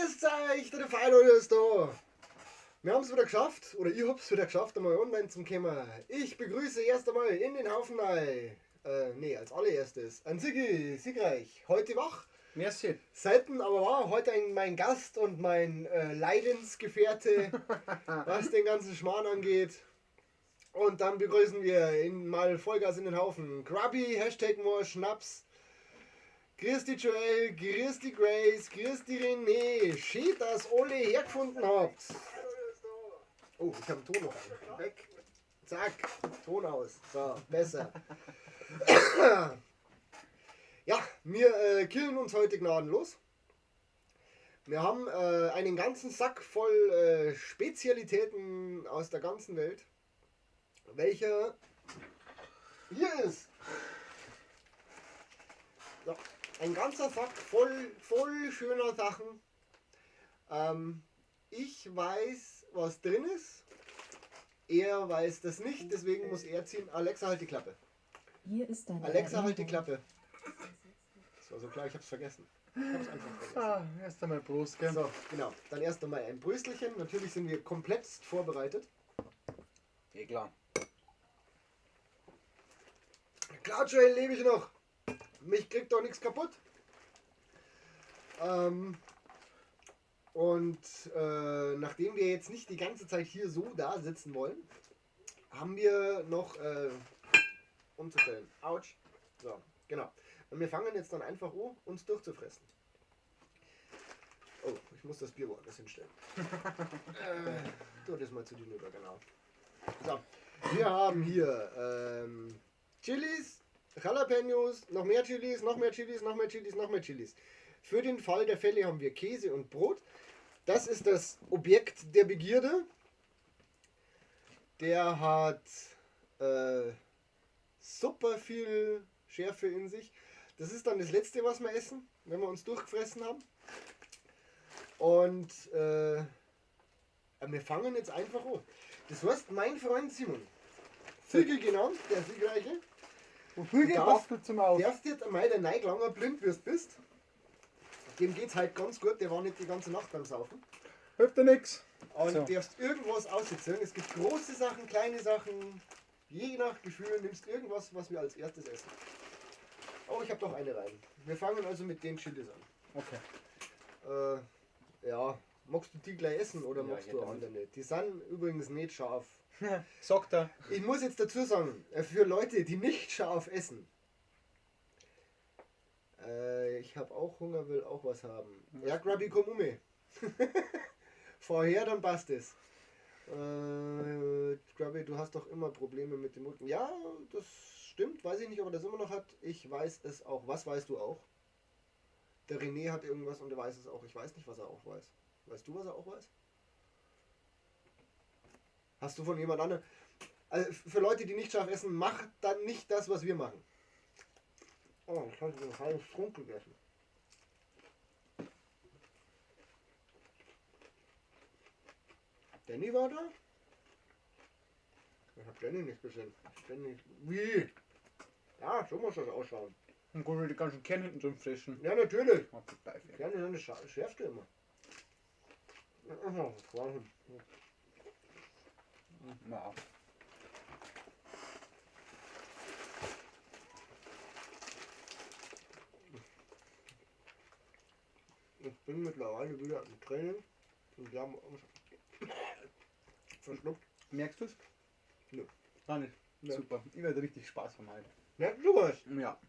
Grüßt euch, der Feilo ist da. Wir haben es wieder geschafft, oder ich hab's wieder geschafft, einmal online zum kommen. Ich begrüße erst einmal in den Haufen rein. Nee, als allererstes an Sigi, siegreich, heute wach. Merci. Selten, aber war heute mein Gast und mein Leidensgefährte, was den ganzen Schmarrn angeht. Und dann begrüßen wir ihn mal Vollgas in den Haufen. Grubby, Hashtag more Schnaps. Grüß die Joel, grüß die Grace, grüß die René. Schön, dass alle hergefunden habt. Oh, ich habe den Ton noch an. Weg. Zack, Ton aus. So, besser. Ja, wir killen uns heute gnadenlos. Wir haben einen ganzen Sack voll Spezialitäten aus der ganzen Welt, welcher hier ist. So, ein ganzer Sack voll schöner Sachen. Ich weiß, was drin ist. Er weiß das nicht, deswegen muss er ziehen. Alexa, halt die Klappe. Hier ist deine Alexa, halt die Erinnerung. Klappe. Das war so klar, ich hab's vergessen. Ich hab's einfach vergessen. Ah, erst einmal Prost, gell? So, genau. Dann erst einmal ein Bröstelchen. Natürlich sind wir komplett vorbereitet. Ja, klar. Klar, Joel, lebe ich noch. Mich kriegt doch nichts kaputt. Und nachdem wir jetzt nicht die ganze Zeit hier so da sitzen wollen, haben wir noch umzustellen. Autsch. So, genau. Und wir fangen jetzt dann einfach an, uns durchzufressen. Oh, ich muss das Bier woanders hinstellen. Tu das mal zu dir rüber, genau. So, wir haben hier Chilis, Jalapenos, noch mehr Chilis, noch mehr Chilis, noch mehr Chilis, noch mehr Chilis. Für den Fall der Fälle haben wir Käse und Brot. Das ist das Objekt der Begierde. Der hat super viel Schärfe in sich. Das ist dann das Letzte, was wir essen, wenn wir uns durchgefressen haben. Und wir fangen jetzt einfach an. Das heißt, mein Freund Simon, Siegel genannt, der Siegreiche, Wofür Du darfst zum Aus? darfst jetzt einmal der Neiglanger blind wirst bist. Dem geht's halt ganz gut, der war nicht die ganze Nacht beim Saufen. Hilft dir nix. Und So. darfst irgendwas aussitzen. Es gibt große Sachen, kleine Sachen. Je nach Gefühl nimmst irgendwas, was wir als erstes essen. Oh, ich hab doch eine rein. Wir fangen also mit den Chilis an. Okay. Ja, magst du die gleich essen oder Ja, magst ich du hätte andere? Die sind übrigens nicht scharf. Sagt er. Ich muss jetzt dazu sagen, für Leute, die nicht scharf essen. Ich hab auch Hunger, will auch was haben. Ja, Grubby, komm um mich. Fahr her, dann passt es. Grubby, du hast doch immer Probleme mit dem Rücken. Ja, das stimmt. Weiß ich nicht, ob er das immer noch hat. Ich weiß es auch. Was weißt du auch? Der René hat irgendwas und er weiß es auch. Ich weiß nicht, was er auch weiß. Weißt du, was er auch weiß? Hast du von jemand anderem? Also für Leute, die nicht scharf essen, macht dann nicht das, was wir machen. Oh, ich habe einen halben Strunk gegessen. Danny war da? Ich hab Danny nicht gesehen. Danny. Wie? Ja, so muss das ausschauen. Und gut, die ganzen Kerne hinten drin frischen. Ja, natürlich. Oh, Teufel. Kerne sind das Schärfste immer. Wahnsinn. Ja. Ich bin mittlerweile wieder im Training und wir haben uns verschluckt. Merkst du's? Nö. Gar nicht. Nö. Super. Ich werde richtig Spaß haben heute. Merkst du was? Ja.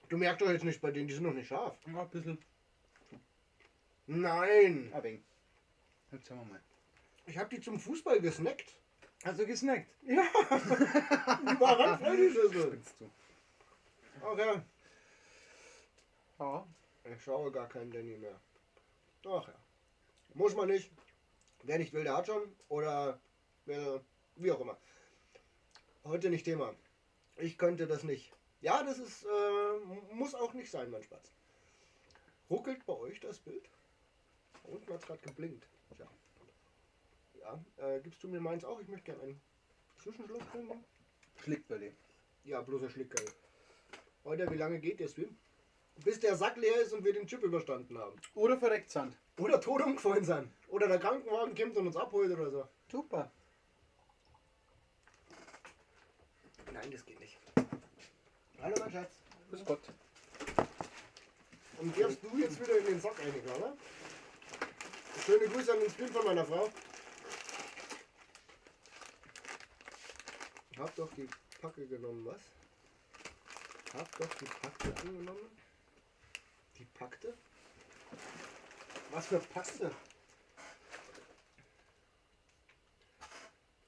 Du merkst doch jetzt nicht bei denen, die sind noch nicht scharf. Ja, ein bisschen. Nein. Ein wenig. Jetzt schauen wir mal. Ich hab die zum Fußball gesnackt. Hast du gesnackt? Ja. Die war randvoll, die Schüssel. Spinnst du? Okay. Ja. Ich schaue gar keinen Danny mehr. Ach ja. Muss man nicht. Wer nicht will, der hat schon. Oder wer, wie auch immer. Heute nicht Thema. Ich könnte das nicht. Ja, das ist, muss auch nicht sein, mein Spaß. Ruckelt bei euch das Bild? Da unten hat's grad geblinkt. Tja. Ja, gibst du mir meins auch? Ich möchte gerne einen Zwischenschluck trinken. Schlickerli. Ja, bloß ein Schlickerl. Heute, wie lange geht der Stream? Bis der Sack leer ist und wir den Chip überstanden haben. Oder verreckt sind. Oder tot umgefallen sind. Oder der Krankenwagen kommt und uns abholt oder so. Super. Nein, das geht nicht. Hallo mein Schatz. Grüß Gott. Und darfst du jetzt wieder in den Sack rein, oder? Schöne Grüße an den Stream von meiner Frau. Hab doch die Packe genommen, was? Hab doch die Packe angenommen. Die Packte? Was für Packte?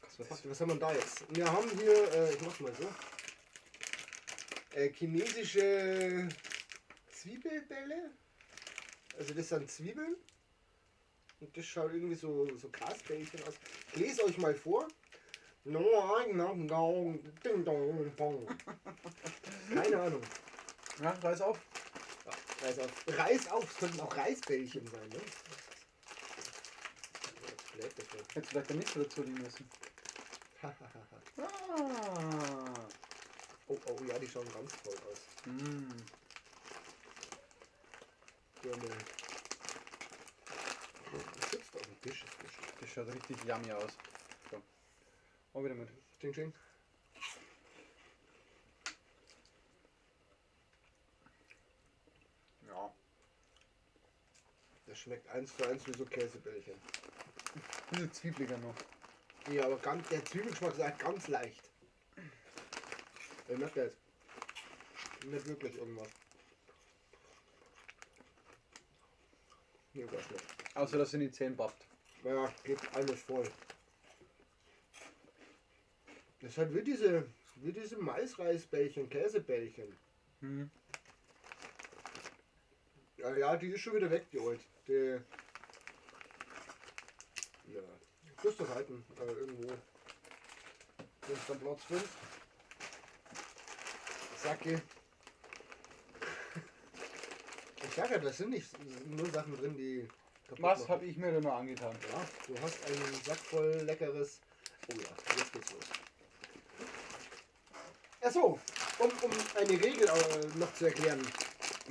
Was für Packte? Was haben wir da jetzt? Wir haben hier, ich mach's mal so, chinesische Zwiebelbälle. Also das sind Zwiebeln. Und das schaut irgendwie so Grasbällchen aus. Ich lese euch mal vor. Keine Ahnung. Ja, reiß auf. Ja, reiß auf. Reiß auf, es könnten auch Reisbällchen sein, ne? Hättest du vielleicht ein Mikro dazu liegen müssen. Ah. Oh, oh, ja, die schauen ganz toll aus. Mm. Ja, das sitzt auf dem Tisch. Das schaut richtig yummy aus. So. Auch wieder mit. Ching, ching. Ja. Das schmeckt 1:1 wie so Käsebällchen. Ein bisschen zwiebeliger noch. Ja, aber ganz, der Zwiebelgeschmack ist halt ganz leicht. Ich merke jetzt nicht wirklich irgendwas. Nee, weiß nicht. Außer, dass sie in die Zähne pappt. Ja, geht alles voll. Das ist halt wie diese Maisreisbällchen, Käsebällchen. Mhm. Ja, ja, die ist schon wieder weg, die Old. Die. Ja, das doch halten, irgendwo. Wenn es dann Platz findest. Sacke. Ich sag ja, das sind nicht nur Sachen drin, die kaputt Was machen. habe ich mir denn nur angetan? Ja, du hast einen Sack voll leckeres. Oh ja, jetzt geht's los. Achso, um eine Regel noch zu erklären.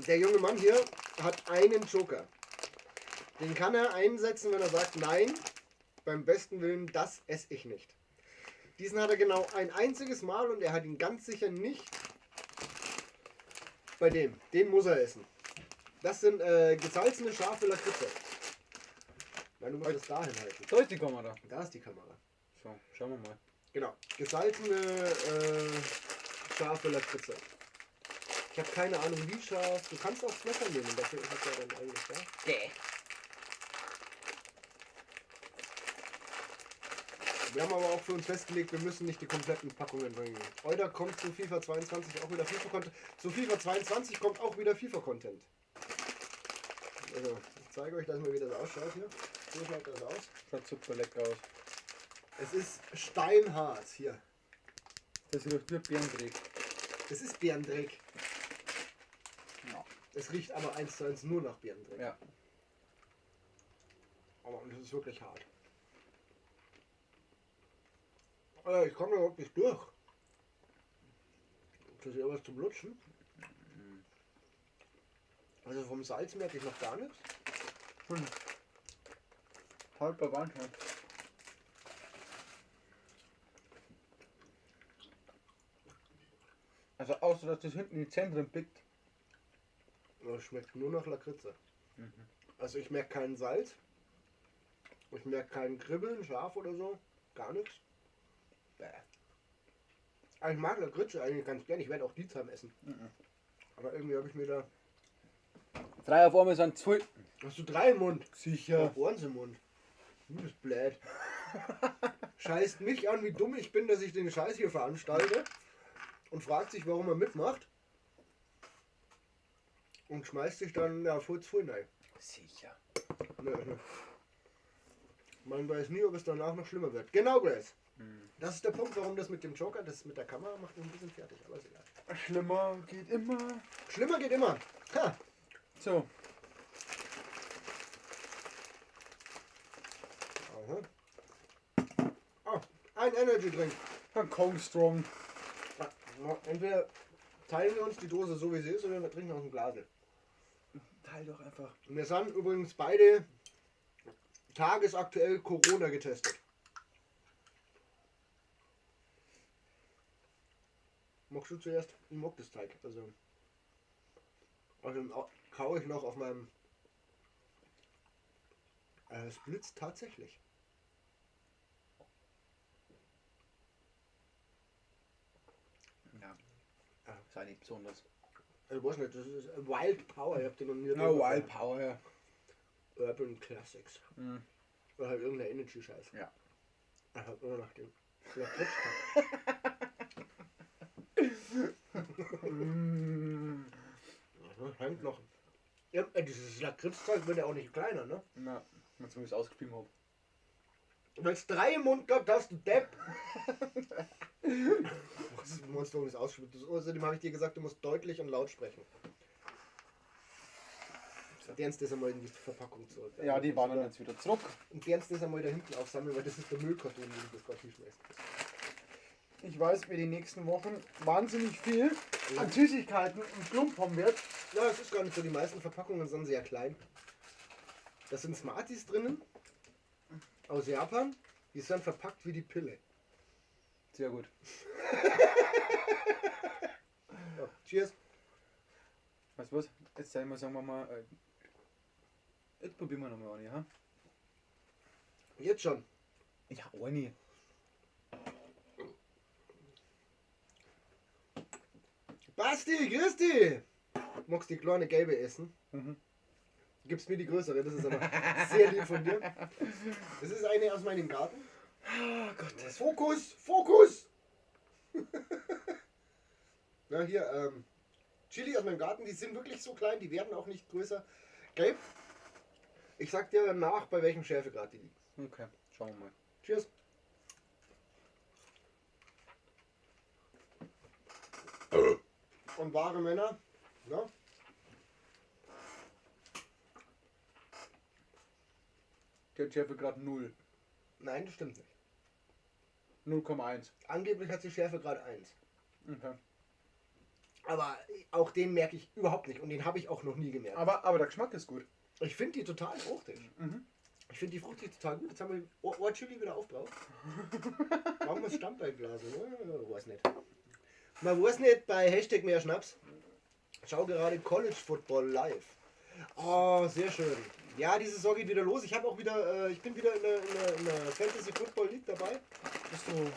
Der junge Mann hier hat einen Joker. Den kann er einsetzen, wenn er sagt, nein, beim besten Willen, das esse ich nicht. Diesen hat er genau ein einziges Mal und er hat ihn ganz sicher nicht bei dem. Den muss er essen. Das sind gesalzene scharfe Lakritze. Nein, du musst das dahin halten. Da ist die Kamera. Da ist die Kamera. So, schauen wir mal. Genau. Gesalzene scharfe Lakritze. Ich habe keine Ahnung, wie scharf. Du kannst auch das Messer nehmen, dafür ist es ja dann eigentlich da. Okay. Wir haben aber auch für uns festgelegt, wir müssen nicht die kompletten Packungen bringen. Heute kommt zu FIFA 22 auch wieder FIFA-Content. Zu FIFA 22 kommt auch wieder FIFA-Content. Also, ich zeige euch das mal, wie das ausschaut hier. So schaut das aus. Schaut super lecker aus. Es ist steinhart hier. Das riecht wie Bärendreck. Das ist Bärendreck. Ja. Es riecht aber 1:1 nur nach Bärendreck. Ja. Aber und es ist wirklich hart. Ich komme überhaupt nicht durch. Ist das hier was zum Lutschen? Also vom Salz merke ich noch gar nichts. Hm. Halber Wandhart. Also außer dass das hinten in die Zentren pickt. Das schmeckt nur nach Lakritze. Mhm. Also ich merke kein Salz. Ich merke kein Kribbeln, scharf oder so. Gar nichts. Bäh. Aber ich mag Lakritze eigentlich ganz gern. Ich werde auch die zusammen essen. Mhm. Aber irgendwie habe ich mir da... 3 auf einmal sind 2. Hast du 3 im Mund? Sicher. Ich hab eins im Mund. Du bist blöd. Scheißt mich an, wie dumm ich bin, dass ich den Scheiß hier veranstalte. Und fragt sich, warum er mitmacht. Und schmeißt sich dann, ja, Furz voll rein. Sicher. Nö, nö. Man weiß nie, ob es danach noch schlimmer wird. Genau, Grace. Mhm. Das ist der Punkt, warum das mit dem Joker, das mit der Kamera macht mich ein bisschen fertig, aber ist egal. Schlimmer geht immer. Schlimmer geht immer. Ha. So. Aha. Oh, ein Energy Drink. Ein Kong Strong. Entweder teilen wir uns die Dose so wie sie ist oder wir trinken aus dem Glasl. Teil doch einfach. Wir sind übrigens beide tagesaktuell Corona getestet. Magst du zuerst? Ich mag das Teig. Also kaue ich noch auf meinem. Es blitzt tatsächlich. Ja. Ist auch nicht besonders. Ich weiß nicht, das ist Wild Power. Ich hab den noch nie No, Wild Power, ja. Urban Classics. Mhm. Oder halt irgendein Energy-Scheiß. Ja. Ich hab immer noch den Lakritz. Hängt noch. Ja, dieses Lakritzzeug wird ja auch nicht kleiner, ne? Na, wenn ich es ausgespielt habe. Wenn es 3 im Mund gehabt hast, du Depp! Was meinst du, warum ich es ausgespielt habe? Außerdem habe ich dir gesagt, du musst deutlich und laut sprechen. Dernst das einmal in die Verpackung zurück. Ja, die waren dann jetzt wieder zurück. Und dernst das einmal da hinten aufsammeln, weil das ist der Müllkarton, den du das gerade hinschmeißt. Ich weiß, mir die nächsten Wochen wahnsinnig viel an Süßigkeiten und Klump haben wird. Ja, es ist gar nicht so. Die meisten Verpackungen sind sehr klein. Da sind Smarties drinnen. Aus Japan. Die sind verpackt wie die Pille. Sehr gut. Ja, cheers. Weißt du was? Jetzt sagen wir mal. Jetzt probieren wir nochmal eine, ha? Jetzt schon. Ja, eine. Basti, grüß dich! Magst du die kleine gelbe essen? Mhm. Gibst mir die größere, das ist aber sehr lieb von dir. Das ist eine aus meinem Garten. Oh Gott. Fokus! Fokus! Na hier, Chili aus meinem Garten, die sind wirklich so klein, die werden auch nicht größer. Gelb. Ich sag dir nach, bei welchem Schärfegrad die liegen. Okay, schauen wir mal. Cheers. Und wahre Männer, ne? Der hat Schärfegrad 0. Nein, das stimmt nicht. 0,1. Angeblich hat sie Schärfegrad 1. Okay. Aber auch den merke ich überhaupt nicht und den habe ich auch noch nie gemerkt. Aber der Geschmack ist gut. Ich finde die total fruchtig. Mhm. Ich finde die fruchtig total gut. Jetzt haben wir Ohr-Chili wieder aufgebraucht. Warum ist Stammbeiglas? Weiß nicht. Man weiß nicht, bei Hashtag mehr Schnaps. Schau gerade College Football live. Oh, sehr schön. Ja, die Saison geht wieder los. Ich habe auch wieder, ich bin wieder in der Fantasy Football League dabei. Bist du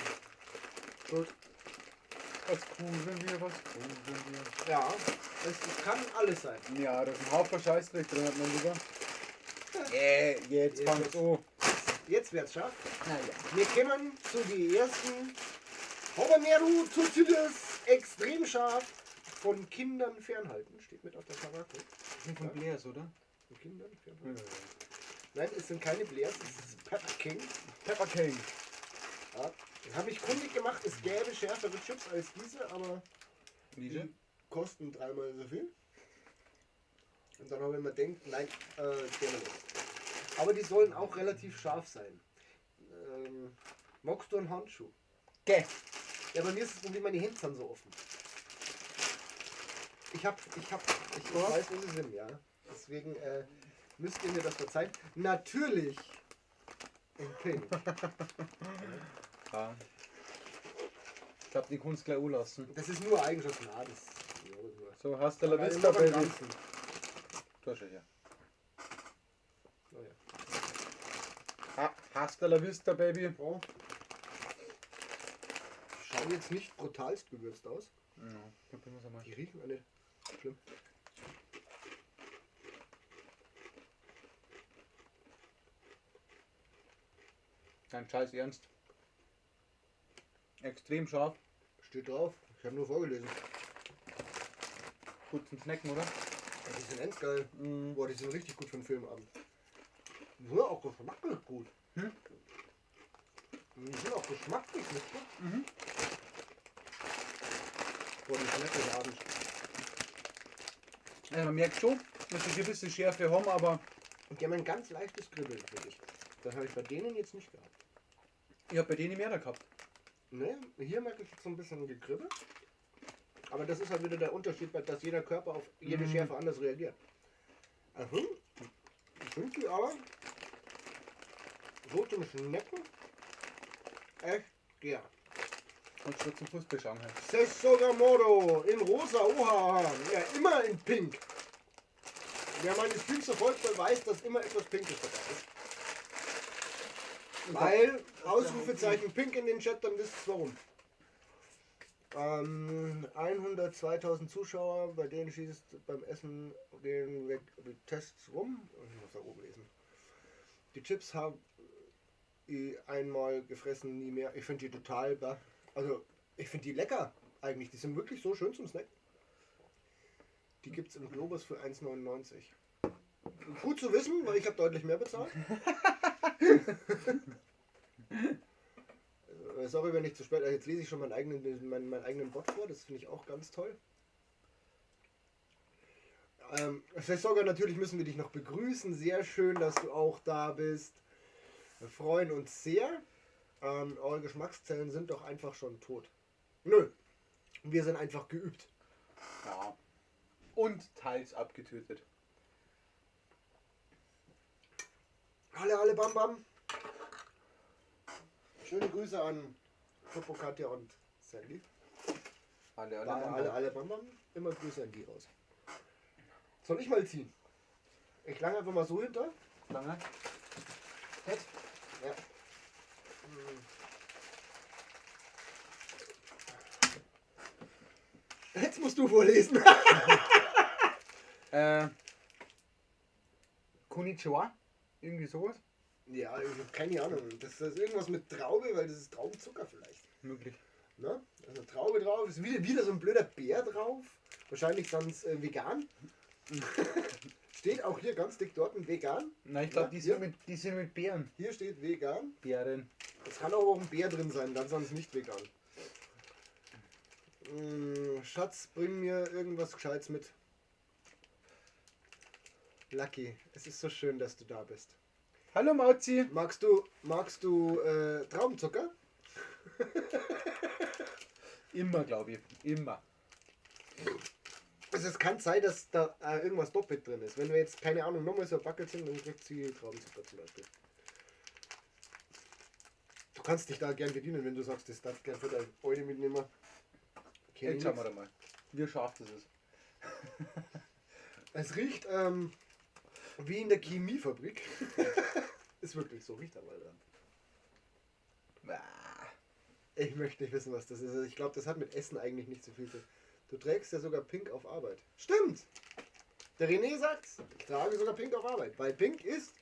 Schuld. Was cool, wenn wir, was cool, wenn wir. Ja, es kann alles sein. Ja, da ist ein Haufen Scheißdreck drin, hat man lieber. Jetzt fangt's an. Jetzt wird's scharf. Naja. Wir kommen zu den ersten Habanero Tortillas extrem scharf von Kindern fernhalten. Steht mit auf der Verpackung. Sind von Blairs, oder? Von Kindern fernhalten? Nein, es sind keine Blairs, es ist Pepper King. Pepper King. Ja. Ich habe mich kundig gemacht, es gäbe schärfere Chips als diese, aber die kosten dreimal so viel. Und dann habe ich mir gedacht, nein, der nicht. Aber die sollen auch relativ scharf sein. Magst du einen Handschuh? Geh! Ja, bei mir ist das Problem, meine Hände sind so offen. Ich weiß, wo sie sind, ja. Deswegen müsst ihr mir das verzeihen. Natürlich in Pink. Ja. Ich glaube, die kannst du gleich anlassen. Das ist nur Eigenschaft. Na, das ist so, hasta la vista, Baby. Du hast ja. Oh, ja. Hasta la vista, Baby. Oh. Schauen jetzt nicht brutalst gewürzt aus. Ja, probieren wir's einmal. Die riechen alle schlimm. Kein Scheiß Ernst. Extrem scharf. Steht drauf. Ich habe nur vorgelesen. Gut zum Snacken, oder? Ja, die sind ganz geil. Mm. Boah, die sind richtig gut für den Filmabend. Die sind auch geschmacklich gut. Hm? Die sind auch geschmacklich, nicht gut. Mhm. Boah, die schmecken abends. Also man merkt schon, dass sie gewisse Schärfe haben, aber... Und die haben ein ganz leichtes Kribbeln, finde ich. Das habe ich bei denen jetzt nicht gehabt. Ich habe bei denen mehr da gehabt. Ne, hier merke ich jetzt so ein bisschen gekribbelt. Aber das ist halt wieder der Unterschied, dass jeder Körper auf jede Schärfe anders reagiert. Also, ich finde die aber so zum Schmecken echt gern. Und schon zum Fußball schauen. Halt. Sessogamodo in rosa, oha, ja, immer in pink. Wer meine Streams verfolgt, der weiß, dass immer etwas Pinkes dabei ist. Weil, Ausrufezeichen Pink in den Chat, dann wisst ihr warum. 102.000 Zuschauer, bei denen schießt beim Essen gehen weg die Tests rum. Ich muss da oben lesen. Die Chips haben ich einmal gefressen, nie mehr. Ich finde die total, also ich finde die lecker eigentlich. Die sind wirklich so schön zum Snacken. Die gibt es im Globus für 1,99. Gut zu wissen, weil ich habe deutlich mehr bezahlt. Sorry, wenn ich zu spät. Jetzt lese ich schon meinen eigenen Bot vor. Das finde ich auch ganz toll. Sogar natürlich müssen wir dich noch begrüßen. Sehr schön, dass du auch da bist. Wir freuen uns sehr. Eure Geschmackszellen sind doch einfach schon tot. Nö. Wir sind einfach geübt. Ja. Und teils abgetötet. Alle, alle, bam, bam. Schöne Grüße an Popo, Katja und Sandy. Alle, alle, bam, alle, alle, bam, bam. Immer Grüße an die raus. Soll ich mal ziehen? Ich lange einfach mal so hinter. Lange? Fett? Ja. Jetzt musst du vorlesen. Konnichiwa? Irgendwie sowas? Ja, ich habe keine Ahnung. Das ist irgendwas mit Traube, weil das ist Traubenzucker vielleicht. Möglich. Ne? Also Traube drauf, ist wieder so ein blöder Bär drauf. Wahrscheinlich sonst vegan. Steht auch hier ganz dick dort ein vegan. Nein, ich glaube, ja, die sind mit Beeren. Hier steht vegan. Beeren. Es kann auch ein Bär drin sein, dann sonst nicht vegan. Schatz, bring mir irgendwas Gescheites mit. Lucky, es ist so schön, dass du da bist. Hallo Mauzi. Magst du Traubenzucker? Immer, glaube ich. Immer. Also es kann sein, dass da irgendwas doppelt drin ist. Wenn wir jetzt, keine Ahnung, nochmal so ein sind, dann kriegt sie Traubenzucker zum Beispiel. Du kannst dich da gern bedienen, wenn du sagst, das darf gern für deine Eule mitnehmen. Jetzt schauen wir da mal, wie scharf das ist. Es riecht wie in der Chemiefabrik. Ist wirklich so, riecht aber dran. Ich möchte nicht wissen, was das ist. Also ich glaube, das hat mit Essen eigentlich nicht so viel zu tun. Du trägst ja sogar Pink auf Arbeit. Stimmt! Der René sagt's. Ich trage sogar Pink auf Arbeit. Weil Pink ist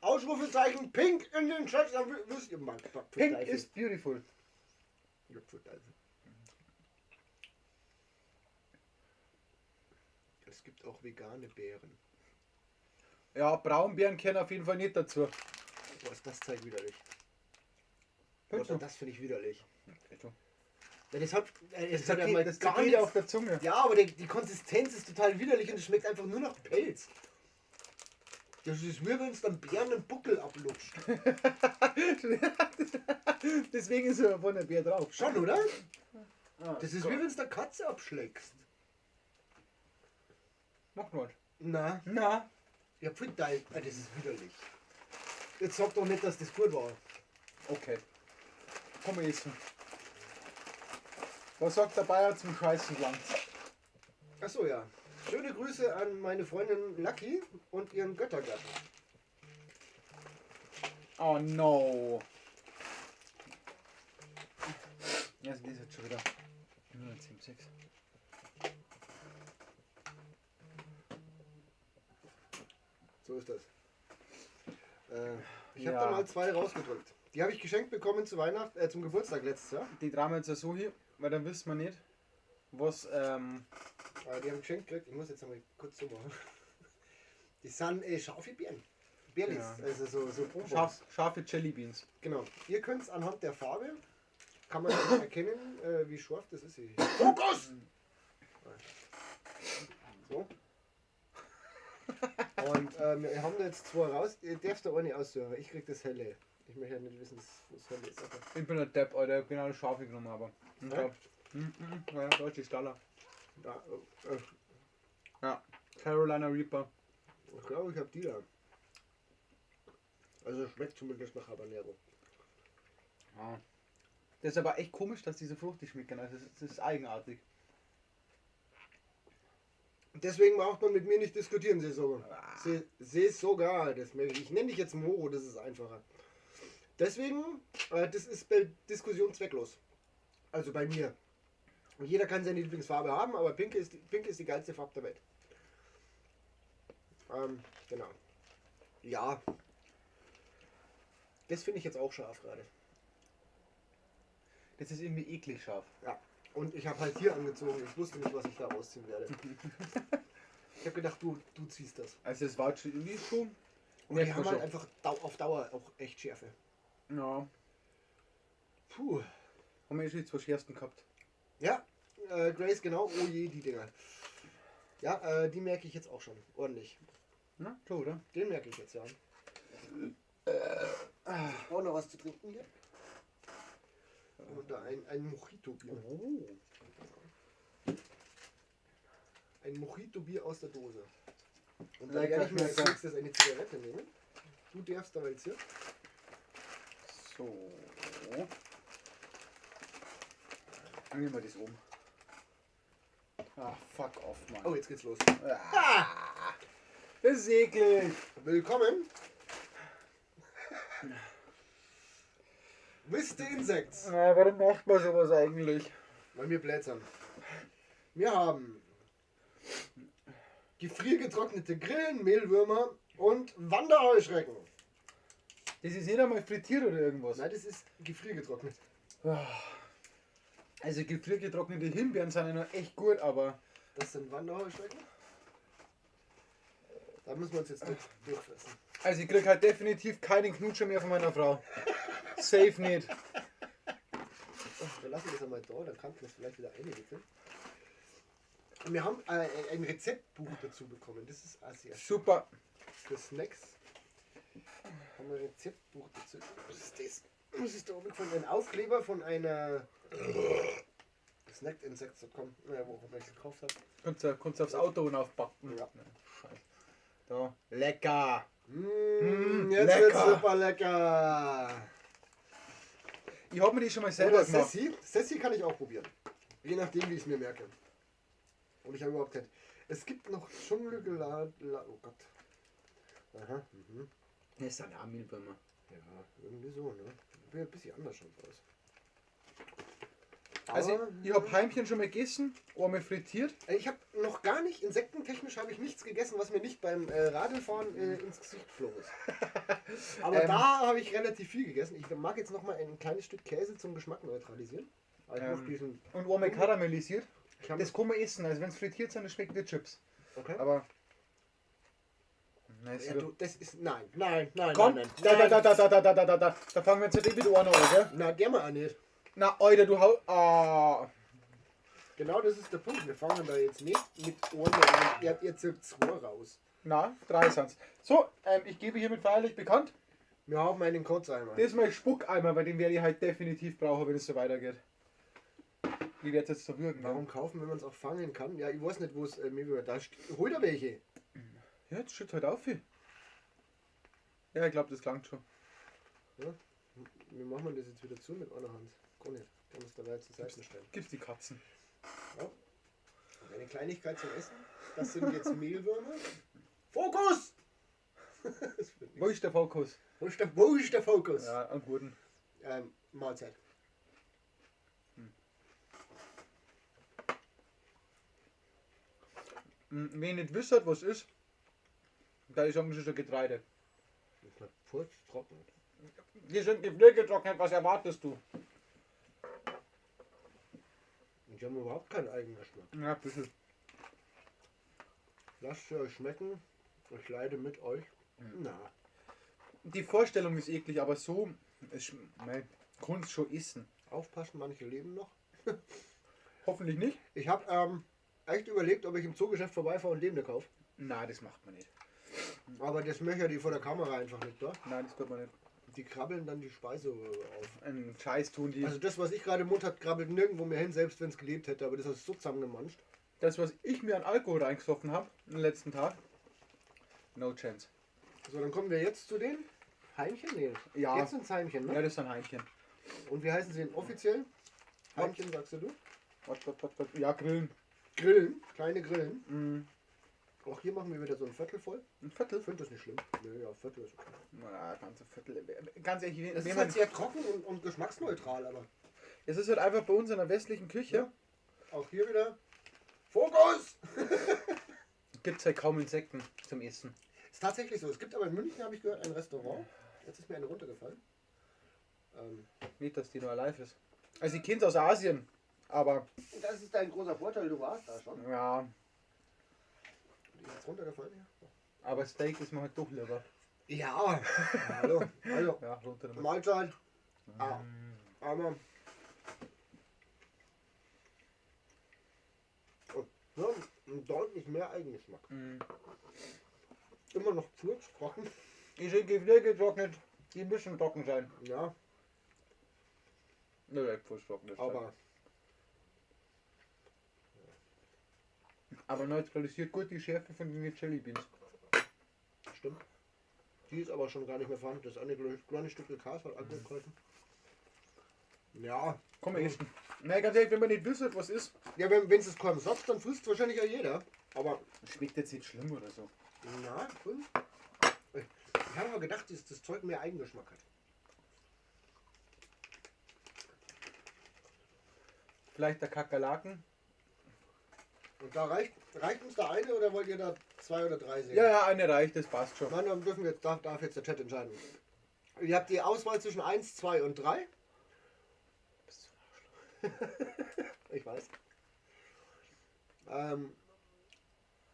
Ausrufezeichen Pink in den Chat. Dann wisst ihr mal. Pink ist beautiful. Es gibt auch vegane Beeren. Ja, Braunbeeren kennen auf jeden Fall nicht dazu. Boah, ist das Zeug widerlich. Boah, das finde ich widerlich. Ja, das hat, das hat ja mal das gar geht nichts auf der Zunge. Ja, aber die Konsistenz ist total widerlich und es schmeckt einfach nur nach Pelz. Das ist wie wenn es dann Bären einen Buckel ablutscht. Deswegen ist er von der Bär drauf. Schon, oder? Das ist wie wenn es der Katze abschlägst. Mach nur. Na. Na. Ja, pfui, das ist widerlich. Jetzt sag doch nicht, dass das gut war. Okay. Komm, wir essen. Was sagt der Bayer zum Scheißen lang? Achso, ja. Schöne Grüße an meine Freundin Lucky und ihren Göttergatten. Oh no. Ja, das ist jetzt schon wieder 0,76. So ist das. Ich habe da mal zwei rausgedrückt. Die habe ich geschenkt bekommen zu Weihnachten, zum Geburtstag letztes Jahr. Die drehen wir jetzt ja so hier, weil dann wissen wir nicht, was. Die habe ich geschenkt gekriegt. Ich muss jetzt einmal kurz so machen. Die sind scharfe Beeren. Beerlis, ja. Also so Bonbons. Scharfe Jellybeans. Genau. Ihr könnt es anhand der Farbe, kann man erkennen, wie scharf das ist. Fokus! So. Und wir haben da jetzt zwei raus. Ihr dürft da eine aussuchen. Ich krieg das helle. Ich möchte ja nicht wissen, was helle ist. Aber ich bin der Depp, Alter. Ich hab genau das Scharfe genommen, aber. Ja, ja, deutsche Staller. Ja, ja, Carolina Reaper. Ich glaube, ich habe die da. Also schmeckt zumindest nach Habanero. Ah. Das ist aber echt komisch, dass diese fruchtig schmecken. Also das ist eigenartig. Deswegen braucht man mit mir nicht diskutieren, Sesogar. Sesogar, das merke ich. Ich nenne dich jetzt Moro, das ist einfacher. Deswegen, das ist bei Diskussion zwecklos. Also bei mir. Und jeder kann seine Lieblingsfarbe haben, aber Pink ist die geilste Farbe der Welt. Genau. Ja. Das finde ich jetzt auch scharf gerade. Das ist irgendwie eklig scharf. Ja. Und ich habe halt hier angezogen. Ich wusste nicht, was ich da rausziehen werde. Ich habe gedacht, du ziehst das. Also es war schon irgendwie schon. Und die haben halt einfach auf Dauer auch echt Schärfe. Ja. Puh. Haben wir eh schon die zwei schärfsten gehabt. Ja, Grace, genau. Oh je, die Dinger. Ja, die merke ich jetzt auch schon. Ordentlich. Na, klar, oder? Den merke ich jetzt, ja. Ich brauche noch was zu trinken hier. Und da ein Mojito-Bier. Oh. Ein Mojito-Bier aus der Dose. Und dann werde ich mir als nächstes eine Zigarette nehmen. Du darfst aber jetzt hier. So. Dann nehmen wir das oben. Ah, fuck off, Mann. Oh, jetzt geht's los. Ah. Das ist eklig. Willkommen. With the Insects. Na, warum macht man sowas eigentlich? Weil wir blöd sind. Wir haben gefriergetrocknete Grillen, Mehlwürmer und Wanderheuschrecken. Das ist nicht einmal frittiert oder irgendwas. Nein, das ist gefriergetrocknet. Also gefriergetrocknete Himbeeren sind ja noch echt gut, aber... Das sind Wanderheuschrecken. Da müssen wir uns jetzt durchfressen. Also ich krieg halt definitiv keinen Knutscher mehr von meiner Frau. Safe nicht. Wir lassen das einmal da, dann kann das vielleicht wieder einwickeln. Und wir haben ein Rezeptbuch dazu bekommen. Das ist auch sehr schön. Super. Für Snacks haben wir ein Rezeptbuch dazu. Was ist das? Was ist da oben gefunden? Ein Aufkleber von einer snackinsects.com, naja, wo auch immer ich gekauft habe. Kannst du aufs Auto und aufbacken. Ja. Scheiße. Da. Lecker. Mmh, jetzt lecker. wird's super lecker. Ich hab mir die schon mal selber Oder gemacht. Sessi. Sessi kann ich auch probieren. Je nachdem, wie ich es mir merke. Und ich habe überhaupt kein. Es gibt noch Dschungelgelad. Oh Gott. Aha. Mhm. Das ist ein Mehlwürmer. Ja, irgendwie so, ne? Ein bisschen anders schon aus. Also ich habe Heimchen schon mal gegessen, einmal frittiert. Ich habe noch gar nicht, insektentechnisch habe ich nichts gegessen, was mir nicht beim Radlfahren ins Gesicht geflogen ist. Aber da habe ich relativ viel gegessen. Ich mag jetzt noch mal ein kleines Stück Käse zum Geschmack neutralisieren. Aber ich mach diesen Und einmal karamellisiert. Das kann man essen, also wenn es frittiert sind, das schmeckt wie Chips. Okay. Aber... Nein, ja, du, das ist... Nein, nein, nein, komm, nein, nein. Da. Da fangen wir jetzt nicht mit an, oder? Na, der mal auch nicht. Na, Alter, du hau... Ah. Genau, das ist der Punkt. Wir fangen da jetzt nicht mit Ohren an. Ihr zirkt 2 raus. Na, 3 sind's. So, ich gebe hiermit feierlich bekannt. Wir haben einen Kotzeimer. Das ist mein Spuckeimer, bei dem werde ich halt definitiv brauchen, wenn es so weitergeht. Wie werde ich jetzt so würgen? Warum kaufen, wenn man es auch fangen kann? Ja, ich weiß nicht, wo es mir da hol da welche. Ja, jetzt schützt halt auf. Ja, ich glaube, das klangt schon. Ja? Wie machen wir das jetzt wieder zu mit einer Hand? Gar nicht. Da muss dabei zur Seite stellen. Gibt's die Katzen. Ja. Und eine Kleinigkeit zum Essen. Das sind jetzt Mehlwürmer. Fokus! Wo ist der Fokus? Wo ist der Fokus? Ja, einen guten. Mahlzeit. Wenn ihr nicht wisst, was ist, da ist eigentlich schon Getreide. Das ist furztrocken. Die sind gefriergetrocknet, was erwartest du? Und die haben überhaupt keinen eigenen Geschmack. Ja, ein bisschen. Lasst sie euch schmecken. Ich leide mit euch. Na. Die Vorstellung ist eklig, aber so ist mein Kunst schon essen. Aufpassen, manche leben noch. Hoffentlich nicht. Ich habe echt überlegt, ob ich im Zoogeschäft vorbeifahre und Lebende kaufe. Nein, das macht man nicht. Aber das möchte die vor der Kamera einfach nicht, da. Nein, das tut man nicht. Die krabbeln dann die Speise auf. Einen Scheiß tun die. Also das, was ich gerade im Mund hatte, krabbelt nirgendwo mehr hin, selbst wenn es gelebt hätte. Aber das ist so zusammengemanscht. Das, was ich mir an Alkohol reingesoffen habe, den letzten Tag, No chance. So, dann kommen wir jetzt zu den Heimchen. Nee, Ja. jetzt sind Heimchen, ne? Ja, das ist ein Heimchen. Und wie heißen sie denn offiziell? Heimchen, sagst du? Wat, wat, wat, wat? Ja, Grillen. Grillen, kleine Grillen. Mhm. Auch hier machen wir wieder so ein Viertel voll. Ein Viertel? Ich finde das nicht schlimm. Nö, ja, Viertel ist okay. Na, ganze Viertel. Ganz ehrlich, Das wenn ist man, halt sehr trocken und geschmacksneutral, aber es ist halt einfach bei uns in der westlichen Küche, Ja. Auch hier wieder Fokus! gibt es halt kaum Insekten zum Essen. Ist tatsächlich so. Es gibt aber in München, habe ich gehört, ein Restaurant. Jetzt ist mir eine runtergefallen. Nicht, dass die nur alive ist. Also, ich kenne es aus Asien, aber Das ist dein großer Vorteil, du warst da schon. ja, Die ist jetzt runtergefallen, ja. aber Steak ist mir halt doch lieber. Ja, hallo. Also, Ja, runter damit. Mahlzeit. Ah, aber. Oh, ja, deutlich mehr Eigengeschmack. Mhm. Immer noch furztrocken. Die sind gefriergetrocknet, die müssen trocken sein. Ja, Nö, furztrocken, das aber Aber neutralisiert gut die Schärfe von den Chili Beans. stimmt. Die ist aber schon gar nicht mehr vorhanden. Das eine kleine Stück Kas hat angeholfen. Ja. Komm, wir essen. Na, ganz ehrlich, wenn man nicht wüsste, was ist. Ja, wenn es kaum sagt, dann frisst wahrscheinlich ja jeder. Aber Schmeckt jetzt nicht schlimm oder so. na, fünf. Ich habe aber gedacht, dass das Zeug mehr Eigengeschmack hat. Vielleicht der Kakerlaken. Und da reicht uns da eine oder wollt ihr da zwei oder drei sehen? Ja, ja, eine reicht, das passt schon. Nein, dann dürfen wir jetzt, darf jetzt der Chat entscheiden. Ihr habt die Auswahl zwischen 1, 2 und 3. Bist du ein Arschloch. Ich weiß.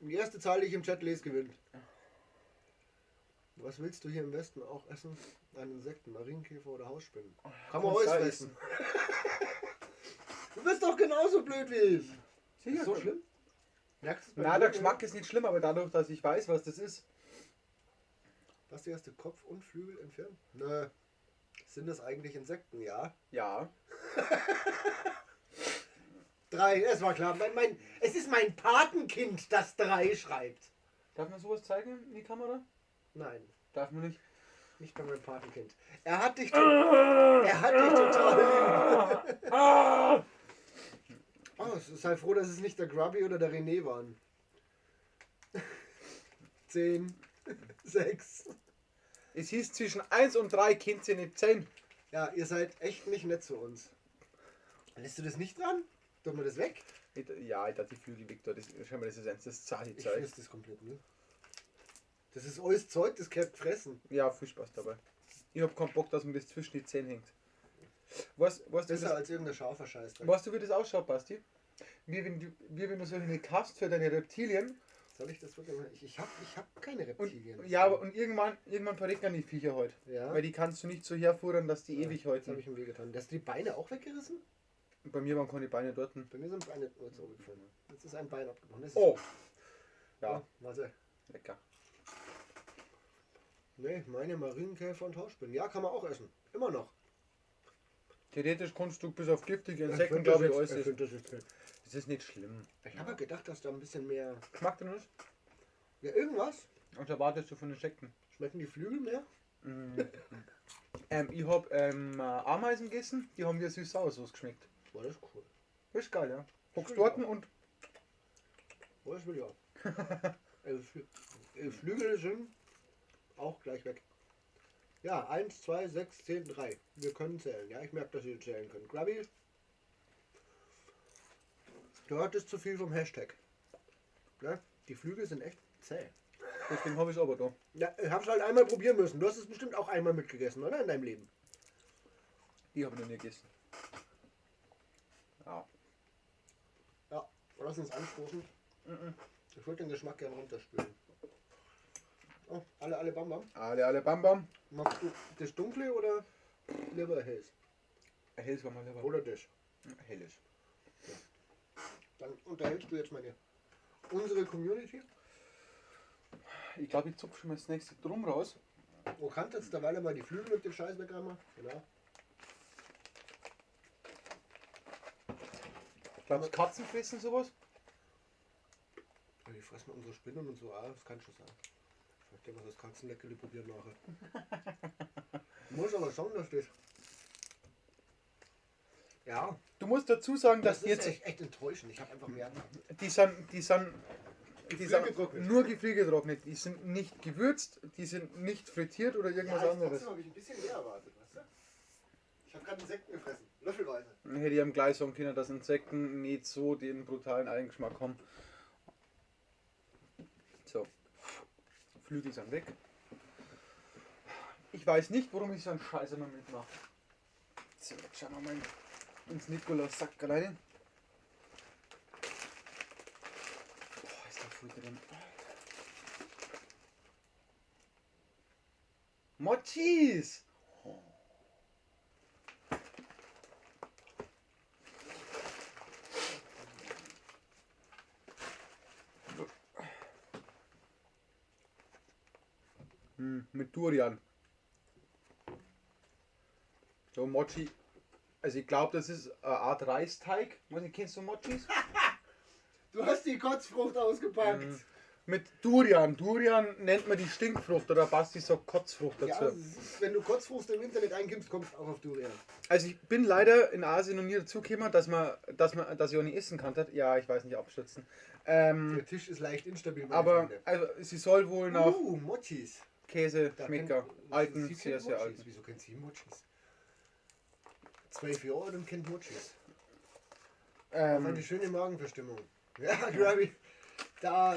Die erste Zahl, die ich im Chat lese, gewinnt. Was willst du hier im Westen auch essen? An Insekten, Marienkäfer oder Hausspinnen? Kann man Kannst alles da essen. Du bist doch genauso blöd wie ich. Sicher. Ist so schlimm? Merkst du es bei Na, mir, der oder? Geschmack ist nicht schlimm, aber dadurch, dass ich weiß, was das ist. Was die erste Kopf und Flügel entfernen? Nö. Sind das eigentlich Insekten? Ja. Ja. 3, es war klar. Es ist mein Patenkind, das 3 schreibt. Darf man sowas zeigen in die Kamera? Nein, Darf man nicht. nicht bei meinem Patenkind. Er hat dich, er hat dich total lieb. Oh, sei froh, dass es nicht der Grubby oder der René waren. 10, 6. Es hieß zwischen 1 und 3 kennt sie nicht 10. Ja, ihr seid echt nicht nett zu uns. Lässt du das nicht dran? Tut man das weg? Ja, ich dachte, die Flügel weg da. Das, schau mal, das ist eins, das zahlt Ich Zeug. friss das komplett, ne? Das ist alles Zeug, das gehört gefressen. Ja, viel Spaß dabei. Ich hab keinen Bock, dass mir das zwischen die Zähne hängt. Weißt du, wie Besser das, als irgendein scharfer Scheißdreck. weißt du, wie das ausschaut, Basti? Wie wenn du solche kaufst für deine Reptilien. Soll ich das wirklich machen? Ich hab keine Und, Reptilien. ja, aber und irgendwann verrecken die Viecher heute. Ja. Weil die kannst du nicht so herfuhren, dass die ewig Jetzt habe halten. ich ihm wehgetan. Hast du die Beine auch weggerissen? Bei mir waren keine Beine dort. Bei mir sind Beine nur zurückgefallen. Jetzt ist ein Bein abgebrochen. Das ist Oh! Ja, Oh, warte. lecker. Nee, meine Marienkäfer und Hausspinnen. Ja, kann man auch essen. Immer noch. Theoretisch kannst du bis auf giftige Insekten, find glaube ich, das alles jetzt- ich essen. find das jetzt nicht. Das ist nicht schlimm. Ich habe ja gedacht, dass da ein bisschen mehr. Geschmack drin ist? Ja, irgendwas. Und erwartest du von Insekten? Schmecken die Flügel mehr? Ich hab Ameisen gegessen, die haben mir süß-sauer-Sauce geschmeckt. Boah, das ist cool. Das ist geil, ja. Hockst will ich dort auch. und Boah, das will ich auch. Also, Flügel sind auch gleich weg. Ja, 1, 2, 6, 10, 3. Wir können zählen. Ja, ich merke, dass ihr zählen könnt. Grubby, du hattest zu viel vom Hashtag. Ne? Die Flügel sind echt zäh. deswegen habe ich es aber da. Ja, ich hab's halt einmal probieren müssen. Du hast es bestimmt auch einmal mitgegessen, oder? In deinem Leben. Die habe ich noch nie gegessen. Ja. Ja, lass uns anstoßen. Ich würde den Geschmack gerne runterspülen. Oh, alle, bam, bam. Alle, bam, bam. Magst du das Dunkle oder lieber helles? Helles war mal lieber. Oder das? Helles. Dann unterhältst du jetzt unsere Community. Ich glaube, ich zupfe schon mal das nächste Drum raus. Wo kannst jetzt derweil mal die Flügel mit dem Scheiß wegrammen? Genau. Glaubst du, Katzen fressen sowas? Ja, die fressen unsere Spinnen und so, ah, das kann schon sein. Vielleicht wir das Katzenleckerli probieren nachher. Muss aber sagen, dass das. Ja. Du musst dazu sagen, dass Das ist jetzt echt enttäuschend. Ich habe einfach mehr. Die sind Gefriergetrocknet. nur gefriergetrocknet. Die sind nicht gewürzt, die sind nicht frittiert oder irgendwas ja, anderes. Trotzdem habe ich ein bisschen mehr erwartet, weißt du? Ich habe gerade Insekten gefressen, löffelweise. Hätte ich am gleich sagen können, dass Insekten nicht so den brutalen Eigengeschmack haben. So. Flügel sind weg. Ich weiß nicht, warum ich so einen Scheiß immer mitmache. So, jetzt schauen wir mal ins Nikolaus-Sack alleine. Boah, ist da viel drin. Mochis! Mit Durian. So, Mochi. Also ich glaube, das ist eine Art Reisteig. Weiß nicht, kennst du Mochis? Du hast die Kotzfrucht ausgepackt. Mhm. Mit Durian. Durian nennt man die Stinkfrucht oder Basti sagt Kotzfrucht Ja, dazu. wenn du Kotzfrucht im Internet eingibst, kommst du auch auf Durian. Also ich bin leider in Asien noch nie dazu gekommen, dass ich auch nicht essen kann. Ja, ich weiß nicht, abstürzen. Der Tisch ist leicht instabil. meine Aber Freunde. also, sie soll wohl nach Mochis. Käse Da schmecken. kennt- sie Alten, kennt sehr, sehr Mochis. alten. Wieso kennt sie Mochis? 12 Jahre alt und kennt Mochis. Auf eine schöne Magenverstimmung. Ja, Grabby. Da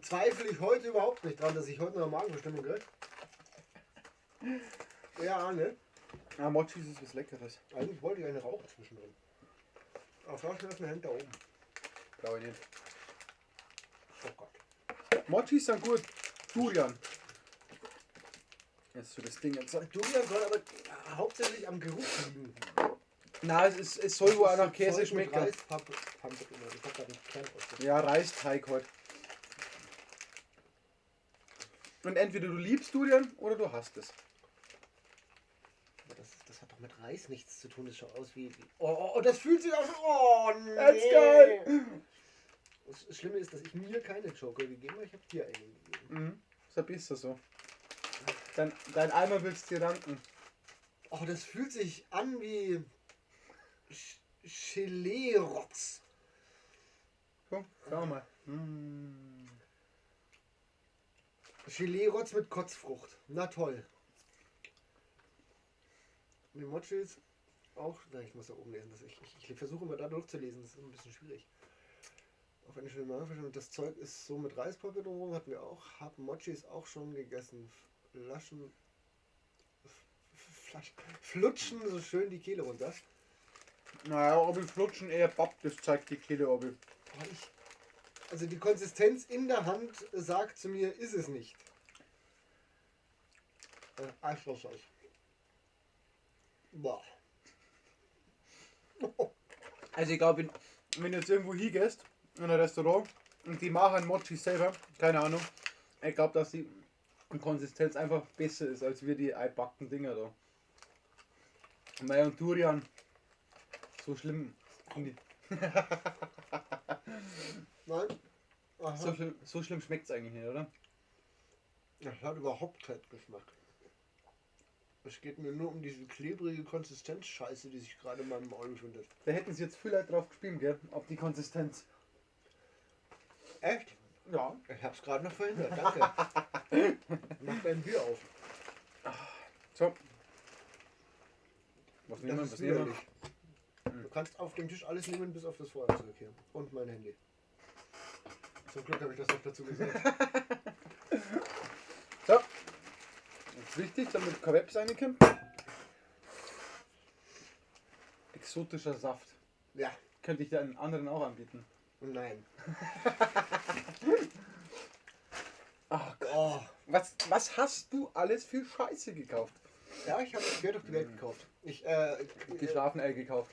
zweifle ich heute überhaupt nicht dran, dass ich heute noch eine Magenverstimmung kriege. Ja, ne? Ah, Mochis ist was Leckeres. Eigentlich wollte ich eine rauchen zwischendrin. Aber Flaschenöffner hängt da oben. Glaube ich nicht. Oh Gott. Mochis sind gut. Durian. Jetzt so das Ding jetzt. Durian soll aber hauptsächlich am Geruch liegen. Na, es soll wohl auch nach Käse Zeug mit schmecken. Reispappe. Ich hab grad einen Kern ausgedrückt. Ja, Reisteig heute. Und entweder du liebst Durian oder du hasst es. Aber das hat doch mit Reis nichts zu tun. Das schaut aus wie. Oh, das fühlt sich auch so. Oh, nee. Das ist geil. Das Schlimme ist, dass ich mir keine Joker gegeben habe. Ich habe dir einen gegeben. Mhm. Ist ja besser so. Dein Eimer willst dir ranken. Oh, das fühlt sich an wie Gelee-Rotz. Komm, schauen wir mal. Mm. Gelee-Rotz mit Kotzfrucht. Na toll. Die Mochis auch. Na, ich muss da oben lesen. Ich versuche immer da durchzulesen. Das ist ein bisschen schwierig. Auf eine schöne Magenverstimmung. Das Zeug ist so mit Reispapier drumherum. Hatten wir auch. Hab Mochis auch schon gegessen. Flutschen so schön die Kehle runter. Naja, ob ich flutschen eher papp, das zeigt die Kehle, ob ich. Also die Konsistenz in der Hand sagt zu mir, ist es nicht. Arschlochscheiß. Boah. Also ich glaube, wenn du jetzt irgendwo hingehst, in ein Restaurant, und die machen Mochi selber, keine Ahnung, ich glaube, dass die Konsistenz einfach besser ist, als wir die einbackten Dinger da. Mei und Durian, so schlimm. Nein. Aha. So schlimm schmeckt es eigentlich nicht, oder? Das hat überhaupt keinen Geschmack. Es geht mir nur um diese klebrige Konsistenz-Scheiße, die sich gerade in meinem Maul befindet. Da hätten sie jetzt viel Leute drauf gespielt, gell? Auf die Konsistenz. Echt? Ja. Ich hab's gerade noch verhindert, danke. Mach dein Bier auf. So. Was nehmen wir? Das ist Was nehmen wir? widerlich. Du kannst auf dem Tisch alles nehmen, bis auf das Feuerzeug hier. Und mein Handy. Zum Glück habe ich das noch dazu gesagt. So. Jetzt wichtig, damit kein Webs reinkommt. Exotischer Saft. Ja. Könnte ich dir einen anderen auch anbieten. Nein. Ach Gott. Oh. Was hast du alles für Scheiße gekauft? Ja, ich habe quer durch die Welt gekauft. Die Schlafenei gekauft.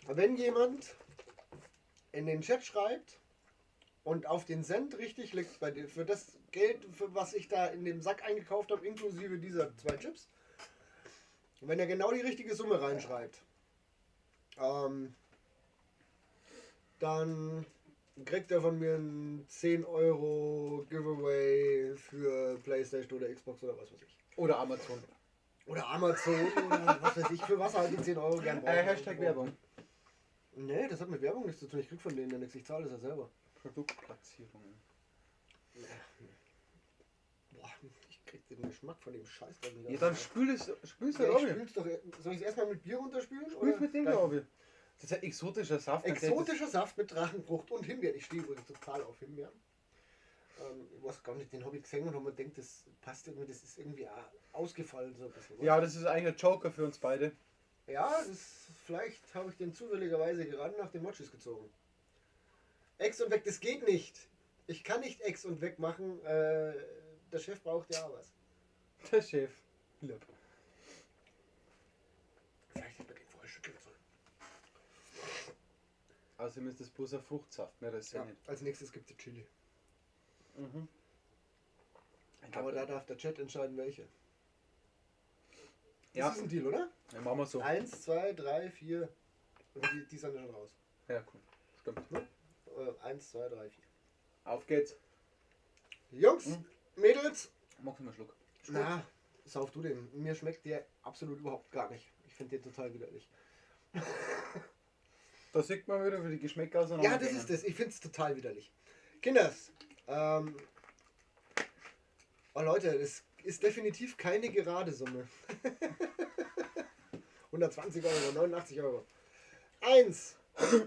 Wenn jemand in den Chat schreibt und auf den Cent richtig liegt, für das Geld, für was ich da in dem Sack eingekauft habe, inklusive dieser 2 Chips, wenn er genau die richtige Summe reinschreibt, dann kriegt er von mir ein 10 € Giveaway für PlayStation oder Xbox oder was weiß ich. Oder Amazon. Oder Amazon oder was weiß ich, für was halt die 10 Euro gern brauchen. Hashtag Werbung. Nee, das hat mit Werbung nichts zu tun. Ich krieg von denen ja nichts. Ich zahle das ja selber. Produktplatzierungen. Boah, ich krieg den Geschmack von dem Scheiß da nicht. Ja, dann spül es, spül's ja, halt ich auf. spül's doch. Soll ich es erstmal mit Bier runterspülen? Spül's oder? mit dem, Geil. glaube ich. Das ist ja exotischer Saft. Exotischer Saft mit Drachenfrucht und Himbeeren. Ich stehe übrigens total auf Himbeeren. Ich weiß gar nicht, den habe ich gesehen und habe mir gedacht, das passt irgendwie, das ist irgendwie ausgefallen so ein bisschen. Ja, das ist eigentlich ein Joker für uns beide. Ja, das, vielleicht habe ich den zufälligerweise gerade nach den Mochis gezogen. Ex und weg, das geht nicht. Ich kann nicht Ex und weg machen. Der Chef braucht ja was. Der Chef. Lieb. Vielleicht hätte man den vorher schütteln sollen. Außerdem ist das bloß ein Fruchtsaft, mehr ist ja Ja, nicht. als nächstes gibt es Chili. Mhm. Ich glaub, Aber da darf der Chat entscheiden, welche. Ja. Das ist ein Deal, oder? Ja, machen wir so. 1, 2, 3, 4. Und die sind ja schon raus. Ja, cool. Stimmt. 1, 2, 3, 4. Auf geht's. Jungs, Mhm. Mädels. Magst du mal einen Schluck? Na, sauf du den. Mir schmeckt der absolut überhaupt gar nicht. Ich finde den total widerlich. Da sieht man wieder, wie die Geschmäcker auseinander Ja, das ist das. Ich finde es total widerlich. Kinders, oh Leute, das ist definitiv keine gerade Summe. 120 Euro, 89 Euro. 1,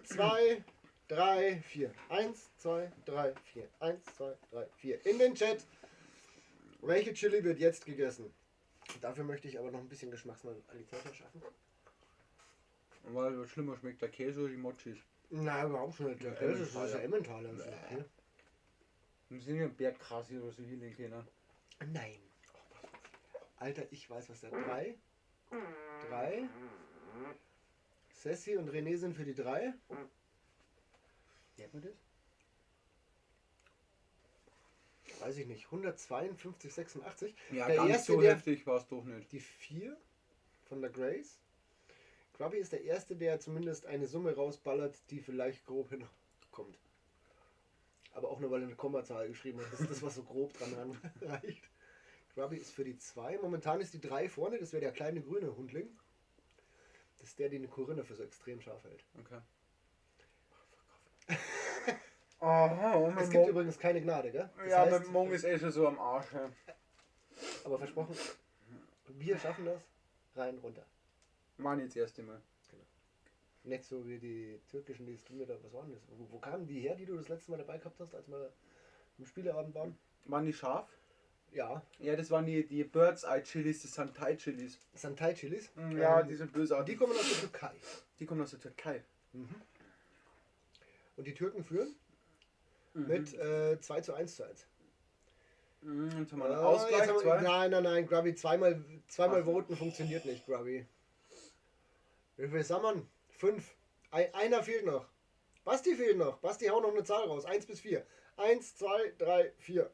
2, 3, 4. 1, 2, 3, 4. 1, 2, 3, 4. In den Chat. Welche Chili wird jetzt gegessen? Dafür möchte ich aber noch ein bisschen Geschmacksneutralität erschaffen. Weil schlimmer schmeckt der Käse oder die Mochis. Nein, überhaupt schon nicht. Der Ja, Käse ist ja Emmentaler. Emmentaler. Das ist okay. Wir sind ja ein Bergkrasi oder so hinlegen können. Nein. Alter, ich weiß, was der. 3. 3. Ceci und René sind für die 3. Merkt man das? Weiß ich nicht. 152,86. Ja, Der ganz erste, so der- heftig war es doch nicht. Die 4 von der Grace. Grubby ist der erste, der zumindest eine Summe rausballert, die vielleicht grob hinkommt. Aber auch nur, weil er eine Kommazahl geschrieben hat. Das ist das, was so grob dran reicht. Grubby ist für die 2. Momentan ist die 3 vorne. Das wäre der kleine grüne Hundling. Das ist der, den Corinna für so extrem scharf hält. Okay. Aha, mein Es gibt Mo- übrigens keine Gnade, gell? Das ja, heißt, mein Mong ist eh schon so am Arsch. Ja. Aber versprochen, wir schaffen das. Rein, runter. Mann, jetzt erst einmal. Nicht so wie die türkischen, die du mir da, was waren das? Wo kamen die her, die du das letzte Mal dabei gehabt hast, als wir im Spieleabend waren? Waren die scharf? Ja, Ja, das waren die Bird's Eye Chilis, das sind Thai Chilis. das sind Thai Chilis. Ja, die sind bösartig. Die kommen aus der Türkei. Die kommen aus der Türkei. Und die Türken führen mit 2:1:1. Mhm, jetzt haben wir einen Ah, Ausgleich. jetzt haben wir, zwei. nein, nein, nein, Grubby, zweimal Ach. voten funktioniert nicht, Grubby. Wie viel haben wir? 5. Einer fehlt noch. Basti fehlt noch. Basti, hau noch eine Zahl raus. 1 bis 4. 1, 2, 3, 4.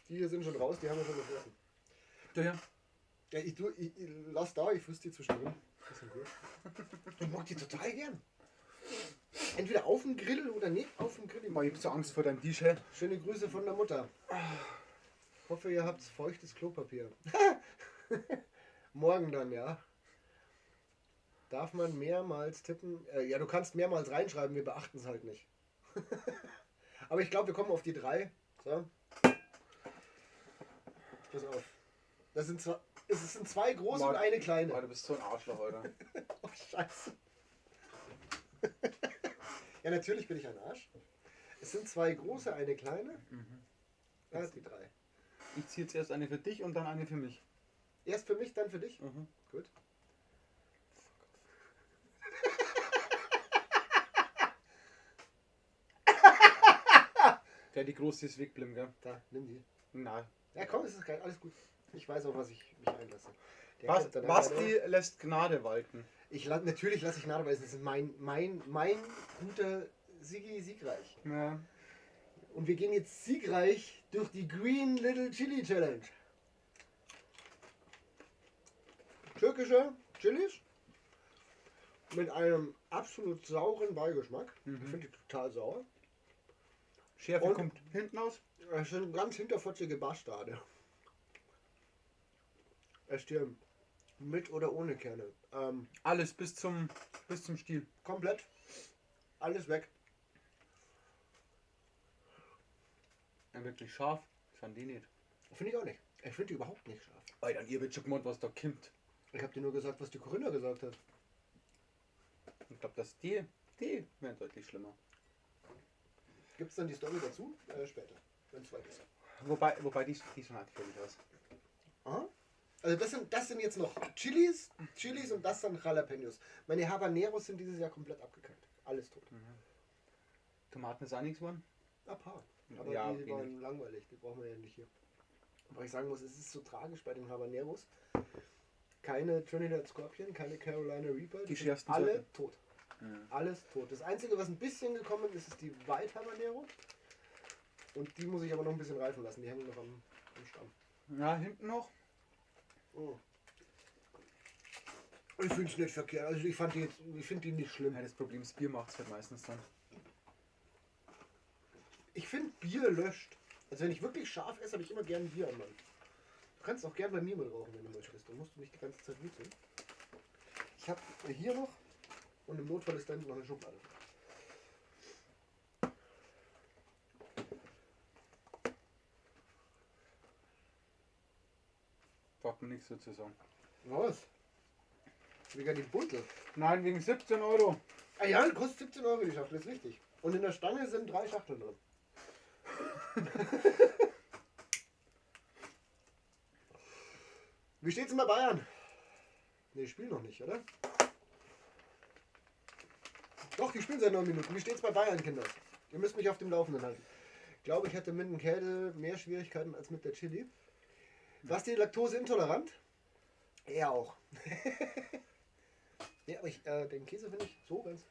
Die hier sind schon raus, die haben wir schon gefressen. Ja, ja. Ja, ich lass da, ich friss die zwischendrin. Das sind gut. Ich mag die total gern. Entweder auf dem Grill oder nicht auf dem Grill. Boah, ich hab so Angst vor deinem Tisch, hey. Schöne Grüße von der Mutter. Hoffe, ihr habt feuchtes Klopapier. Morgen dann, ja. Darf man mehrmals tippen? Ja, du kannst mehrmals reinschreiben, wir beachten es halt nicht. Aber ich glaube, wir kommen auf die 3. So. Pass auf. Das sind zwei, es sind zwei große und eine kleine. Boah, du bist so ein Arschloch, Alter. Oh, scheiße. Ja, natürlich bin ich ein Arsch. Es sind zwei große, eine kleine. Ja, die 3. Ich ziehe jetzt erst eine für dich und dann eine für mich. Erst für mich, dann für dich. Mhm. Gut. Der, die große ist weggeblieben, gell? Da, nimm die. Nein. Ja, komm, es ist geil, alles gut. Ich weiß auch, was ich mich einlasse. Der Was, kommt dann Basti lässt Gnade walten. Natürlich lasse ich Gnade, weil es ist mein guter Sigi siegreich. Ja. Und wir gehen jetzt siegreich durch die Green Little Chili Challenge. Türkische Chilis mit einem absolut sauren Beigeschmack. Ich finde die total sauer. Schärfe Und? kommt hinten aus. Das sind ganz hinterfotzige Bastarde. Es stirbt. Mit oder ohne Kerne. Alles bis zum Stiel. Komplett. Alles weg. Ja, wirklich scharf. Sind die nicht. Finde ich auch nicht. Ich finde die überhaupt nicht scharf. Alter, und ihr wird schon gemeint, was da kommt. Ich habe dir nur gesagt, was die Corinna gesagt hat. Ich glaube, dass die wären deutlich schlimmer. Gibt es dann die Story dazu? Später, wenn es weit ist. Wobei die schauen halt gefährlich aus. Aha. Also das sind jetzt noch Chilis und das sind Jalapenos. Meine Habaneros sind dieses Jahr komplett abgekackt. Alles tot. Mhm. Tomaten ist auch nichts geworden? Ein paar. Aber ja, die waren langweilig, die brauchen wir ja nicht hier. Aber ich sagen muss, es ist so tragisch bei den Habaneros. Keine Trinidad Scorpion, keine Carolina Reaper. Die sind schärfsten alle Sorten. tot. Mhm. Alles tot. Das Einzige, was ein bisschen gekommen ist, ist die White Habanero. Und die muss ich aber noch ein bisschen reifen lassen. Die hängen noch am Stamm. Ja, hinten noch. Oh. Ich finde es nicht verkehrt. Also ich finde die nicht schlimm. Ja, das Problem ist, Bier macht es halt meistens dann. Ich finde, Bier löscht. Also wenn ich wirklich scharf esse, habe ich immer gern Bier am Mann. Du kannst auch gern bei mir mit rauchen, wenn du möchtest. Dann musst du nicht die ganze Zeit wüten. Ich habe hier noch und im Notfall ist da hinten noch eine Schublade. Braucht man nichts dazu sagen. Was? Wegen dem Beutel? Nein, wegen 17 Euro. Ah ja, kostet 17 Euro die Schachtel, ist richtig. Und in der Stange sind 3 Schachteln drin. Wie steht's denn bei Bayern? Ne, spielen noch nicht, oder? Doch, die spielen seit 9 Minuten. Wie steht's bei Bayern, Kinder? Ihr müsst mich auf dem Laufenden halten. Ich glaube, ich hatte mit dem Käse mehr Schwierigkeiten als mit der Chili. Basti, laktoseintolerant? Er auch. Ja, aber den Käse finde ich so ganz...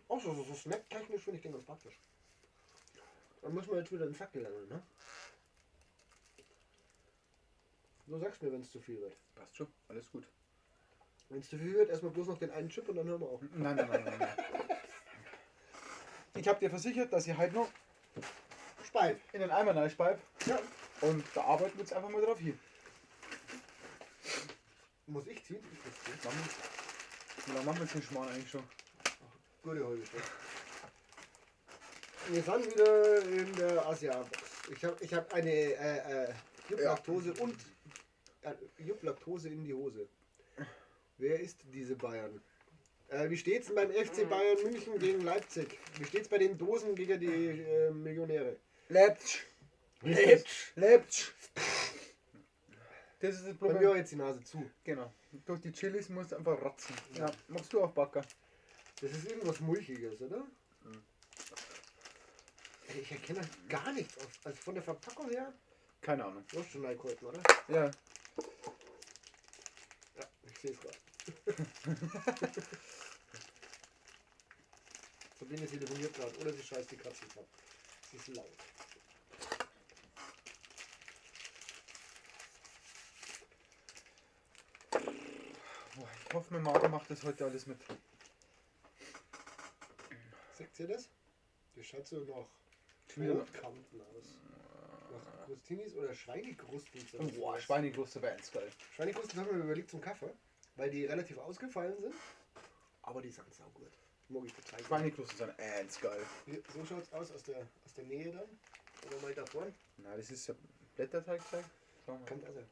Auch so snacktechnisch finde ich den ganz praktisch. Dann müssen wir jetzt wieder den Sack gelangen, ne? Du sagst mir, wenn es zu viel wird. Passt schon, alles gut. Wenn es zu viel wird, erstmal bloß noch den einen Chip und dann hören wir auf. Nein, nein, nein, nein. Nein. Ich habe dir versichert, dass ich halt noch Speib in den Eimer reinspeib. Ja. Und da arbeiten wir jetzt einfach mal drauf hin. Muss ich ziehen? Ich muss ziehen. Wie lange machen wir jetzt den Schmarrn eigentlich schon? Ach, gute halbe Stunde. Wir sind wieder in der Asia-Box. Ich hab eine Jupp-Laktose und Jupp-Laktose in die Hose. Wer ist diese Bayern? Wie steht's denn beim FC Bayern München gegen Leipzig? Wie steht's bei den Dosen gegen die Millionäre? Leipzig. Leipzig. Leipzig. Das ist das Problem. Bei mir auch jetzt die Nase zu. Genau. Durch die Chilis musst du einfach rotzen. Ja. Machst du auch Backer? Das ist irgendwas Mulchiges, oder? Mhm. Ich erkenne gar nichts. Also von der Verpackung her? Keine Ahnung. Du hast schon reingehalten, oder? Ja. Ja, ich sehe es gerade. Sabine telefoniert gerade oder sie scheißt die Katze ab. Sie ist laut. Boah, ich hoffe, mein Magen macht das heute alles mit. Seht ihr das? Das schaut so nach Brotkanten aus. Nach Crostinis oder Schweinekrusten. Boah, Schweinekruste wäre ganz geil. Schweinekrusten haben wir überlegt zum Kaffee, weil die relativ ausgefallen sind. Aber die sind saugut. Mag ich total. Schweinekrusten sind ganz geil. So schaut es aus der Nähe dann. Oder mal da vorne. Na, das ist ja Blätterteigzeug. Kommt also.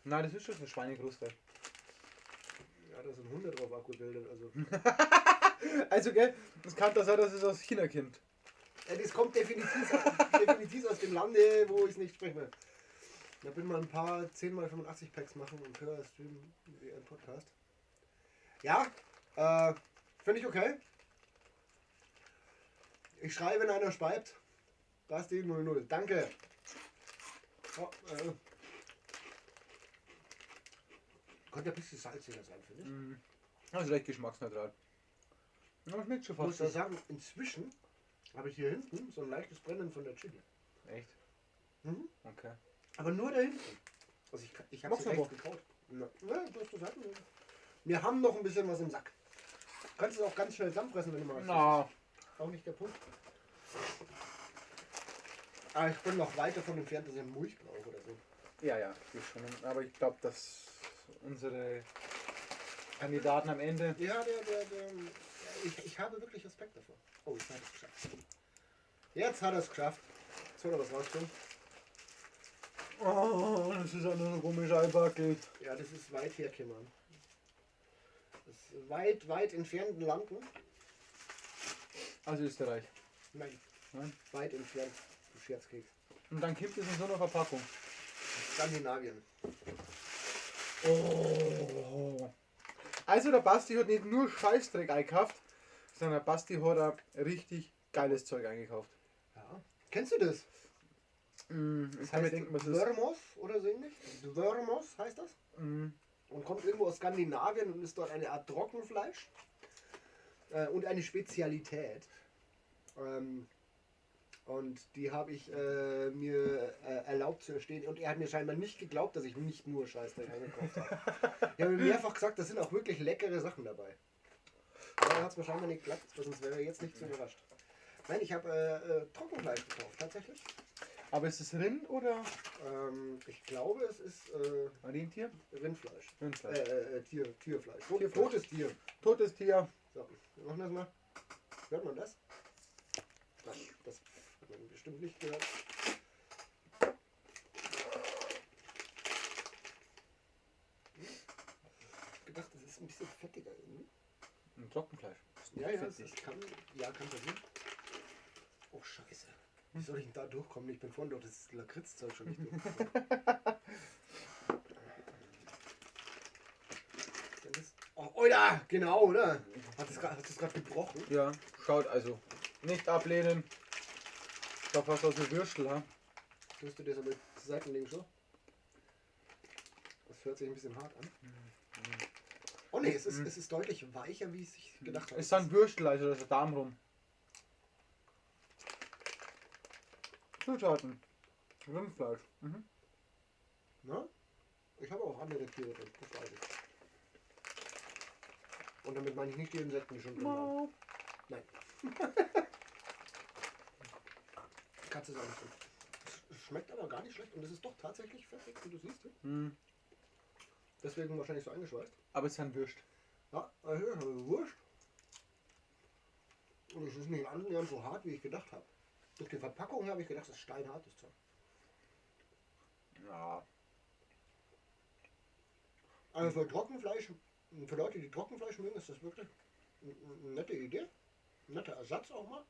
Nein, das ist schon so eine Schweinekruste. Ja, da sind Hunde drauf abgebildet. Also, also gell, es kann da sein, dass es aus China kommt. Ja, das kommt definitiv aus dem Lande, wo ich es nicht spreche. Da bin mal ein paar 10x85 Packs machen und höre Stream wie ein Podcast. Ja, finde ich okay. Ich schreie, wenn einer speibt. Basti 00. Danke. Oh, könnte ein bisschen salziger sein, finde ich. Mm. Also recht geschmacksneutral. Ja, schmeckt schon fast. Ich muss da sagen, inzwischen habe ich hier hinten so ein leichtes Brennen von der Chili. Echt? Mhm. Okay. Aber nur da hinten. Also ich habe es rechts gekaut. Na, du hast gesagt. Wir haben noch ein bisschen was im Sack. Du kannst es auch ganz schnell zusammenfressen, wenn du magst. Na. Das ist auch nicht der Punkt. Aber ich bin noch weit davon entfernt, dass ich einen Mulch brauche oder so. Ja, ja, geht schon. Aber ich glaube, dass unsere Kandidaten am Ende. Ja, ich habe wirklich Respekt davor. Oh, jetzt hat er es geschafft. Jetzt hat er es geschafft. Jetzt holt er was rauskommen. Oh, das ist auch nur so komisch einpackelt. Ja, das ist weit hergekommen. Das ist weit, weit entfernten Landen. Also Österreich. Nein. Nein? Weit entfernt, du Scherzkeks. Und dann kippt es in so einer Verpackung. Skandinavien. Oh. Also der Basti hat nicht nur Scheißdreck eingekauft, sondern der Basti hat auch richtig geiles Zeug eingekauft. Ja. Kennst du das? Ich kann mir denken, was das ist. Dvörmos oder so ähnlich? Dvörmos heißt das. Und kommt irgendwo aus Skandinavien und ist dort eine Art Trockenfleisch. Und eine Spezialität. Und die habe ich mir erlaubt zu erstehen. Und er hat mir scheinbar nicht geglaubt, dass ich nicht nur Scheißdreck eingekauft habe. Ich habe mir mehrfach gesagt, da sind auch wirklich leckere Sachen dabei. Aber er hat es mir scheinbar nicht geglaubt, sonst wäre er jetzt nicht so überrascht. Nein, ich habe Trockenfleisch gekauft, tatsächlich. Aber ist es Rind oder? Ich glaube, es ist Rentier? Rindfleisch. Rindfleisch. Tierfleisch. Tierfleisch. Totes Tier. Totes Tier. So, wir machen das mal. Hört man das? Nein, das hat man bestimmt nicht gehört. Ich hab gedacht, das ist ein bisschen fettiger irgendwie. Ein Trockenfleisch. Ja, ja, das Fettig. kann passieren. Oh, scheiße. Wie soll ich denn da durchkommen? Ich bin vorhin durch das Lakritzzeug schon nicht durchgekommen. Oh, Oida! Genau, oder? Hat es gerade gebrochen? Ja, schaut also. Nicht ablehnen. Schaut fast aus wie Würstel, ha? Tust du das aber zur Seite legen schon? Das hört sich ein bisschen hart an. Oh ne, es ist deutlich weicher, wie ich es gedacht habe. Es ist ein Würstel, also da ist der Darm rum. Zutaten. Rindfleisch. Mhm. Na? Ich habe auch andere Tiere drin, das weiß ich. Und damit meine ich nicht die Insekten, die schon drin waren. Nein. Katze ist auch nicht drin. Es schmeckt aber gar nicht schlecht und es ist doch tatsächlich fettig, wie du siehst. Mhm. Deswegen wahrscheinlich so eingeschweißt. Aber es ist ein Würst. Ja, also ist eine Wurst. Und es ist nicht annähernd so hart, wie ich gedacht habe. Durch die Verpackung habe ich gedacht, das ist steinhart, das Zeug. Ja. Also für Trockenfleisch, für Leute, die Trockenfleisch mögen, ist das wirklich eine nette Idee. Ein netter Ersatz auch mal.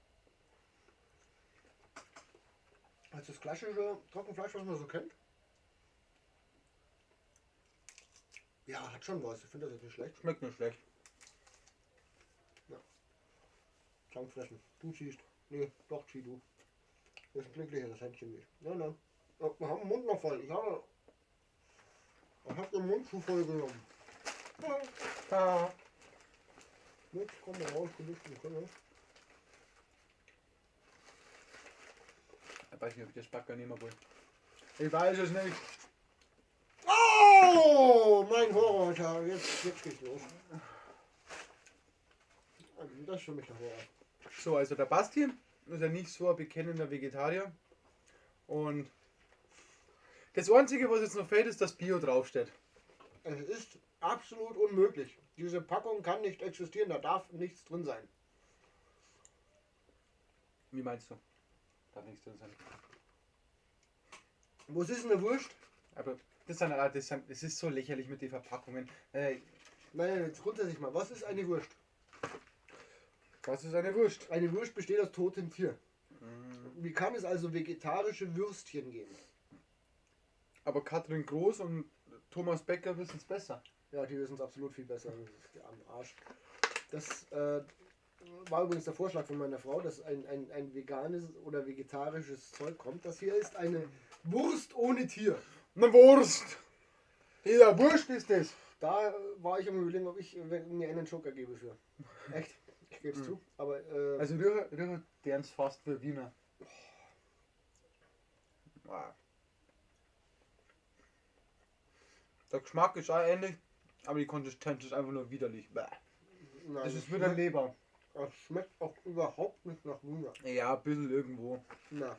Als das klassische Trockenfleisch, was man so kennt. Ja, hat schon was. Ich finde das jetzt nicht schlecht. Schmeckt nicht schlecht. Ja. Zusammenfressen. Du ziehst. Nee, doch, zieh du. Das ist ein glücklicheres Händchen nicht. Nein, nein. Ja, wir haben den Mund noch voll. Ich hab den Mund zu voll genommen. Ja. Jetzt kommen wir raus, du bist im Keller. Ich weiß nicht, ob ich das Backer nehmen will. Ich weiß es nicht. Oh, mein Horror, jetzt geht's los. Das ist für mich der Horror. So, also der Basti ist ja nicht so ein bekennender Vegetarier. Und das Einzige, was jetzt noch fehlt, ist, dass Bio draufsteht. Es ist absolut unmöglich. Diese Packung kann nicht existieren, da darf nichts drin sein. Wie meinst du? Darf nichts drin sein. Was ist denn eine Wurst? Aber das ist so lächerlich mit den Verpackungen. Nein, jetzt grundsätzlich mal. Was ist eine Wurst? Was ist eine Wurst? Eine Wurst besteht aus totem Tier. Wie kann es also vegetarische Würstchen geben? Aber Katrin Groß und Thomas Becker wissen es besser. Ja, die wissen es absolut viel besser. Das ist ja am Arsch. Das war übrigens der Vorschlag von meiner Frau, dass ein veganes oder vegetarisches Zeug kommt. Das hier ist eine Wurst ohne Tier. Eine Wurst! Ja, Wurst ist das! Da war ich am Überlegen, ob ich mir einen Joker gebe für. Echt? Ich gebe es zu. Aber, also rühre deren fast für Wiener. Wow. Der Geschmack ist auch ähnlich, aber die Konsistenz ist einfach nur widerlich. Bäh. Nein, Das ist wieder Leber. Das schmeckt auch überhaupt nicht nach Wiener. Ja, ein bisschen irgendwo. Na.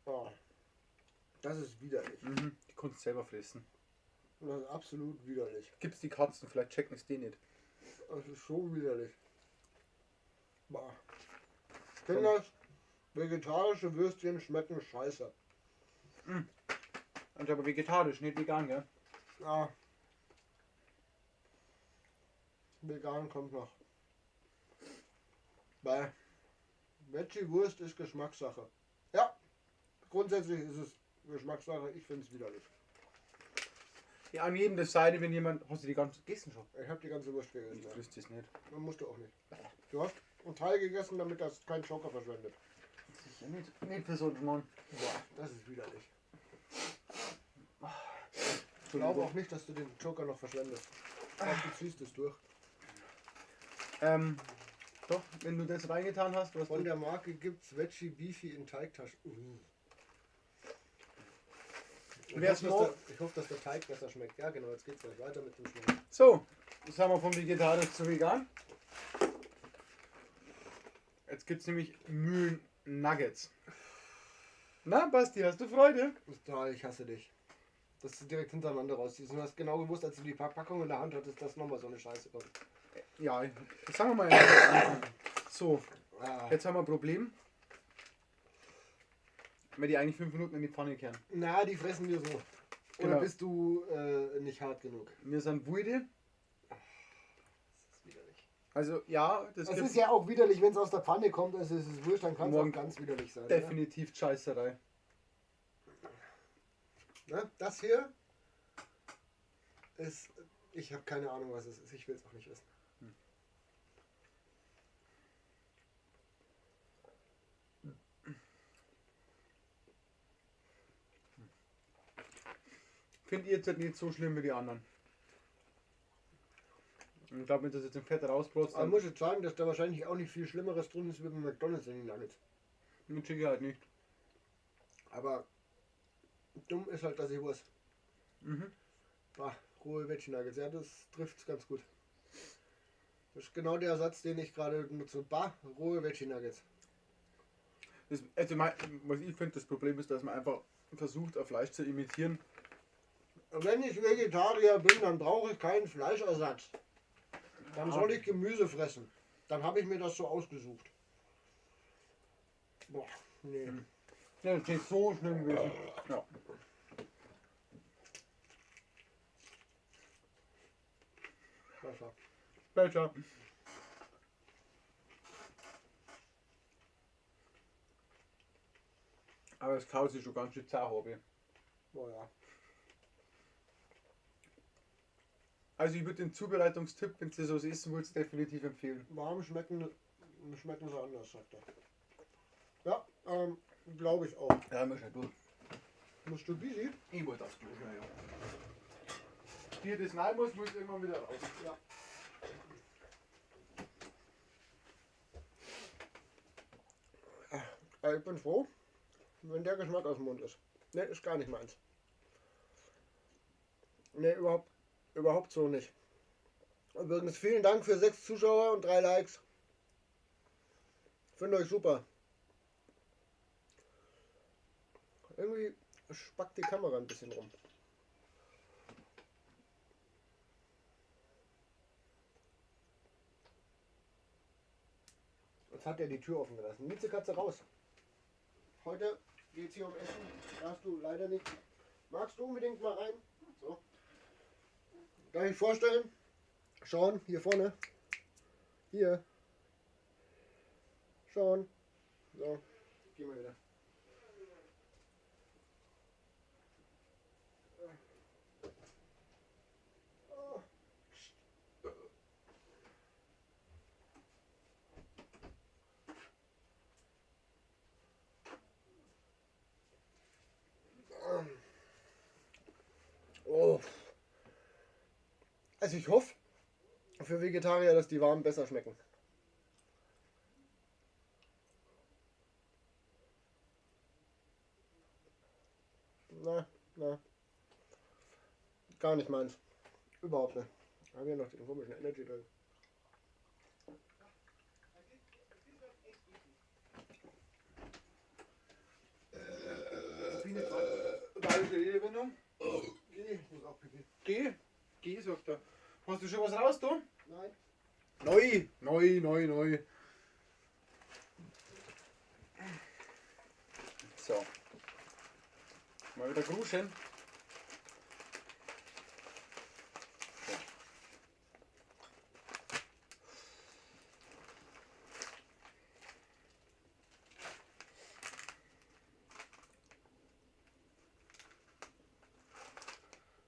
Oh. Das ist widerlich. Mhm. Die kannst du selber fressen. Das ist absolut widerlich. Gibt's die Katzen, vielleicht checken es die nicht. Das ist so widerlich. Bah. Kinders, vegetarische Würstchen schmecken scheiße. Und aber vegetarisch, nicht vegan, gell? Ja. Vegan kommt noch. Weil Veggie-Wurst ist Geschmackssache. Ja, grundsätzlich ist es Geschmackssache. Ich finde es widerlich. Ja, an jedem das Seine, wenn jemand. Hast du die ganze gegessen schon? Ich habe die ganze Wurst gegessen. Ich Ja. friss das nicht. Man musste auch nicht. Du hast einen Teil gegessen, damit das kein Joker verschwendet. Sicher nicht. Nicht für so einen Mann. Boah, das ist widerlich. Ich glaube auch nicht, dass du den Joker noch verschwendest. Ich glaube, du ziehst es durch. Doch, wenn du das reingetan hast, was Von du. der Marke gibt's Veggie Beefy in Teigtaschen. Ich Wer's hoffe, mag- ich hoffe, dass der Teig besser schmeckt. Ja, genau, jetzt geht's gleich weiter mit dem Schmecken. So, jetzt haben wir vom Vegetarisch zu vegan. Jetzt gibt's nämlich Mühlen Nuggets. Na, Basti, hast du Freude? Total, ich hasse dich. Dass du direkt hintereinander rausziehst. Und du hast genau gewusst, als du die Packung in der Hand hattest, dass nochmal so eine Scheiße kommt. Ja, sagen wir mal. So, Ah. jetzt haben wir ein Problem. Wenn die eigentlich 5 Minuten in die Pfanne kehren. Na, die fressen wir so. Oder Genau. bist du nicht hart genug? Wir sind Wuide. Das ist widerlich. Also ja, das Es gibt ist ja auch widerlich, wenn es aus der Pfanne kommt. Also es ist wurscht, dann kann es auch Morgen ganz widerlich sein. definitiv Scheißerei. Ne? Ne? Das hier ist. Ich habe keine Ahnung, was es ist. Ich will es auch nicht wissen. Finde ich jetzt halt nicht so schlimm wie die anderen. Ich glaube, wenn das jetzt im Fett rausbrotzt, Aber dann man muss jetzt sagen, dass da wahrscheinlich auch nicht viel Schlimmeres drin ist wie bei McDonald's in den Nuggets. mit Sicherheit nicht. Aber dumm ist halt, dass ich was. Mhm. Bah, rohe Veggie Nuggets. Ja, das trifft's ganz gut. Das ist genau der Satz, den ich gerade nutze. Bah, rohe Veggie Nuggets. Das, also mein, was ich finde, das Problem ist, dass man einfach versucht, ein Fleisch zu imitieren. Wenn ich Vegetarier bin, dann brauche ich keinen Fleischersatz. Dann Ja. soll ich Gemüse fressen. Dann habe ich mir das so ausgesucht. Boah, nee. Ja, das ist nicht so schlimm gewesen. Ja. Besser. Besser. Aber es kaut sich schon ganz schön zart, Hobby. Boah, ja. Also ich würde den Zubereitungstipp, wenn du sowas essen willst, definitiv empfehlen. Warm schmecken, schmecken sie anders, sagt er. Ja, glaube ich auch. Ja, wir schon durch. Musst du busy? Ich wollte aufs Klo schnell, ja. Dir das nein muss, muss irgendwann wieder raus. Ja. Ich bin froh, wenn der Geschmack aus dem Mund ist. Ne, ist gar nicht meins. Ne, überhaupt so nicht. Übrigens, vielen Dank für 6 Zuschauer und 3 Likes. Finde euch super. Irgendwie spackt die Kamera ein bisschen rum. Jetzt hat er die Tür offen gelassen. Miezekatze raus. Heute geht's hier um Essen. Darfst du leider nicht. Magst du unbedingt mal rein? So. Darf ich vorstellen? Schauen, hier vorne. Hier. Schauen. So, gehen wir wieder. Oh. Also ich hoffe für Vegetarier, dass die warm besser schmecken. Na, na. Gar nicht meins. Überhaupt nicht. Haben wir noch den komischen Energy Drink. Da ist die Redewendung. Geh, ich muss auch pipi. Geh, geh, sagt er. Hast du schon was raus, du? Nein. Neu, neu, neu, neu. So. Mal wieder gruschen. So.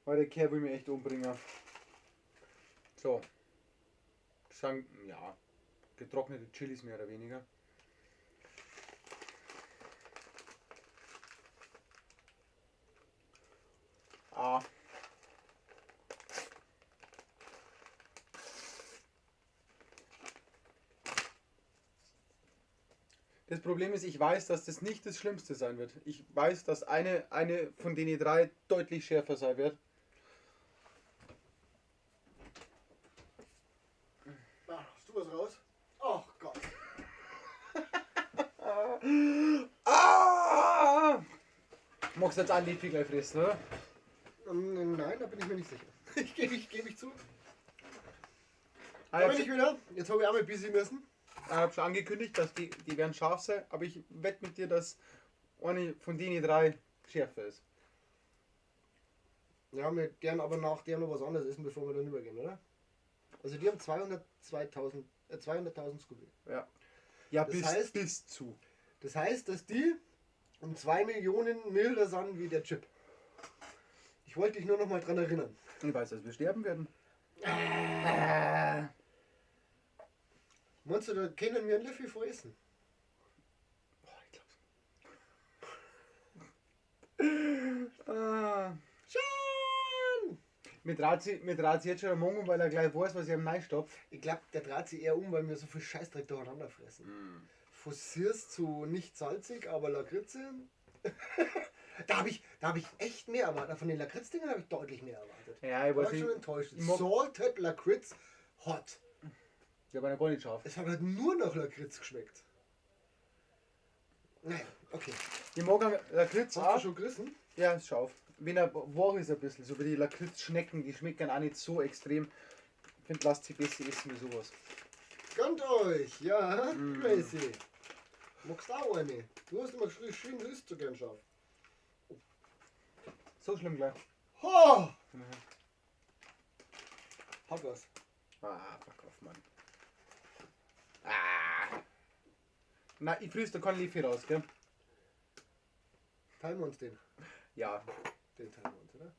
Weil der Kerl will mich echt umbringen. So. Das sind, ja, getrocknete Chilis mehr oder weniger. Ah. Das Problem ist, ich weiß, dass das nicht das Schlimmste sein wird. Ich weiß, dass eine von den drei deutlich schärfer sein wird. Hast du was raus? Oh Gott. Ah! Magst du jetzt einen Löffel gleich fressen, oder? Nein, da bin ich mir nicht sicher. Ich gebe ich zu. Da bin ich wieder. Jetzt habe ich auch mal busy müssen. Ich habe schon angekündigt, dass die werden scharf sein, aber ich wette mit dir, dass eine von denen drei schärfer ist. Ja, wir gern aber nach der noch was anderes essen, bevor wir dann übergehen, oder? Also die haben 200.000 Scooby. Ja. Ja, das bis, heißt, bis zu. Das heißt, dass die um 2 Millionen milder sind wie der Chip. Ich wollte dich nur noch mal dran erinnern. Ich weiß, dass wir sterben werden. Meinst du, da können wir einen Löffel vor essen? Boah, ich glaub's. Ah. Schon! Mir dreht sich jetzt schon der Mund um, weil er gleich weiß, was ich am reinstopf. Ich glaube, der dreht sich eher um, weil wir so viel Scheißdreck durcheinander fressen. Mm. Fossierst zu nicht salzig, aber Lakritze. Da hab ich echt mehr erwartet. Von den Lakritz-Dingern habe ich deutlich mehr erwartet. Ja, ich weiß war nicht. schon enttäuscht. Salted Lakritz Hot. Die haben ja gar nicht scharf. Es hat halt nur nach Lakritz geschmeckt. Naja, okay. Ich mag Lakritz. Hast du schon gerissen? Ja, ist scharf. Wenn er warm ist ein bisschen, so wie die Lakritzschnecken, die schmecken auch nicht so extrem. Ich finde, lasst sie besser essen wie sowas. Gönnt euch, ja, crazy. Magst du auch eine? Du hast immer geschrien, du isst so gern scharf. So schlimm gleich. Ho! Mhm. Hat was. Ah, fuck off, Mann. Ah. Na, ich friss da keinen Löffel raus, gell? Teilen wir uns den? Ja. Den teilen wir uns, oder?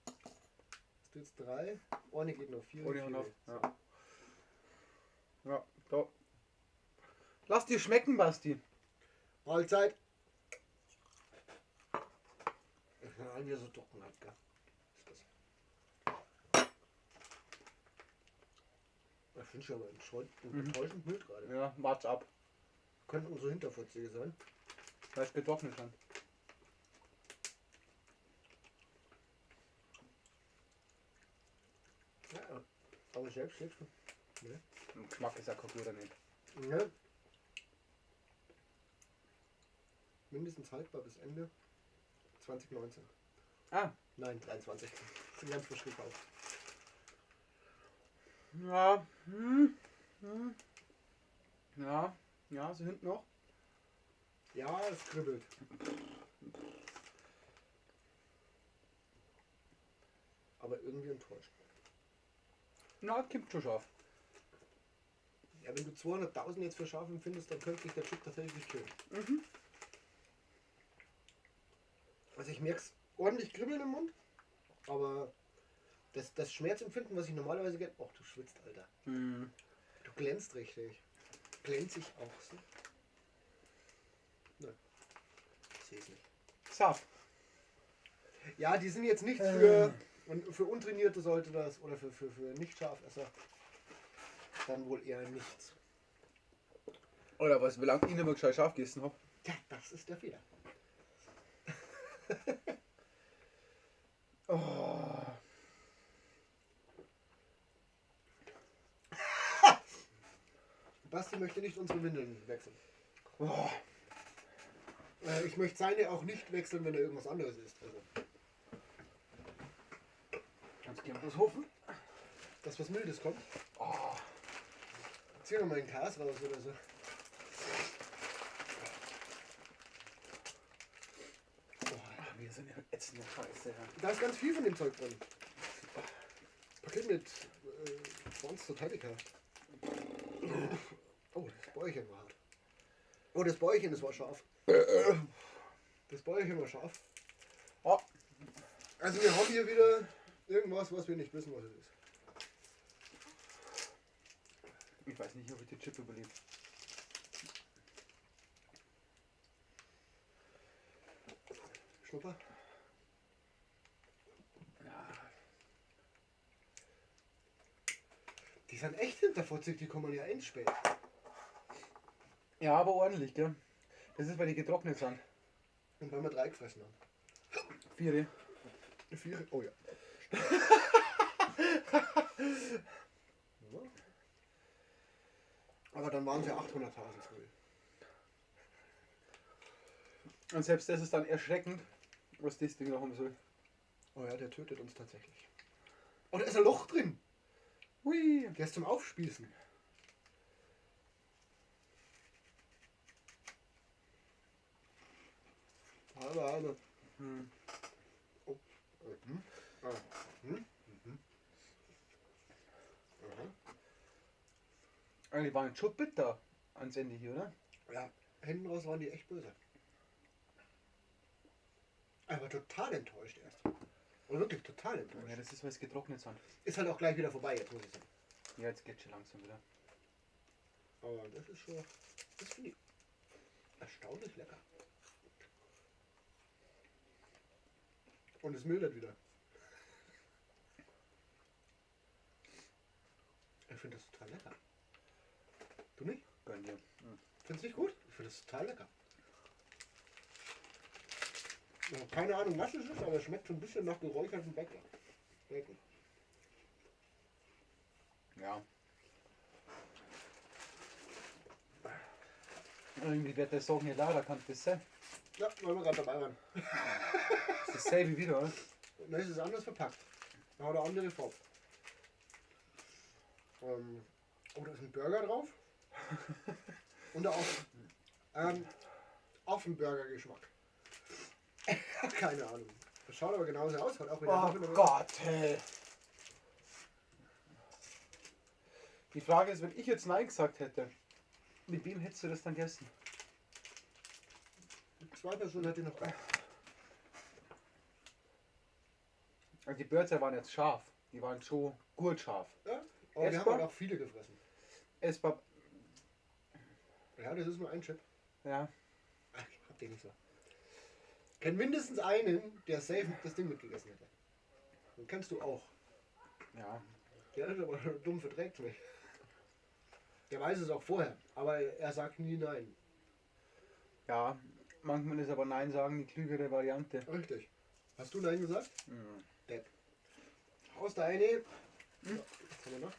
Hast du jetzt 3? Ohne geht noch 4. Ohne noch. Ja. Ja, da. Lass dir schmecken, Basti. Mahlzeit. Ja, wieder so trocken hat, gell? Ist das. Ich finde schon aber enttäuschend mild gerade. Ja, wart's ab. Könnten unsere Hinterfotzige sein. Weil es getrocknet schon. Ja, aber selbst jetzt. Ne? Im Geschmack ist ja kein guter nicht. Ne? Mindestens haltbar bis Ende 2019. Ah. Nein, 23. Sind ganz frisch gekauft. Ja. Hm. Hm. Ja. Ja, so hinten noch. Ja, es kribbelt. Aber irgendwie enttäuscht. Na, kommt schon scharf. Ja, wenn du 200.000 jetzt für scharf empfindest, dann könnte dich der Chip tatsächlich killen. Mhm. Also ich merke es ordentlich kribbeln im Mund, aber das Schmerzempfinden, was ich normalerweise kenne... Och, du schwitzt, Alter. Mhm. Du glänzt richtig. Glänze ich auch so? Nein. Ich sehe es nicht. Scharf. Ja, die sind jetzt nicht für... Und für Untrainierte sollte das, oder für Nicht-Scharfesser, dann wohl eher nichts. Oder was, wie lange ich nicht mehr gescheit scharf gegessen habe. Ja, das ist der Fehler. Oh. Basti möchte nicht unsere Windeln wechseln. Oh. Ich möchte seine auch nicht wechseln, wenn er irgendwas anderes isst. Also. Ganz gerne was hoffen. Dass was Mildes kommt. Oh. Zieh noch mal einen Kas raus oder so. Oh, wir sind ja ätzende Scheiße. Ja. Da ist ganz viel von dem Zeug drin. Paket mit Monster Telica. Oh, das Bäuerchen war hart. Oh, das Bäuerchen, das war scharf. Das Bäuerchen war scharf. Oh. Also wir haben hier wieder irgendwas, was wir nicht wissen, was es ist. Ich weiß nicht, ob ich den Chip überlebe. Schnupper. Ja. Die sind echt hinterfotzig, die kommen ja endspät. Ja, aber ordentlich, gell? Das ist, weil die getrocknet sind. Und weil wir 3 gefressen haben. 4. 4? Oh ja. Aber dann waren es ja 800.000 früh. Und selbst das ist dann erschreckend, was das Ding noch haben soll. Oh ja, der tötet uns tatsächlich. Oh, da ist ein Loch drin. Hui. Der ist zum Aufspießen. Halbe, halbe. Hm. Oh. Hm. Ah. Hm. Mhm. Aha. Eigentlich waren schon bitter ans Ende hier, oder? Ja, hinten raus waren die echt böse. Aber total enttäuscht erst. Und wirklich total enttäuscht. Ja, das ist, weil es getrocknet sind. Ist halt auch gleich wieder vorbei, jetzt muss ich sagen. Ja, jetzt geht's schon langsam wieder. Aber das ist schon. Das finde ich erstaunlich lecker. Und es mildert wieder. Ich finde das total lecker. Du nicht? Gönn dir. Mhm. Findest du nicht gut? Ich finde das total lecker. Ich habe keine Ahnung, was es ist, aber es schmeckt so ein bisschen nach geräuchertem Bacon. Bacon. Ja. Irgendwie wird der Song hier lauter, kann das sein? Ja, weil wir gerade dabei waren. Ist dasselbe wieder, oder? Nein, es ist anders verpackt. Da hat eine andere Farbe. Oh, da ist ein Burger drauf. Und da auch Affenburger-Geschmack. Keine Ahnung. Das schaut aber genauso aus. Hat auch wieder Oh Gott, hey. Die Frage ist, wenn ich jetzt Nein gesagt hätte, mit wem hättest du das dann gegessen? 2 Personen hätte ich noch gehabt. Also die Birds waren jetzt scharf. Die waren schon gut scharf. Ja, aber wir haben halt auch viele gefressen. Essbar. Ja, das ist nur ein Chip. Ja. Ach, hab den nicht so. Kenn mindestens einen, der safe das Ding mitgegessen hätte. Den kennst du auch. Ja. Der ist aber dumm, verträgt mich. Der weiß es auch vorher, aber er sagt nie nein. Ja, manchmal ist aber Nein sagen die klügere Variante. Richtig. Hast du Nein gesagt? Mhm. Depp. Haust da eine. Hm? Was haben wir noch?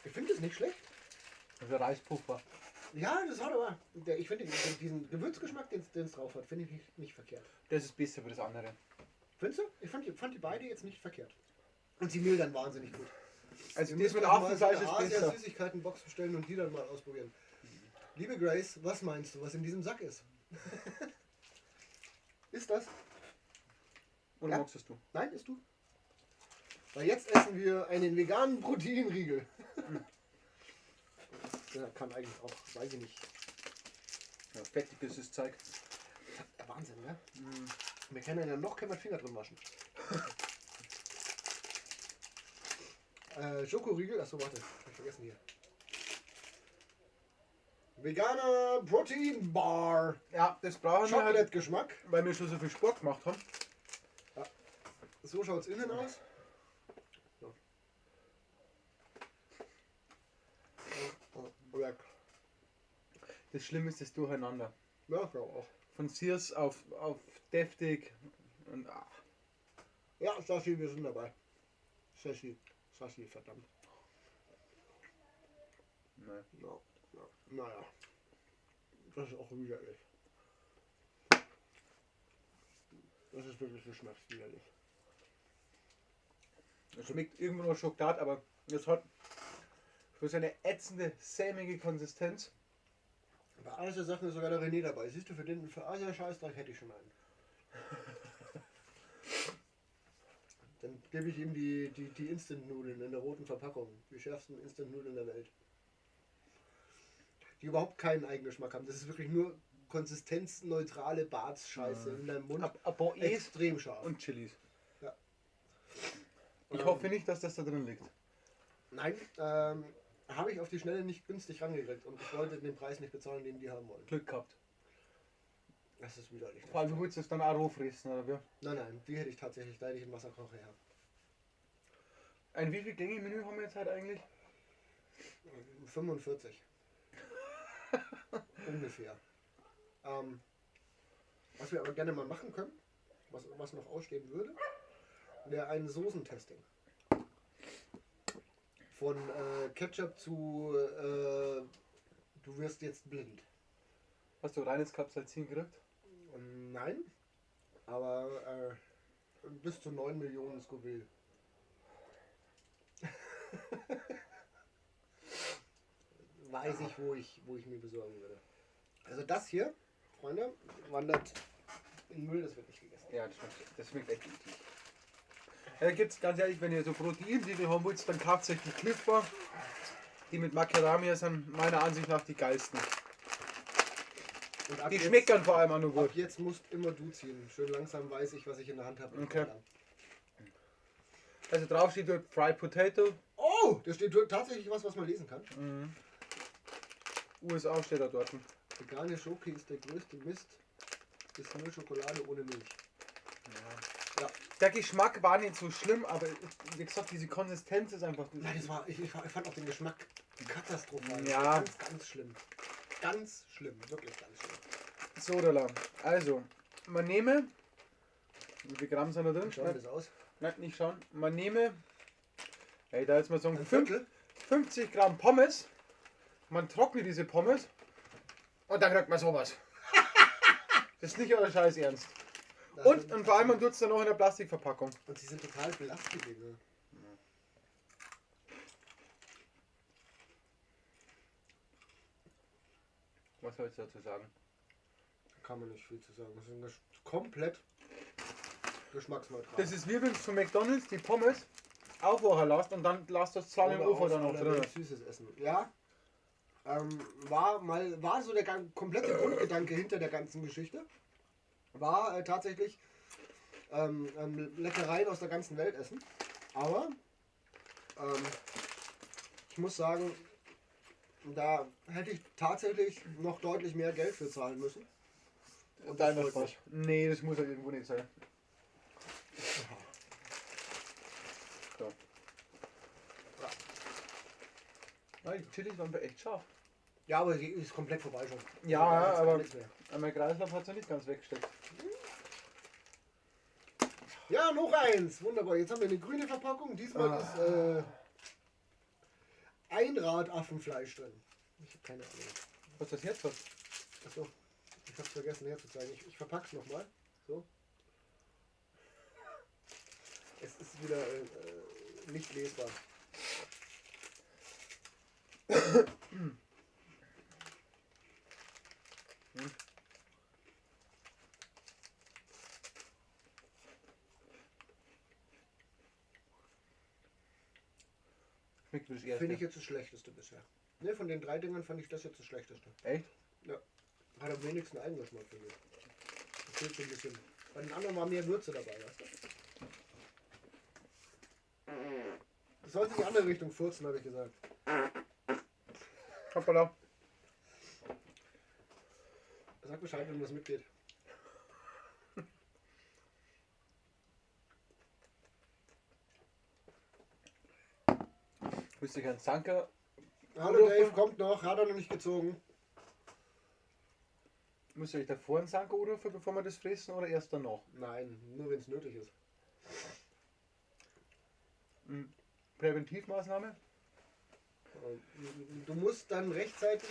Ich finde das nicht schlecht. Also Reispuffer. Ja, das hat aber. Ich finde diesen Gewürzgeschmack, den es drauf hat, finde ich nicht verkehrt. Das ist besser für das andere. Findest du? Ich fand die beide jetzt nicht verkehrt. Und sie mildern wahnsinnig gut. Also wir das mit müssen auch mal so Affenfleisch eine ist besser. Asia-Süßigkeiten-Box bestellen und die dann mal ausprobieren. Liebe Grace, was meinst du, was in diesem Sack ist? Ist das? Oder Ja. magst es du? Nein, isst du. Weil jetzt essen wir einen veganen Proteinriegel. Der kann eigentlich auch, weiß ich nicht. Ja, fettiges Zeug. Ja, Wahnsinn, ne? Wir können ja noch keinen Finger drin waschen. Schokoriegel, achso, warte, hab ich vergessen hier. Veganer Protein Bar. Ja, das brauchen wir halt, Chocolate-Geschmack. weil wir schon so viel Sport gemacht haben. Ja. So schaut's innen aus. So. Oh, leck. Das Schlimme ist das Durcheinander. Ja, glaub auch. Von Sears auf deftig und ach. Ja, Sashi, wir sind dabei. Sashi, Sashi, verdammt. Nein. No. Ja, naja. Das ist auch widerlich. Das ist wirklich geschmackswiderlich. Es schmeckt irgendwo noch Schokolade, aber es hat für seine ätzende, sämige Konsistenz. Bei all so Sachen ist sogar der René dabei. Siehst du, für Asia-Scheißdreck hätte ich schon einen. Dann gebe ich ihm die Instant-Nudeln in der roten Verpackung. Die schärfsten Instant-Nudeln der Welt. Die überhaupt keinen Eigengeschmack haben. Das ist wirklich nur konsistenzneutrale Bartscheiße in deinem Mund. Extrem scharf. Und Chilis. Ja. Ich hoffe nicht, dass das da drin liegt. Nein, habe ich auf die Schnelle nicht günstig rangekriegt und ich wollte den Preis nicht bezahlen, den die haben wollen. Glück gehabt. Das ist widerlich. Vor allem, du würdest das dann auch roh fressen, oder wie? Nein, nein, die hätte ich tatsächlich, da hätte ich einen Wasserkocher her. Ein wie viel Gänge-Menü haben wir jetzt halt eigentlich? 45. Ungefähr. Was wir aber gerne mal machen können, was noch ausstehen würde, wäre ein Soßentesting. Von Ketchup zu du wirst jetzt blind. Hast du reines Capsaicin gekriegt? Nein, aber bis zu 9 Millionen Scoville. Weiß ich, wo ich mir besorgen würde. Also das hier, Freunde, wandert in Müll, das wird nicht gegessen. Ja, das schmeckt echt eklig. Ja, gibt's ganz ehrlich, wenn ihr so Proteinriegel haben wollt, dann kauft euch die Clif Bar. Die mit Macadamia sind meiner Ansicht nach die geilsten. Und die schmecken vor allem auch nur gut. Ab jetzt musst immer du ziehen. Schön langsam weiß ich, was ich in der Hand habe. Okay. Also drauf steht dort Fried Potato. Oh, da steht tatsächlich was, was man lesen kann. Mhm. USA steht da dort. Vegane Schoki ist der größte Mist. Ist nur Schokolade ohne Milch. Ja. Ja. Der Geschmack war nicht so schlimm, aber wie gesagt, diese Konsistenz ist einfach... Nein, das war, ich fand auch den Geschmack katastrophal. Ja. Ganz, ganz schlimm. Ganz schlimm, wirklich ganz schlimm. So, da. Also, man nehme... Wie viel Gramm sind da drin? Schauen das aus? Nein, nicht schauen. Man nehme... Ey, da jetzt mal so 50 Gramm Pommes. Man trocknet diese Pommes. Und dann kriegt man sowas. Das ist nicht euer Scheiß Ernst. Und vor allem man tut es dann auch in der Plastikverpackung. Und sie sind total blass, die Dinge. Was sollst du dazu sagen? Kann man nicht viel zu sagen. Das ist komplett geschmacksneutral. Das ist wie wenn du zu McDonald's die Pommes aufwachen lässt und dann lässt das Zahn im Ofen dann noch drin. Süßes Essen. Ja. War so der komplette Grundgedanke hinter der ganzen Geschichte. War tatsächlich Leckereien aus der ganzen Welt essen. Aber ich muss sagen, da hätte ich tatsächlich noch deutlich mehr Geld für zahlen müssen. Und das Spaß. Nee, das muss ja irgendwo nicht sein. So. Ja. Ja, die Chilis waren echt scharf. Ja, aber die ist komplett vorbei schon. Ja, aber mein Kreislauf hat sie nicht ganz weggesteckt. Ja, noch eins. Wunderbar. Jetzt haben wir eine grüne Verpackung. Diesmal ist Einradaffenfleisch drin. Ich habe keine Ahnung. Was ist das jetzt? Achso, ich hab's vergessen herzuzeigen. Ich verpack's nochmal. So. Es ist wieder nicht lesbar. Finde ich jetzt das Schlechteste bisher. Ne, von den drei Dingern fand ich das jetzt das Schlechteste. Echt? Ja. Hat am wenigsten Eigengeschmack, finde ich. Das fehlt so ein bisschen. Bei den anderen war mehr Würze dabei, weißt du? Das sollte in die andere Richtung furzen, habe ich gesagt. Hoppala. Sag Bescheid, wenn was mitgeht. Willst du keinen Zanker? Hallo Dave, kommt noch, hat er noch nicht gezogen. Müsst ihr euch davor einen Sanker anrufen, bevor wir das fressen, oder erst danach? Nein, nur wenn es nötig ist. Präventivmaßnahme? Du musst dann rechtzeitig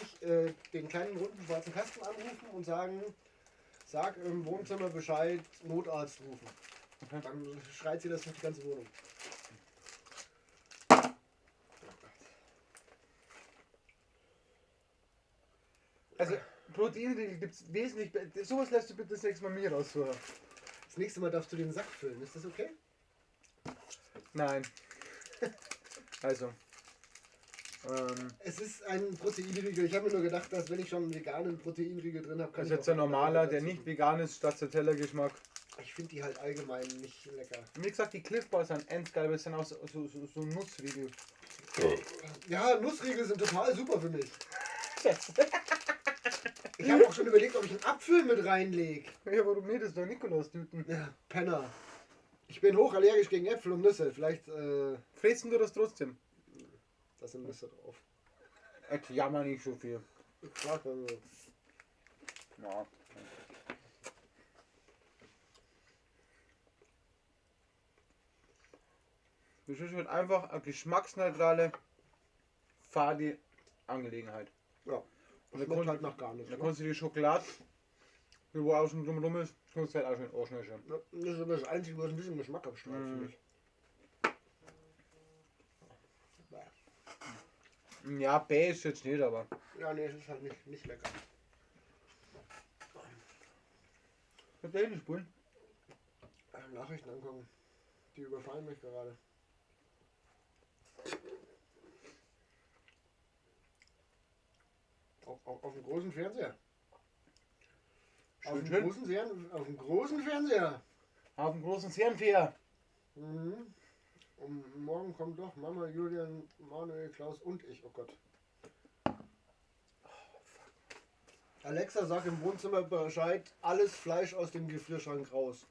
den kleinen runden schwarzen Kasten anrufen und sagen, sag im Wohnzimmer Bescheid, Notarzt rufen. Okay. Dann schreit sie das durch die ganze Wohnung. Also Proteinriegel gibt es wesentlich. Sowas lässt du bitte das nächste Mal mir raussuchen. Das nächste Mal darfst du den Sack füllen, ist das okay? Nein. Also. Es ist ein Proteinriegel. Ich habe mir nur gedacht, dass wenn ich schon einen veganen Proteinriegel drin habe, kann Das ist ich jetzt ein auch normaler, der dazu nicht tun. vegan ist, Stracciatella-Geschmack. Ich finde die halt allgemein nicht lecker. Wie gesagt, die Clif Bars sind endgeil, aber es sind auch so Nussriegel. Ja, Nussriegel sind total super für mich. Ich habe auch schon überlegt, ob ich einen Apfel mit reinlege. Ja, warum nicht? Das ist doch Nikolaus-Tüten. Ja, Penner. Ich bin hochallergisch gegen Äpfel und Nüsse. Vielleicht, Fressen du das trotzdem? da sind Nüsse drauf. Jetzt jammer nicht so viel. Ich frag mal so. Ja. Das ist halt einfach eine geschmacksneutrale, fade Angelegenheit. Ja. Und Schmeckt halt nach gar nichts. Da Ne? kannst du die Schokolade, die wo außen drumherum ist, kannst du halt auch schön anschneiden. Ja, das ist aber das Einzige, was ein bisschen Geschmack abstrahlt, Mhm. finde ich. Ja, bäh ist jetzt nicht, aber. Ja, nee, es ist halt nicht lecker. Mit der Spulen. Nachrichten angucken. Die überfallen mich gerade. Auf dem großen Fernseher. Schön, auf dem schön. Großen auf dem großen Fernseher. Auf dem großen Fernseher. Mhm. Und morgen kommt doch Mama, Julian, Manuel, Klaus und ich. Oh Gott. Alexa, sag im Wohnzimmer Bescheid, alles Fleisch aus dem Gefrierschrank raus.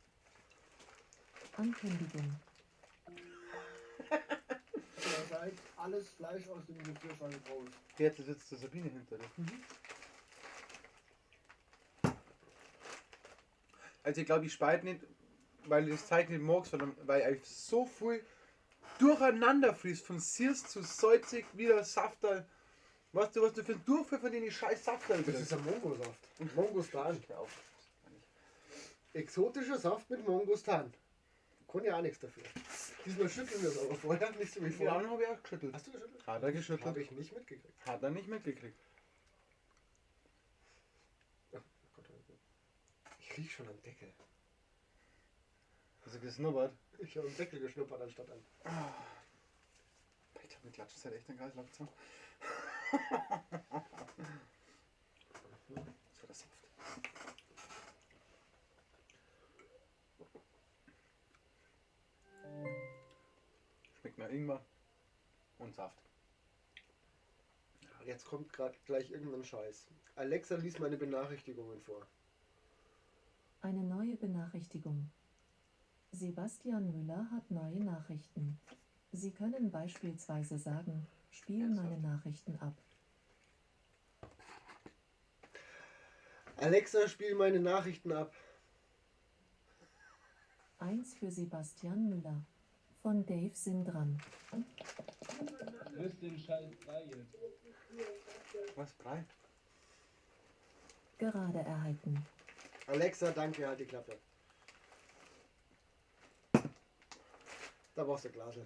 Ankündigung. Bescheid, alles Fleisch aus dem Gefrierschrank raus. Jetzt sitzt der Sabine hinter dir. Also ich glaube, ich speit nicht, weil ich das Zeug nicht mag, sondern weil ich so viel durcheinander fließt, von Sears zu salzig, wieder Safterl. Weißt du, was du für einen Durchfall von den scheiß Safterl Das ist kriegst? ein Mongosaft. Und Mongostan. Hör auf. Exotischer Saft mit Mongostan. Kann ja auch nichts dafür. Diesmal schütteln wir es aber vorher, nicht so wie Die vorher. anderen habe ich auch geschüttelt. Hast du geschüttelt? Hat er geschüttelt? Habe ich nicht mitgekriegt. Hat er nicht mitgekriegt. Oh Gott, oh Gott. Ich riech schon am Deckel. Hast du gesnubbert? Ich habe am Deckel geschnuppert anstatt an. Ich glaube, wir klatschen halt echt den Kreis langsam. So, der Saft. Schmeckt nach Ingwer und Saft. Jetzt kommt gerade gleich irgendein Scheiß. Alexa, lies meine Benachrichtigungen vor. Eine neue Benachrichtigung. Sebastian Müller hat neue Nachrichten. Sie können beispielsweise sagen, spiel meine Nachrichten ab. Alexa, spiel meine Nachrichten ab. 1 für Sebastian Müller. Von Dave Sindram. Löst den Scheiß Brei jetzt. Was? Brei? Gerade erhalten. Alexa, danke, halt die Klappe. Da brauchst du Glasl.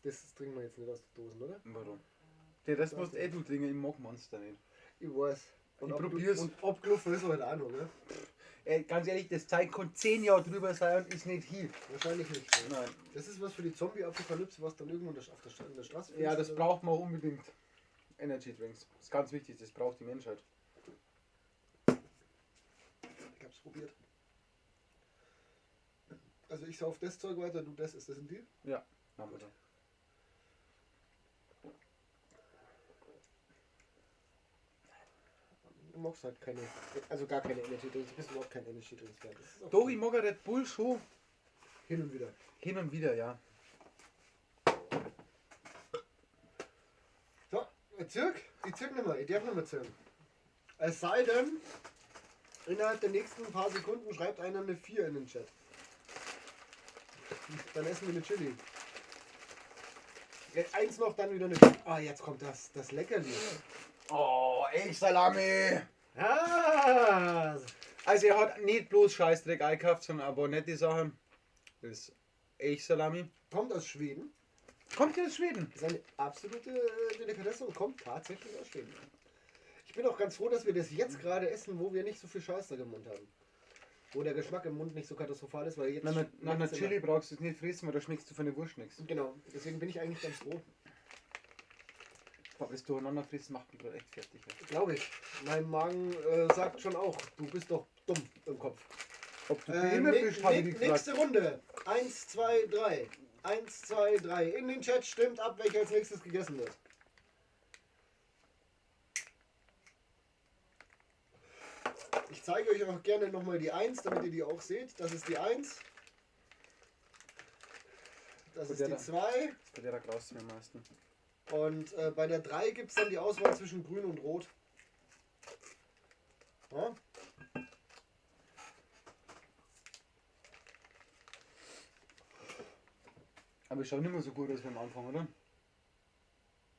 Das trinken wir jetzt nicht aus der Dosen, oder? Warum? Der Rest musst eh du trinken, ich mag Monster nicht. Ich weiß. Und Ich ob du- probier's. Und ob gelaufen ist heute auch noch, ne? Ey, ganz ehrlich, das Zeug kann 10 Jahre drüber sein und ist nicht hier. Wahrscheinlich nicht. Ne? Nein. Das ist was für die Zombie-Apokalypse, was dann irgendwo in der, auf der, in der Straße Ja, das findest, oder? braucht man unbedingt. Energy Drinks. Das ist ganz wichtig, das braucht die Menschheit. Ich hab's probiert. Also ich sauf das Zeug weiter, du das. Ist das ein Deal? Ja, machen wir so. Du magst halt keine, also gar keine Energy Drinks. Du bist überhaupt kein Energy Drinks Fan. Das ist auch Doch, okay. ich mag ja Red Bull schon. Hin und wieder. Hin und wieder, ja. So, Zirk. Ich zirk nicht mehr. Ich darf nicht mehr zirken. Es sei denn, innerhalb der nächsten paar Sekunden schreibt einer eine 4 in den Chat. Dann essen wir eine Chili. Eins noch, dann wieder eine. Ah, jetzt kommt das Leckerli. Oh, Elchsalami! Ah! Also er hat nicht bloß Scheißdreck eingekauft, sondern aber nette Sachen. Das ist Elchsalami. Kommt aus Schweden. Kommt hier aus Schweden. Ist eine absolute Delikatesse und kommt tatsächlich aus Schweden. Ich bin auch ganz froh, dass wir das jetzt gerade essen, wo wir nicht so viel Scheißdreck im Mund haben. Wo der Geschmack im Mund nicht so katastrophal ist, weil jetzt. Nach einer schmeckt's Chili immer. brauchst du es nicht fressen, weil da schmeckst du von der Wurst nichts. Genau, deswegen bin ich eigentlich ganz froh. Boah, das durcheinander fressen macht mich gerade echt fertig. Ey. Glaube ich. Mein Magen sagt schon auch, du bist doch dumm im Kopf. Ob du behindert bist, habe ich nicht gesagt. Nächste Runde. 1, 2, 3. 1, 2, 3. In den Chat stimmt ab, welcher als nächstes gegessen wird. Ich zeige euch auch gerne nochmal die 1, damit ihr die auch seht. Das ist die 1. Das ist der die da. 2. Bei der da graust du mir am meisten. Und bei der 3 gibt es dann die Auswahl zwischen grün und rot. Ja? Aber ich schaue nicht mehr so gut aus wie am Anfang, oder?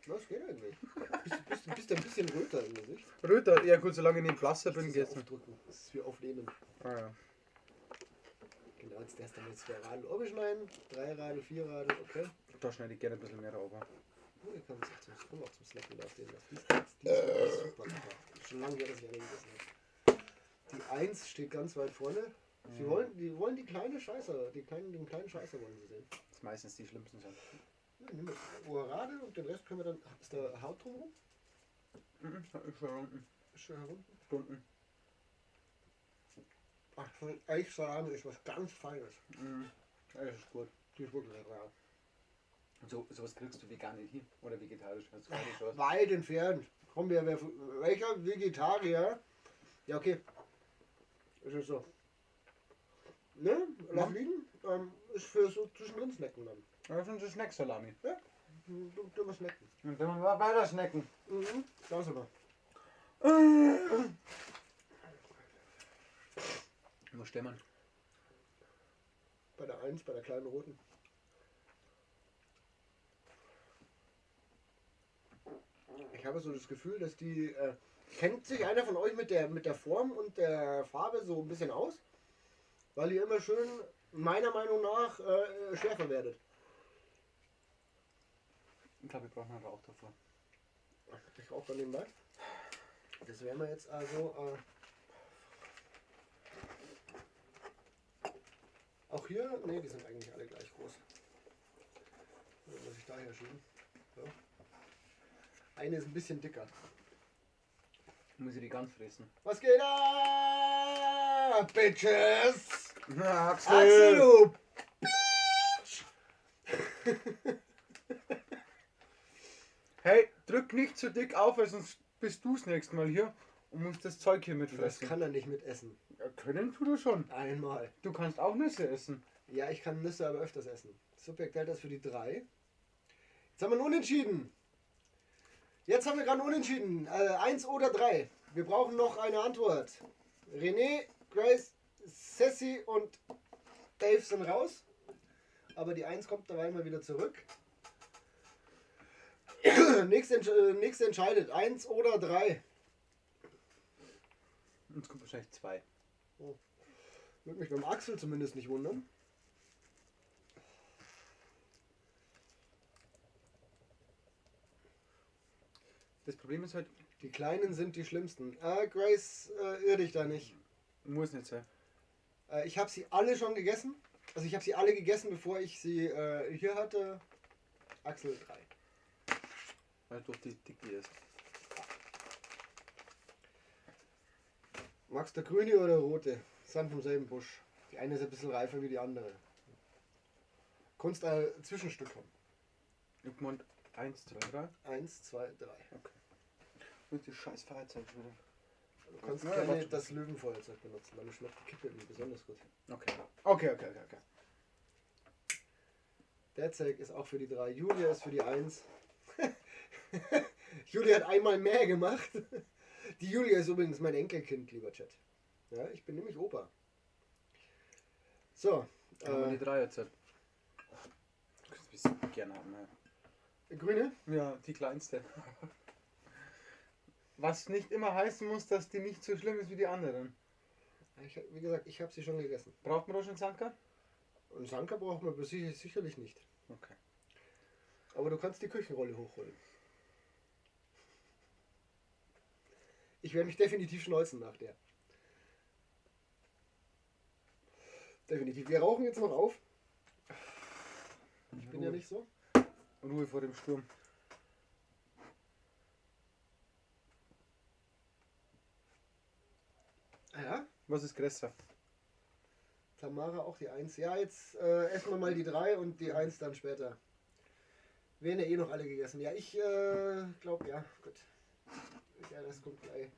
Das geht eigentlich. Bist ein bisschen röter im Gesicht. Röter, ja gut, solange ich nicht blasser bin, Das ist geht's nicht. aufdrücken. Das ist wie aufnehmen. Ah, ja. Genau, jetzt erst einmal 2 Radl abschneiden. 3 Radl, 4 Radl, okay. Da schneide ich gerne ein bisschen mehr runter. Oh, hier kann man auch zum Snacken auf den. Das ist super lecker. Schon lange her, dass ich eine gegessen habe. Die 1 steht ganz weit vorne. Sie wollen, die wollen die kleine Scheiße, den kleinen Scheiße wollen sie sehen. Das ist meistens die schlimmsten sind. Ja, nehmen wir Radl und den Rest können wir dann. Ist da Haut drumherum? Mhm, ist schon unten. Ist schon herunten? Unten. Ach, von Eichsalami ist was ganz Feines. Mhm. Ja, das ist gut. Die ist wirklich lecker. Und sowas kriegst du vegan nicht hin. Oder vegetarisch. Hast du keine Chance. Weit entfernt. Komm, welcher Vegetarier? Ja, okay. Ist es so. Ne? Lass liegen. Ist für so zwischendrin snacken dann. Ja, das ist eine Snacksalami. Ja. Du musst snacken. Und dann wir weiter snacken. Mhm. Da sind wir. Wo stehen wir? Bei der 1, bei der kleinen roten. Ich habe so das Gefühl, dass die. Kennt sich einer von euch mit der Form und der Farbe so ein bisschen aus? Weil ihr immer schön, meiner Meinung nach, schärfer werdet. Ich glaube, wir brauchen einen Rauch davor. Ich rauche dann nebenbei. Das werden wir jetzt also. Auch hier? Ne, die sind eigentlich alle gleich groß. Muss ich daher schieben. So. Eine ist ein bisschen dicker. Muss ich die ganz fressen. Was geht ab, Bitches? Na, Axel, du Bitch! Hey, drück nicht zu dick auf, weil sonst bist du das nächste Mal hier und musst das Zeug hier Das mitfressen. kann er nicht mitessen. Ja, können tut er schon. Einmal. Du kannst auch Nüsse essen. Ja, ich kann Nüsse aber öfters essen. Subjekt Delta ist für die 3. Jetzt haben wir einen Unentschieden. Jetzt haben wir gerade einen Unentschieden. 1 oder 3. Wir brauchen noch eine Antwort. René, Grace, Ceci und Dave sind raus. Aber die 1 kommt dabei mal wieder zurück. Nächste entscheidet. 1 oder 3. Jetzt kommt wahrscheinlich 2. Oh. Würde mich beim Axel zumindest nicht wundern. Das Problem ist halt, Die Kleinen sind die schlimmsten. Grace, irr dich da nicht. Muss nicht sein. Ich habe sie alle schon gegessen. Also ich habe sie alle gegessen, bevor ich sie hier hatte. Axel 3. Weil durch die Dicke ist. Magst du grüne oder rote? Sind vom selben Busch. Die eine ist ein bisschen reifer wie die andere. Kunst ein Zwischenstück haben. Ich hab gemeint, 1, 2, 3. 1, 2, 3. Okay. Und die scheiß Feuerzeug schon wieder. Du kannst Ja, gerne warte. das Löwenfeuerzeug benutzen, dann schmeckt die Kippe irgendwie besonders gut. Okay. Okay. Der Zeug ist auch für die 3. Julia ist für die 1. Julia hat einmal mehr gemacht. Die Julia ist übrigens mein Enkelkind, lieber Chat. Ja, ich bin nämlich Opa. So. Dann haben wir die 3 jetzt. Du kannst ein bisschen gerne haben, ja. Grüne? Ja, die kleinste. Was nicht immer heißen muss, dass die nicht so schlimm ist wie die anderen. Wie gesagt, ich habe sie schon gegessen. Braucht man da schon Sanka? Und Sanka braucht man sicherlich nicht. Okay. Aber du kannst die Küchenrolle hochholen. Ich werde mich definitiv schneuzen nach der. Definitiv. Wir rauchen jetzt noch auf. Ich bin ja nicht so. Ruhe vor dem Sturm. Ja. Was ist größer? Tamara auch die 1. Ja, jetzt essen wir mal die 3 und die 1 dann später. Werden ja eh noch alle gegessen. Ja, ich glaube, ja, gut. Ja, das kommt gleich.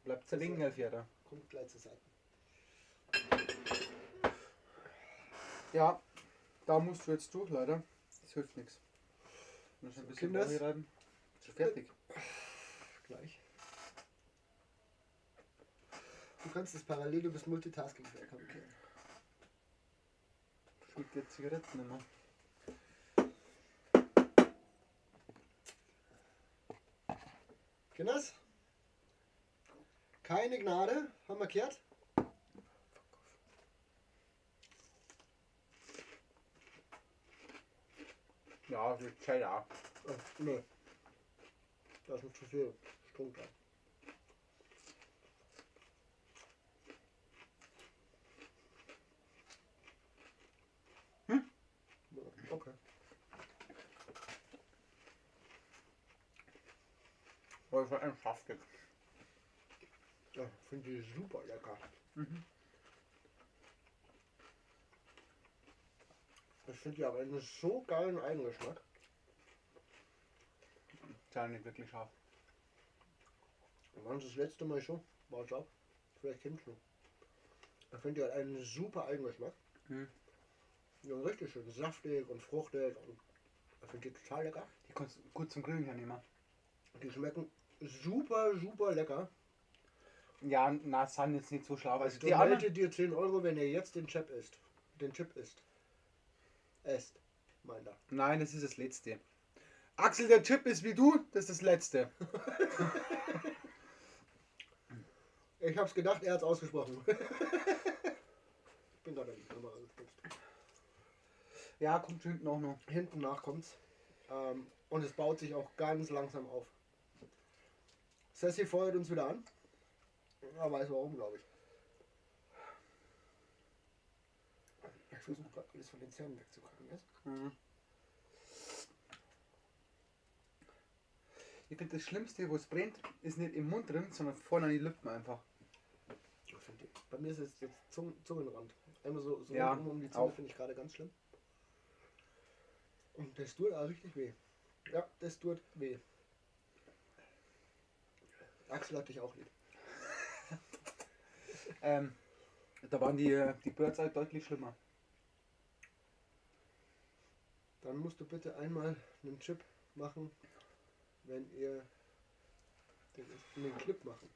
Bleibt zerlegen, Herr Vierer. Kommt gleich zur Seite. Ja, da musst du jetzt durch, leider. Das hilft nichts. Muss ein bisschen reiben. Ist schon fertig. Gleich. Du kannst es parallel, du bist Multitasking. Okay. Schmeckt dir Zigaretten immer. Kinders? Keine Gnade, haben wir gehört? Ja, das ist Cheddar. Oh, nee. Da ist noch zu viel Strunk dran. Hm? Okay. Oh, das war ein saftig. Ja, finde ich super lecker. Mhm. Ich finde die aber einen so geilen Eigengeschmack. Ist ja nicht wirklich scharf. Waren sie das letzte Mal schon? War es auch. Vielleicht kennst du noch. Ich finde die hat einen super Eigengeschmack. Mhm. Ja, richtig schön saftig und fruchtig. Und ich finde die total lecker. Die kannst du gut zum Grillen hernehmen. Die schmecken super, super lecker. Ja, na, sind jetzt nicht so scharf. Also Ich die anderen, donate dir 10 Euro, wenn ihr jetzt den Chip isst. Den Chip isst. Esst, meint er. Nein, das ist das Letzte. Axel, der Chip ist wie du, das ist das Letzte. Ich hab's gedacht, er hat's ausgesprochen. Ich bin gerade an die Kamera gestutzt. Ja, kommt schon hinten auch noch. Hinten nach kommt's. Und es baut sich auch ganz langsam auf. Sassy feuert uns wieder an. Er weiß warum, glaube ich. Ich versuche gerade alles von den Zähnen wegzukriegen. Jetzt. Mhm. Ich finde, das Schlimmste, wo es brennt, ist nicht im Mund drin, sondern vorne an die Lippen einfach. Ich find die, bei mir ist es jetzt Zungenrand. Einmal so Ja, rundum um die Zunge auch. finde ich gerade ganz schlimm. Und das tut auch richtig weh. Ja, das tut weh. Axel hat dich auch lieb. Da waren die Birds halt deutlich schlimmer. Dann musst du bitte einmal einen Chip machen, wenn ihr den Clip machen.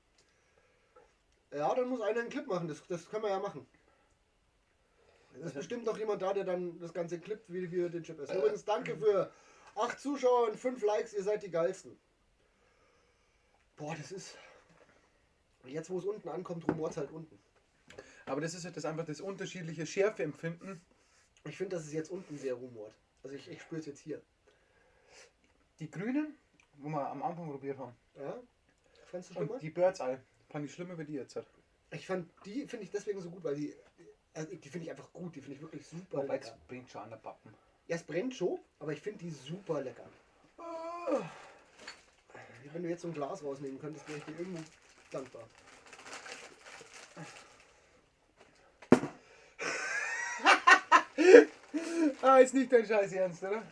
Ja, dann muss einer einen Clip machen, das können wir ja machen. Es ist bestimmt noch jemand da, der dann das Ganze klippt, wie wir den Chip essen. Übrigens, danke für 8 Zuschauer und 5 Likes, ihr seid die geilsten. Boah, das ist... Jetzt, wo es unten ankommt, rumort es halt unten. Aber das ist halt das einfach das unterschiedliche Schärfeempfinden. Ich finde, dass es jetzt unten sehr rumort. Also ich spüre es jetzt hier. Die Grünen, wo wir am Anfang probiert haben. Ja? Fandst du schlimmer? Und die Birds Eye fand ich schlimmer wie die jetzt. Ich fand die, finde ich deswegen so gut, weil die, also die finde ich einfach gut, die finde ich wirklich super Wobei, lecker. es brennt schon an der Pappen. Ja, es brennt schon, aber ich finde die super lecker. Wenn du jetzt so ein Glas rausnehmen könntest, wäre ich dir irgendwo dankbar. Ah, ist nicht dein Scheiß Ernst, oder?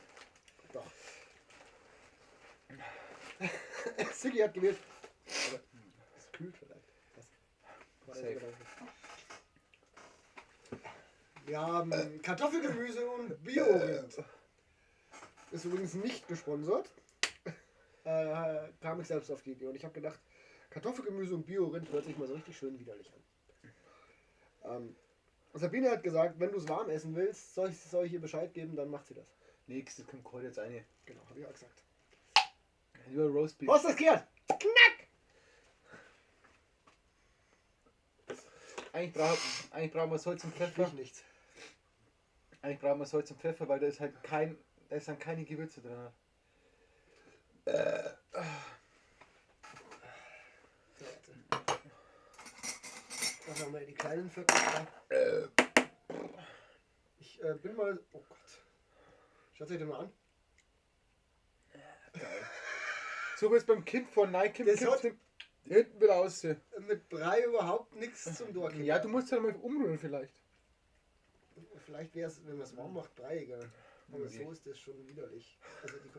Doch. Siggi hat gewählt. Aber es kühlt vielleicht. Das war der Safe. Gedanke. Wir haben Kartoffelgemüse und Bio-Rind. Ist übrigens nicht gesponsert. Kam ich selbst auf die Idee und ich habe gedacht, Kartoffelgemüse und Bio-Rind hört sich mal so richtig schön widerlich an. Sabine hat gesagt, wenn du es warm essen willst, soll ich ihr Bescheid geben, dann macht sie das. Nix, das kommt gerade jetzt eine. Genau, habe ich auch gesagt. Lieber Roastbeef. Hast du das gehört? Eigentlich brauchen wir Salz und Pfeffer. Ich nichts. Eigentlich brauchen wir Salz und Pfeffer, weil da ist halt kein, da sind keine Gewürze drin. So, warte. Da haben wir die kleinen Viertel. Ich bin mal. Oh Gott. Schaut euch das mal an. So wie es beim Kind von Nike Das hat- hinten wieder aussehen. Mit Brei überhaupt nichts zum Dorken. Ja, du musst ja mal umrühren vielleicht. Vielleicht wäre es, wenn man es warm macht, breiiger. Aber Okay. so ist das schon widerlich. Also die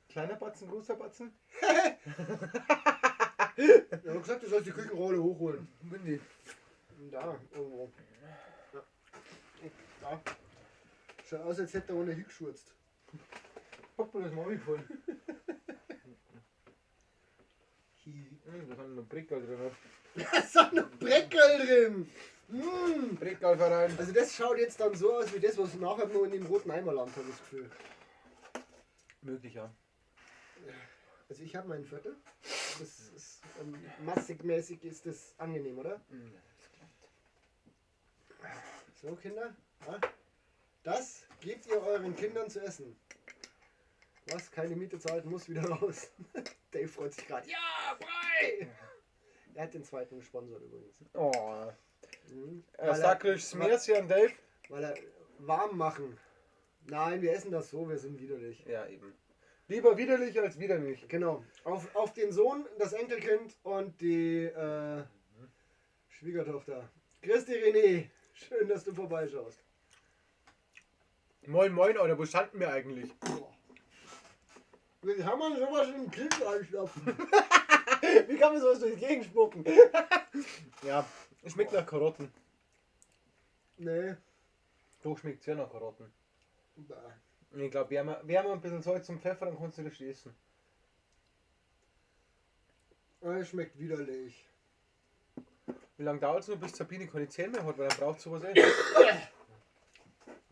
Kleiner Batzen, großer Batzen? Ich habe gesagt, du sollst die Küchenrolle hochholen. Bin die. Da, irgendwo. Ja. Da. Schaut aus, als hätte er ohne hingeschurzt. Hoppla, das ist mir aufgefallen. Hi. Da sind noch Breckerl drin. Da sind noch Breckerl drin! Mm. Breckerlverein. Also das schaut jetzt dann so aus wie das, was nachher nur in dem roten Eimer landet, habe ich das Gefühl. Möglich, ja. Also ich habe meinen Viertel. Das ist massigmäßig ist das angenehm, oder? So, Kinder. Ja? Das gebt ihr euren Kindern zu essen. Was keine Miete zahlt, muss wieder raus. Dave freut sich gerade. Ja, Brei! Er hat den zweiten gesponsert übrigens. Oh. Mhm. Weil er- Sakrisch, merci an Dave. Weil er warm machen. Nein, wir essen das so, wir sind widerlich. Ja, eben. Lieber widerlich als widerlich. Genau. Auf den Sohn, das Enkelkind und die Schwiegertochter. Christi René, schön, dass du vorbeischaust. Moin, moin, Alter, wo standen wir eigentlich? Wie kann man sowas im Kind einstopfen? Wie kann man sowas durch die Gegend spucken? Ja, es schmeckt nach Karotten. Nee. Doch, schmeckt sehr nach Karotten. Bah. Ich glaube, wärmer ein bisschen Salz und Pfeffer, dann kannst du das essen. Es schmeckt widerlich. Wie lange dauert es noch, bis Sabine keine Zähne mehr hat? Weil dann braucht sowas eh.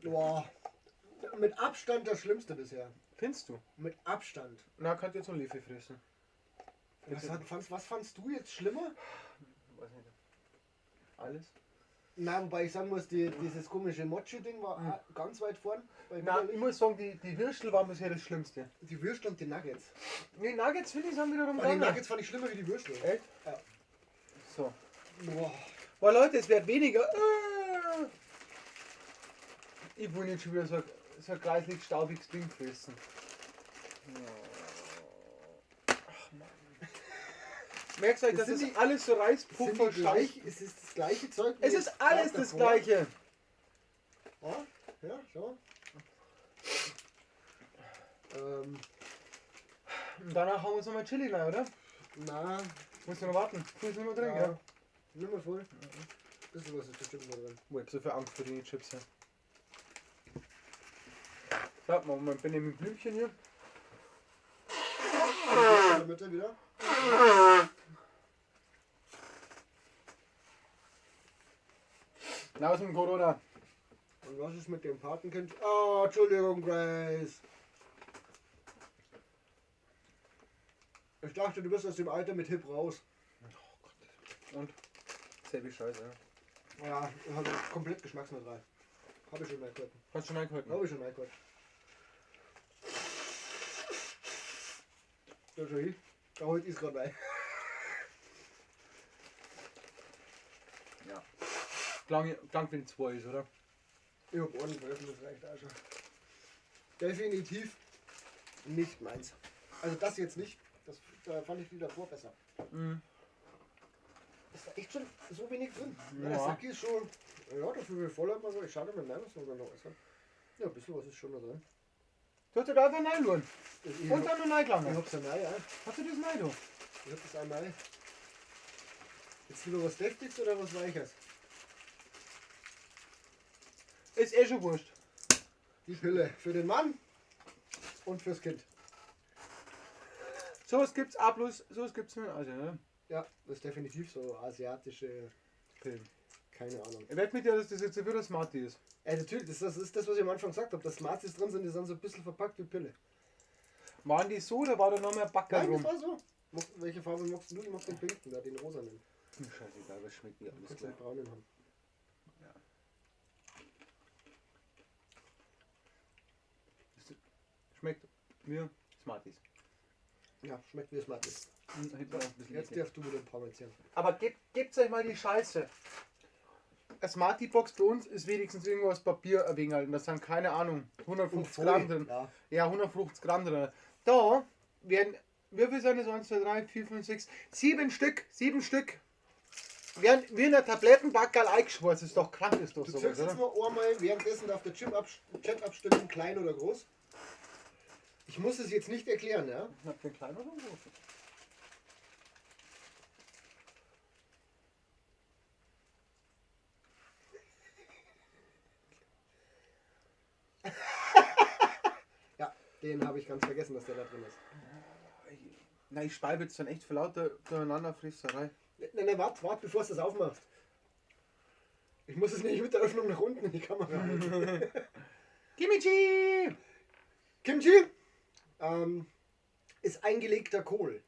Boah. Mit Abstand das Schlimmste bisher. Findest du? Mit Abstand. Na, könnt ihr jetzt noch Lefe fressen. Was fandst du jetzt schlimmer? Weiß nicht. Alles? Na, wobei ich sagen muss, dieses komische Mochi-Ding war ganz weit vorn. Bei Na, widerlich. ich muss sagen, die Würstel waren bisher das Schlimmste. Die Würstel und die Nuggets. Nee, Nuggets finde ich sind wiederum Aber die gegangen. Nuggets fand ich schlimmer wie die Würstel. Echt? Ja. So. Boah. Boah, Leute, es wird weniger. Ich will nicht schon wieder so ein kreislig staubiges Ding fressen. Ach Mann. Merkst du euch, Das das sind ist alles so Sind Reispuffer, die gleich, es ist das gleiche Zeug. wie Es jetzt ist alles grad das davor. gleiche. Ja, ja, schau. Und danach haben wir uns nochmal Chili rein, oder? Na, Musst du noch warten? Früh ist nicht mehr drin, ja. gell? Nimm mal voll. Bisschen was ist bestimmt noch drin. Oh, ich hab so viel Angst vor den Chips hier. So, machen wir mal Benjamin Blümchen hier. In der Mitte wieder. Raus mit Corona. Und was ist mit dem Patenkind? Oh, Entschuldigung, Grace. Ich dachte, du bist aus dem Alter mit Hip raus. Und? Selbe Scheiße, ja. Ja, also komplett geschmacksneutral. Habe ich schon reingehalten. Hast du schon reingehalten? Habe ich schon reingehalten. Da schau hin. Da holt ich's gerade rein. Ja. Klang wie ein 2 ist, oder? Ich hab ordentlich vergessen, das reicht auch schon. Definitiv nicht meins. Also das jetzt nicht. Das, da fand ich die davor besser. Mhm. Ist da echt schon so wenig drin. Ja, Ja. der Sack ist schon. Ja, dafür wie voll hat man so. Ich schaue mal rein, was da noch ist. Ja, ein bisschen was ist schon noch drin. Du hast ja da einfach reingehauen. Ich, Und dann noch ich reingelangen. hab's ja neu, ja. Hast du das rein, du? Ich hab das auch neu. Jetzt lieber was Deftiges oder was Weiches? Ist eh schon wurscht. Die Pille für den Mann und fürs Kind. Sowas gibt's auch bloß, sowas gibt's nur in Asien, ne? Ja, das ist definitiv so asiatische Pillen. Keine Ahnung. Ich wette mit dir, dass das jetzt wieder Smartie ist. Natürlich, das ist das, was ich am Anfang gesagt habe, dass Smarties drin sind, die sind so ein bisschen verpackt wie Pille. Waren die so oder war da noch mehr Backer Nein, rum? das war so. Welche Farbe magst du? Ich mag den pinken, da den rosanen. Mir scheißegal, was schmeckt mir Du alles kannst den gleich. braunen haben. Ja. Schmeckt mir Smarties. Ja, schmeckt wie Smarties. Und hinten auch ein bisschen Jetzt eklig. darfst du wieder ein paar Mal ziehen. Aber gebt euch mal die Scheiße. Eine Smartie-Box bei uns ist wenigstens irgendwo aus Papier ein wenig alt. Und da sind, keine Ahnung, 150 Gramm drin. Ja. Ja, 150 Gramm drin. Da werden, wie viel sind das? 1, 2, 3, 4, 5, 6, 7 Stück, 7 Stück. Werden wie in der Tablettenbackerl eingeschweißt. Ist doch krank, ist doch Du sowas, zirkst jetzt oder? mal einmal, währenddessen darf der Chat abstimmen, klein oder groß. Ich muss es jetzt nicht erklären, ja? Habt ihr einen kleinen oder einen großen? Ja, den habe ich ganz vergessen, dass der da drin ist. Na, ich speibe jetzt dann echt für lauter Durcheinanderfrisserei. Nein, nein, warte, warte, bevor du das aufmachst. Ich muss es nicht mit der Öffnung nach unten in die Kamera halten. Kimchi! Kimchi ist eingelegter Kohl.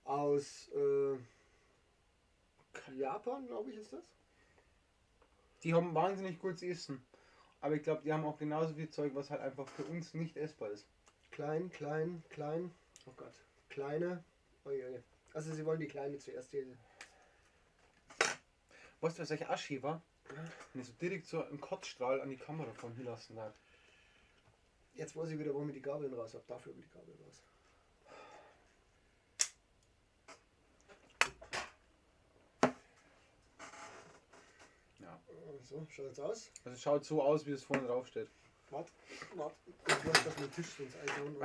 Aus Japan, glaube ich, ist das. Die haben wahnsinnig gutes Essen. Aber ich glaube, die haben auch genauso viel Zeug, was halt einfach für uns nicht essbar ist. Klein, klein, klein. Oh Gott. Kleine. Ui, ui. Also sie wollen die kleine zuerst. Die Weißt du, was eigentlich Aschi war? Wenn ich so direkt so einen Kotzstrahl an die Kamera von hier lassen hat. Jetzt weiß ich wieder, warum ich die Gabeln raus habe. Dafür habe ich die Gabeln raus. Ja. So, schaut jetzt aus. Also es schaut so aus, wie es vorne drauf steht. Warte, warte. Ich weiß, dass mein Tisch sonst einhauen.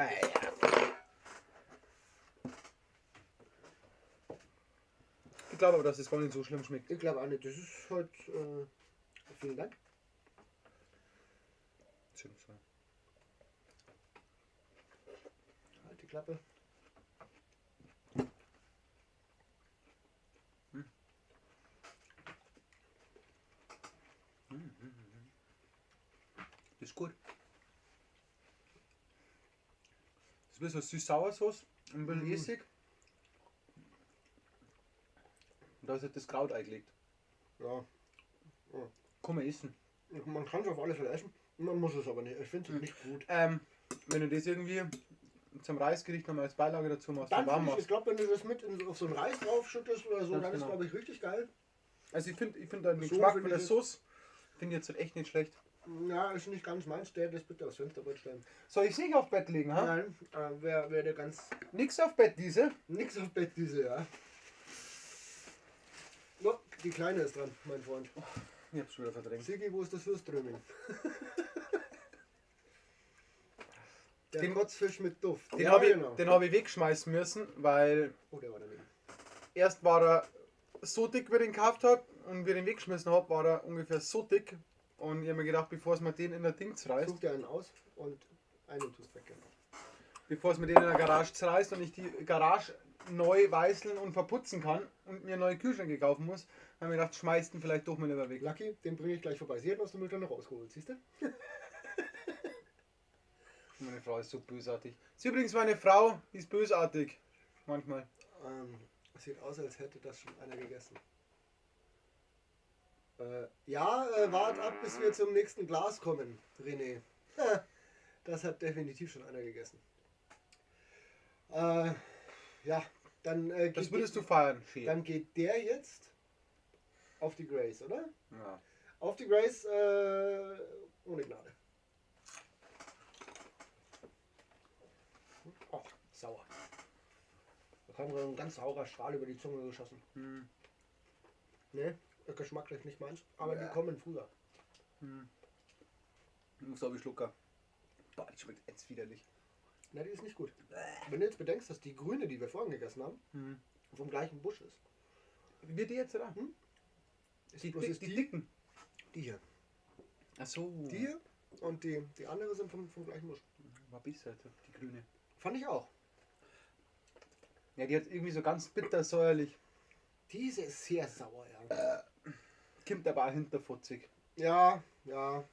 Ich glaube aber, dass es gar nicht so schlimm schmeckt. Ich glaube auch nicht. Das ist halt. Vielen Dank. Halt die Klappe. Das ist gut. Das ist ein bisschen süß-sauer Sauce, ein bisschen Mhm. Essig. Und da ist halt das Kraut eingelegt. Ja. Kann man essen. Man kann es auf alle Fälle essen. Man muss es aber nicht. Ich finde es nicht gut. Wenn du das irgendwie zum Reisgericht nochmal als Beilage dazu machst, Dann warm find ich, ich machst. glaube, wenn du das mit auf so einen Reis draufschüttest oder so, Ganz dann ist, genau. glaube ich, richtig geil. Also ich finde den So Geschmack find von ich der es- Sauce finde ich jetzt halt echt nicht schlecht. Ja, ist nicht ganz meins. Der das bitte aufs Fensterbrett stellen. Soll ich nicht auf Bett legen, ha? Nein, wer der ganz. Nix auf Bett, diese. Nix auf Bett diese, ja. No, die Kleine ist dran, mein Freund. Ich hab's schon wieder verdrängt. Sigi, wo ist das Würströming? Der Den- Kotzfisch mit Duft. Den Ja, habe ich, genau. den hab ich wegschmeißen müssen, weil Oh, der war daneben. erst war er so dick, wie ich den gekauft habe, und wie ich den weggeschmissen habe, war er ungefähr so dick. Und ich habe mir gedacht, bevor es mir den in der Ding zerreißt, Such dir einen aus und einen tust weg. Genau. bevor es mir den in der Garage zerreißt und ich die Garage neu weißeln und verputzen kann und mir neue Kühlschränke kaufen muss, habe ich mir gedacht, schmeißt ihn vielleicht doch mal lieber weg. Lucky, den bringe ich gleich vorbei. Sie hat aus der Mülltonne rausgeholt, siehst du? Meine Frau ist so bösartig. Ist übrigens meine Frau, die ist bösartig. Manchmal. Sieht aus, als hätte das schon einer gegessen. Ja, wart ab, bis wir zum nächsten Glas kommen, René. Das hat definitiv schon einer gegessen. Ja, dann, Das geht, würdest du feiern, Fee. dann geht der jetzt auf die Grace, oder? Ja. Auf die Grace ohne Gnade. Oh, sauer. Da kam so ein ganz saurer Strahl über die Zunge geschossen. Hm. Ne, geschmacklich nicht meins, aber die Ja. kommen früher. Ich muss auch schlucken. Boah, die schmeckt jetzt widerlich. Na, die ist nicht gut. Wenn du jetzt bedenkst, dass die grüne, die wir vorhin gegessen haben, Hm. vom gleichen Busch ist. Wird die jetzt, oder? Hm? Ist Die, bloß dick, ist die, die, dicken. die hier. Ach so. Die hier und die andere sind vom gleichen Busch. War besser, die grüne. Fand ich auch. Ja, die hat irgendwie so ganz bitter säuerlich. Diese ist sehr sauer, ja. Kommt aber auch hinterfotzig. Ja, ja.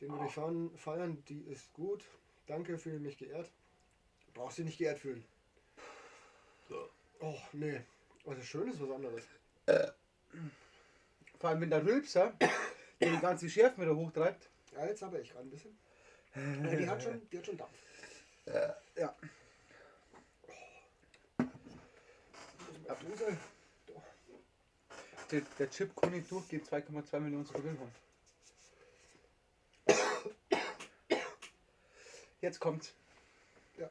Den würde ich feiern, die ist gut. Danke, fühle mich geehrt. Brauchst dich nicht geehrt fühlen. Oh, nee. Also schön ist was anderes. Vor allem wenn der Rülpser, der die ganze Schärfe wieder hochtreibt. Ja, jetzt habe ich gerade ein bisschen. Ja, die hat schon Dampf. Ja. Dose. Der Chip kann nicht durchgehen, 2,2 Millionen Scoville haben. Jetzt kommt's. Ja.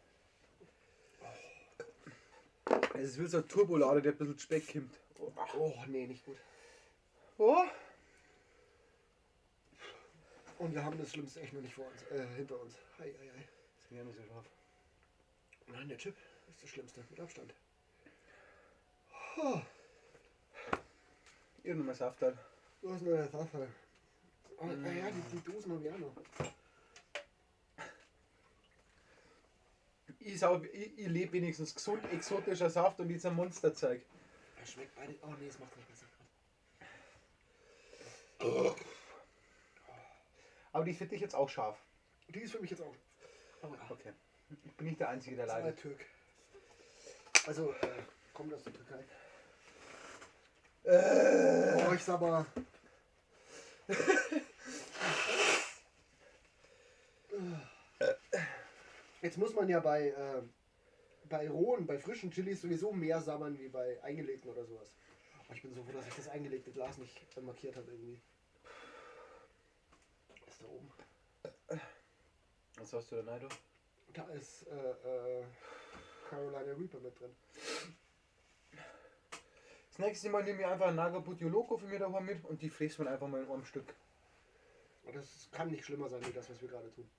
Es ist wie so ein Turbolader, der ein bisschen Speck kommt. Oh, nee, nicht gut. Oh. Und wir haben das Schlimmste echt noch nicht vor uns, hinter uns. Hei, hei, hei. Das ist ja nicht so scharf. Nein, der Chip ist das Schlimmste, mit Abstand. Oh. Irgendwann mal Saft halt. Du hast nur der Saft halt. Oh, ja, die Dosen haben wir auch noch. Ich lebe wenigstens gesund, exotischer Saft und nicht ein Monsterzeug. Das schmeckt beide. Oh nee, es macht nicht besser. Aber die finde ich jetzt auch scharf. Die ist für mich jetzt auch scharf. Oh, ja. Okay. Ich bin nicht der Einzige, der leidet. Türk. Also, kommt aus der Türkei. Oh, ich sag mal. Jetzt muss man ja bei rohen, bei frischen Chilis sowieso mehr sabbern wie bei eingelegten oder sowas. Oh, ich bin so froh, dass ich das eingelegte Glas nicht markiert habe irgendwie. Ist da oben. Was hast du denn, Naido? Da ist Carolina Reaper mit drin. Das nächste Mal nehme ich einfach ein Naga Bhut Jolokia für mir daheim mit und die fräst man einfach mal in einem Stück. Das kann nicht schlimmer sein, wie das, was wir gerade tun.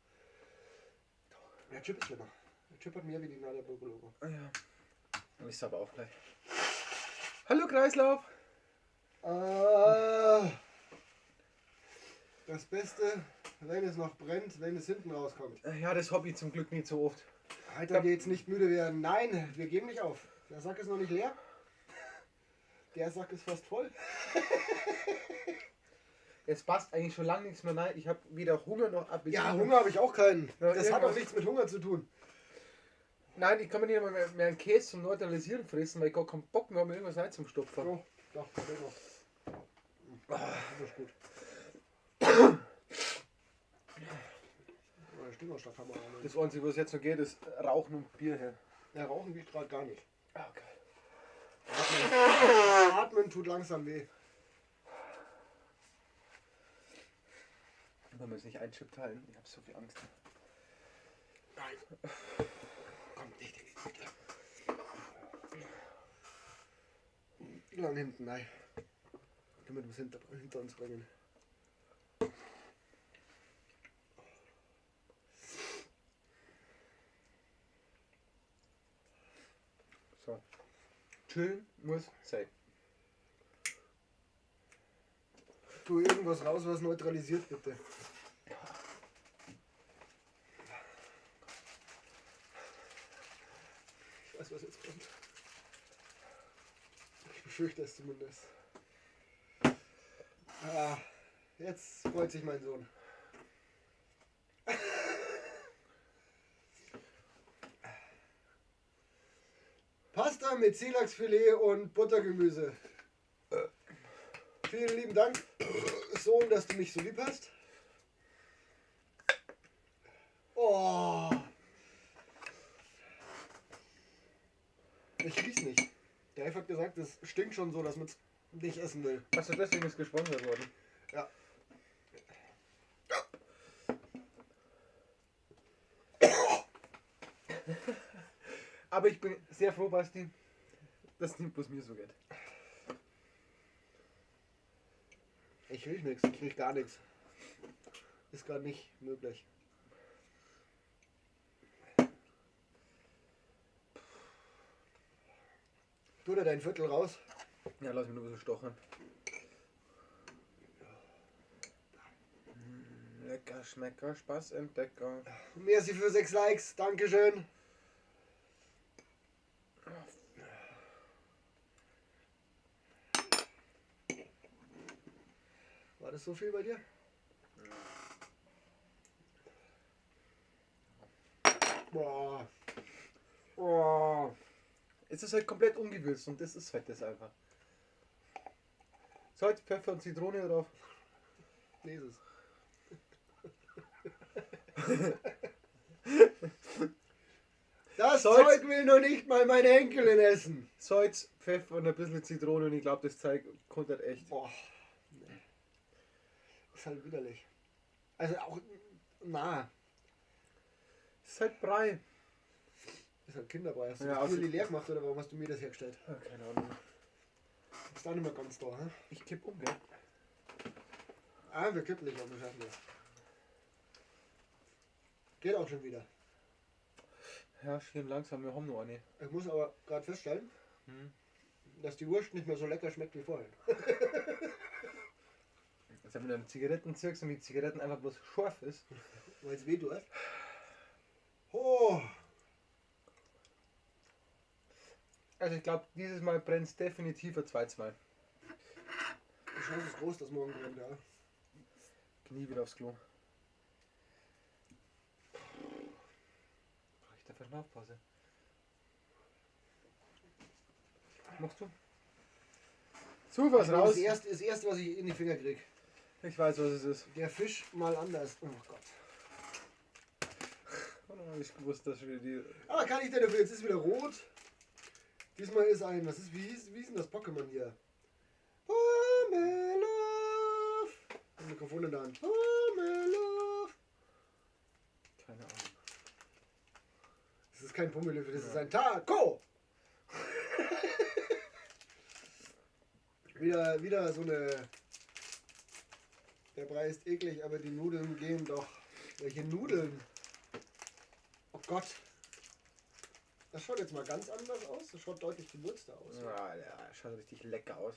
Der Chip ist schlimmer. Der Chip hat mehr wie die Naga Bhut Jolokia. Ja. Ich sag aber auch gleich. Hallo Kreislauf! Das Beste, wenn es noch brennt, wenn es hinten rauskommt. Ja, das hab ich zum Glück nicht so oft. Weiter geht's, nicht müde werden. Nein, wir geben nicht auf. Der Sack ist noch nicht leer. Der Sack ist fast voll. Es passt eigentlich schon lange nichts mehr rein. Ich habe weder Hunger noch Appetit. Ja, Hunger habe ich auch keinen. Ja, das hat irgendwas. auch nichts mit Hunger zu tun. Nein, ich kann mir nicht mal mehr einen Käse zum Neutralisieren fressen, weil ich gar keinen Bock mehr habe, mir irgendwas rein zum Stopfen. Oh, doch, geht noch. Das ist gut. Das Einzige, was jetzt noch geht, ist Rauchen und Bier her. Ja, Rauchen geht gerade gar nicht. Ah, geil. Atmen tut langsam weh. Wollen wir es nicht einen Chip teilen? Ich hab so viel Angst. Nein. Komm, nicht. Lang hinten, nein. Damit wir es hinter uns bringen. So. Chillen muss sein. Tu irgendwas raus, was neutralisiert, bitte. Ich weiß, was jetzt kommt. Ich befürchte es zumindest. Ah, jetzt freut sich mein Sohn. Pasta mit Seelachsfilet und Buttergemüse. Vielen lieben Dank, Sohn, dass du mich so lieb hast. Oh. Ich riech's nicht. Der Elf hat gesagt, es stinkt schon so, dass man's nicht essen will. Achso, deswegen ist gesponsert worden. Ja. Aber ich bin sehr froh, Basti, dass nicht bloß mir so geht. Ich riech nix, ich riech gar nix. Ist grad nicht möglich. Tu dir dein Viertel raus. Ja, lass mich nur ein bisschen stochern. Lecker, Schmecker, Spaß, Entdecker. Merci für 6 Likes, Dankeschön. War das so viel bei dir? Boah. Oh. Es ist halt komplett ungewürzt und das ist halt das einfach. Salz, Pfeffer und Zitrone drauf. Nee, ist es. Das Salz. Zeug will noch nicht mal meine Enkelin essen. Salz, Pfeffer und ein bisschen Zitrone und ich glaube, das Zeug kommt halt echt. Boah. Nee. Ist halt widerlich. Also auch, na, Es ist halt Brei. ist halt Kinderbrei. Hast du Ja, das außer- Türli leer gemacht oder warum hast du mir das hergestellt? Ja, keine Ahnung. Bist auch nicht mehr ganz da, hä? Ich kipp um, gell? Ah, wir kippen nicht, aber wir schaffen das. Geht auch schon wieder. Ja, schön langsam, wir haben noch eine. Ich muss aber gerade feststellen, dass die Wurst nicht mehr so lecker schmeckt wie vorhin. Jetzt haben wir dann Zigaretten zirkst und die Zigaretten einfach bloß scharf ist. Weil es weh tut. Oh, Also ich glaube, dieses Mal brennt es definitiv ein zweites Mal. die Chance ist groß, dass morgen brennt, ja. Knie wieder aufs Klo. Brauche ich da Verschnaufpause? Machst du? Zu was Das, raus. das erste, was ich in die Finger krieg. Ich weiß, was es ist. Der Fisch mal anders. Oh Gott. Oh, ich gewusst, dass wir die. Aber kann ich denn dafür? Jetzt ist wieder rot. Diesmal ist ein, was ist, wie ist denn das Pokémon hier? Pummeluff. Ein Mikrofon in der Hand. Pummeluff. Keine Ahnung. Das ist kein Pummeluff, das ist ein Taco. Wieder so eine. Der Brei ist eklig, aber die Nudeln gehen doch. Welche Nudeln? Oh Gott. Das schaut jetzt mal ganz anders aus. Das schaut deutlich gewürzter aus. Ja, ja, schaut richtig lecker aus.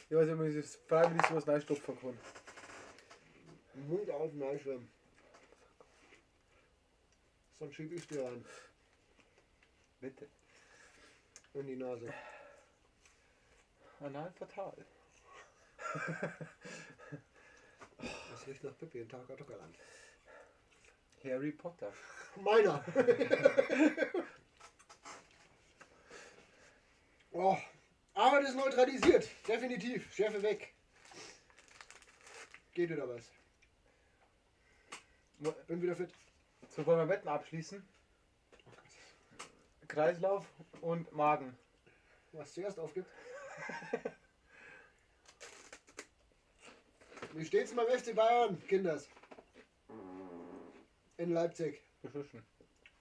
Ich weiß immer, ich freiwillig sowas reinstopfen kann. Mund auf, nein, schwimmen. Sonst schieb ich dir ein. Bitte. In die Nase. Anal fatal. Das riecht nach Pippi in Takatukaland. Harry Potter. Meiner! Oh, aber das ist neutralisiert. Definitiv. Schärfe weg. Geht wieder was. Bin wieder fit. So, wollen wir Wetten abschließen? Oh Gott. Kreislauf und Magen. Was zuerst aufgibt. Wie steht's beim FC Bayern, Kinders? In Leipzig. Beschissen.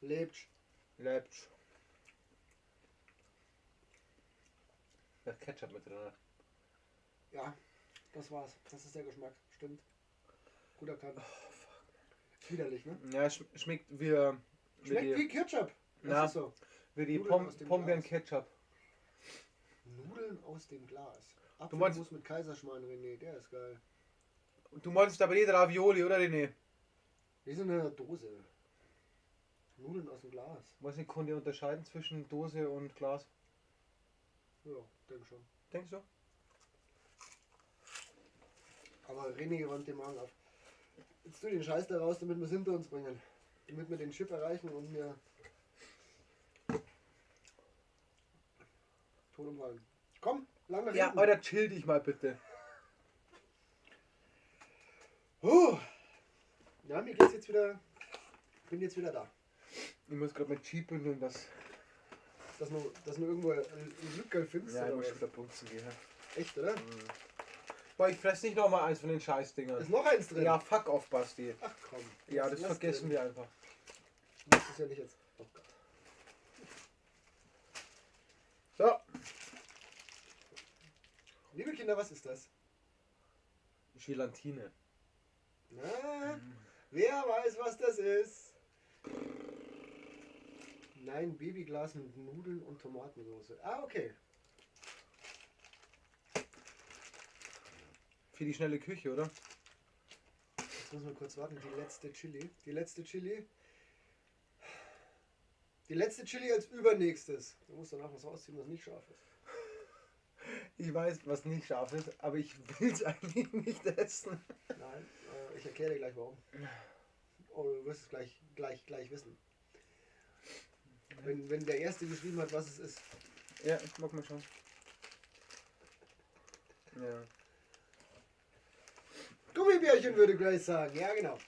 Lebt. Leipzig. Da ist Ketchup mit drin. Ja, das war's. Das ist der Geschmack. Stimmt. Gut erkannt. Ist widerlich, ne? Ja, schmeckt wie Schmeckt wie wie die, Ketchup. Das Na. ist so. wie die Nudeln aus dem Pombeeren Glas. Ketchup. Nudeln aus dem Glas. Du meinst- Apfelmus mit Kaiserschmarrn, René. Der ist geil. Du meinst aber nicht Ravioli, oder René? Die sind in einer Dose. Nudeln aus dem Glas. Weiß nicht, konnte ihr unterscheiden zwischen Dose und Glas? Ja, denk schon. Denkst du? Aber René räumt den Magen auf. Jetzt tu den Scheiß da raus, damit wir es hinter uns bringen. Damit wir den Chip erreichen und mir tot umfallen. Komm, lang nach Ja, hinten. Alter, chill dich mal bitte. Huh. Ja, mir geht's jetzt wieder. Bin jetzt wieder da. Ich muss gerade mein Jeep bündeln, das. Dass du irgendwo ein Lückerl findest. Ja, ich oder muss was? schon wieder bumsen gehen. Echt, oder? Boah, ich fress nicht nochmal eins von den Scheißdingern. Ist noch eins drin? Ja, fuck off, Basti. Ach komm. Ja, das lass vergessen drin. wir einfach. Du musst es ja nicht jetzt. Oh Gott. So, Liebe Kinder, was ist das? Gelatine. Na, wer weiß, was das ist? Nein, Babyglas mit Nudeln und Tomatensauce. Ah, okay. Für die schnelle Küche, oder? Jetzt müssen wir kurz warten. Die letzte Chili. Die letzte Chili. Die letzte Chili als übernächstes. Du musst danach was rausziehen, was nicht scharf ist. Ich weiß, was nicht scharf ist, aber ich will es eigentlich nicht essen. Nein, ich erkläre dir gleich warum. Oh, du wirst es gleich wissen. Wenn der Erste geschrieben hat, was es ist. Ja, ich mag mal schauen. Ja. Gummibärchen würde Grace sagen, ja genau.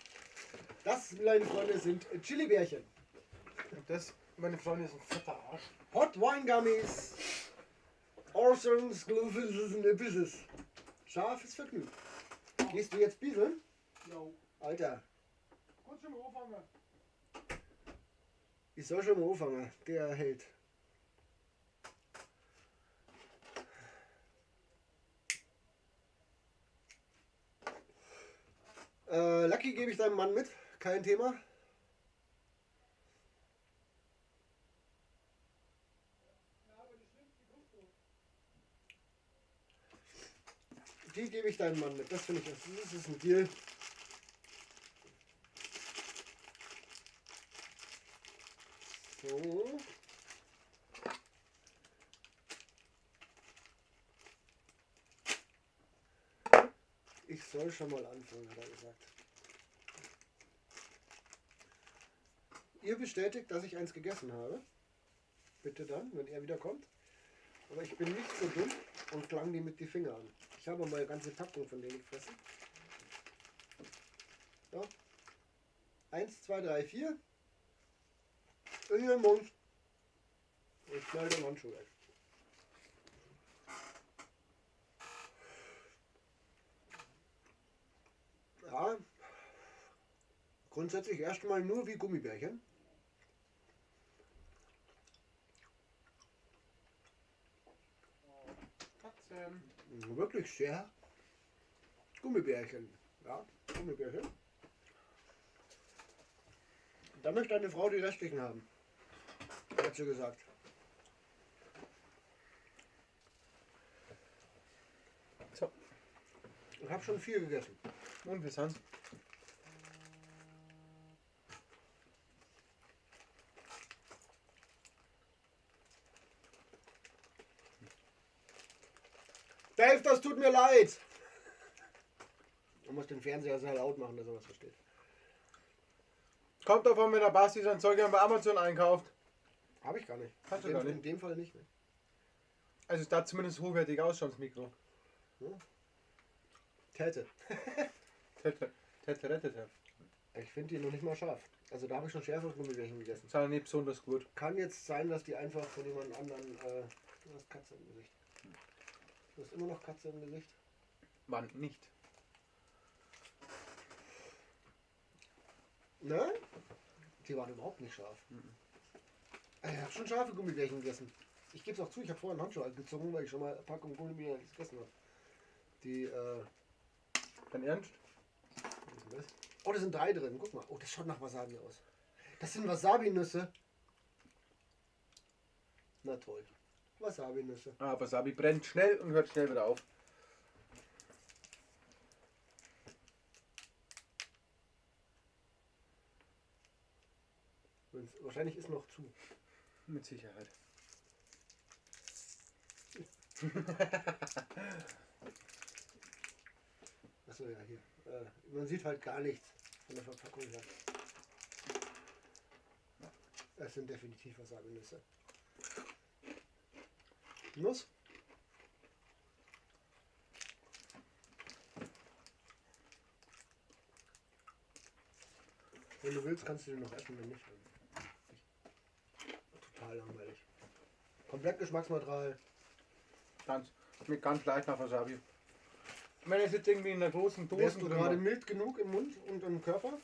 Das, meine Freunde, sind Chili-Bärchen. Und das, meine Freunde, ist ein fetter Arsch. Hot Wine Gummies. Orson's Business. Scharfes Vergnügen. Gehst du jetzt bieseln? Jo. Alter. Kannst schon mal anfangen. Ich soll schon mal anfangen. Der hält. Lucky gebe ich deinem Mann mit. Kein Thema. Die gebe ich deinem Mann mit. Das finde ich, das ist ein Deal. So. Ich soll schon mal anfangen, hat er gesagt. Ihr bestätigt, dass ich eins gegessen habe. Bitte dann, wenn er wieder kommt. Aber ich bin nicht so dumm und klang die mit die Finger an. Ich habe mal eine ganze Packung von denen gefressen. So. 1, 2, 3, 4. In den Mund. Und schnell den Handschuh weg. Ja, grundsätzlich erstmal nur wie Gummibärchen. Katzen. Wirklich sehr Gummibärchen. Ja, Gummibärchen. Da möchte eine Frau die restlichen haben, hat sie gesagt. So. Ich habe schon viel gegessen. Und wir sind. Dave, das tut mir leid. Du musst den Fernseher sehr laut machen, dass er was versteht. Kommt davon, wenn der Basti sein Zeug bei Amazon einkauft. Habe ich gar nicht. Hast du gar nicht? In dem Fall nicht. Ne? Also es da zumindest hochwertig ausschaut, das Mikro. Ja. Täte. Täte. Täte, täte. Ich finde die noch nicht mal scharf. Also da habe ich schon schärfere Gummibärchen gegessen. Das ist nicht besonders gut. Kann jetzt sein, dass die einfach von jemand anderen... Du hast Katze im Gesicht. Du hast immer noch Katze im Gesicht. Wann nicht? Nein? Die waren überhaupt nicht scharf. Mhm. Ich habe schon scharfe Gummibärchen gegessen. Ich gebe es auch zu, ich habe vorher einen Handschuh angezogen, weil ich schon mal eine Packung Gummibärchen gegessen habe. Die, Dein Ernst? Was ist denn das? Oh, da sind 3 drin. Guck mal. Oh, das schaut nach Wasabi aus. Das sind Wasabi-Nüsse. Na toll. Wasabi-Nüsse. Ah, Wasabi brennt schnell und hört schnell wieder auf. Wahrscheinlich ist noch zu. Mit Sicherheit. Achso, ja, hier. Man sieht halt gar nichts von der Verpackung her. Das sind definitiv Wasabi-Nüsse. Nuss? Wenn du willst, kannst du den noch essen, wenn nicht. Total langweilig. Komplett geschmacksneutral. Ganz, mit ganz leicht nach Wasabi. Wenn es jetzt irgendwie in einer großen Dose Wärst du gerade mild genug im Mund und im Körper?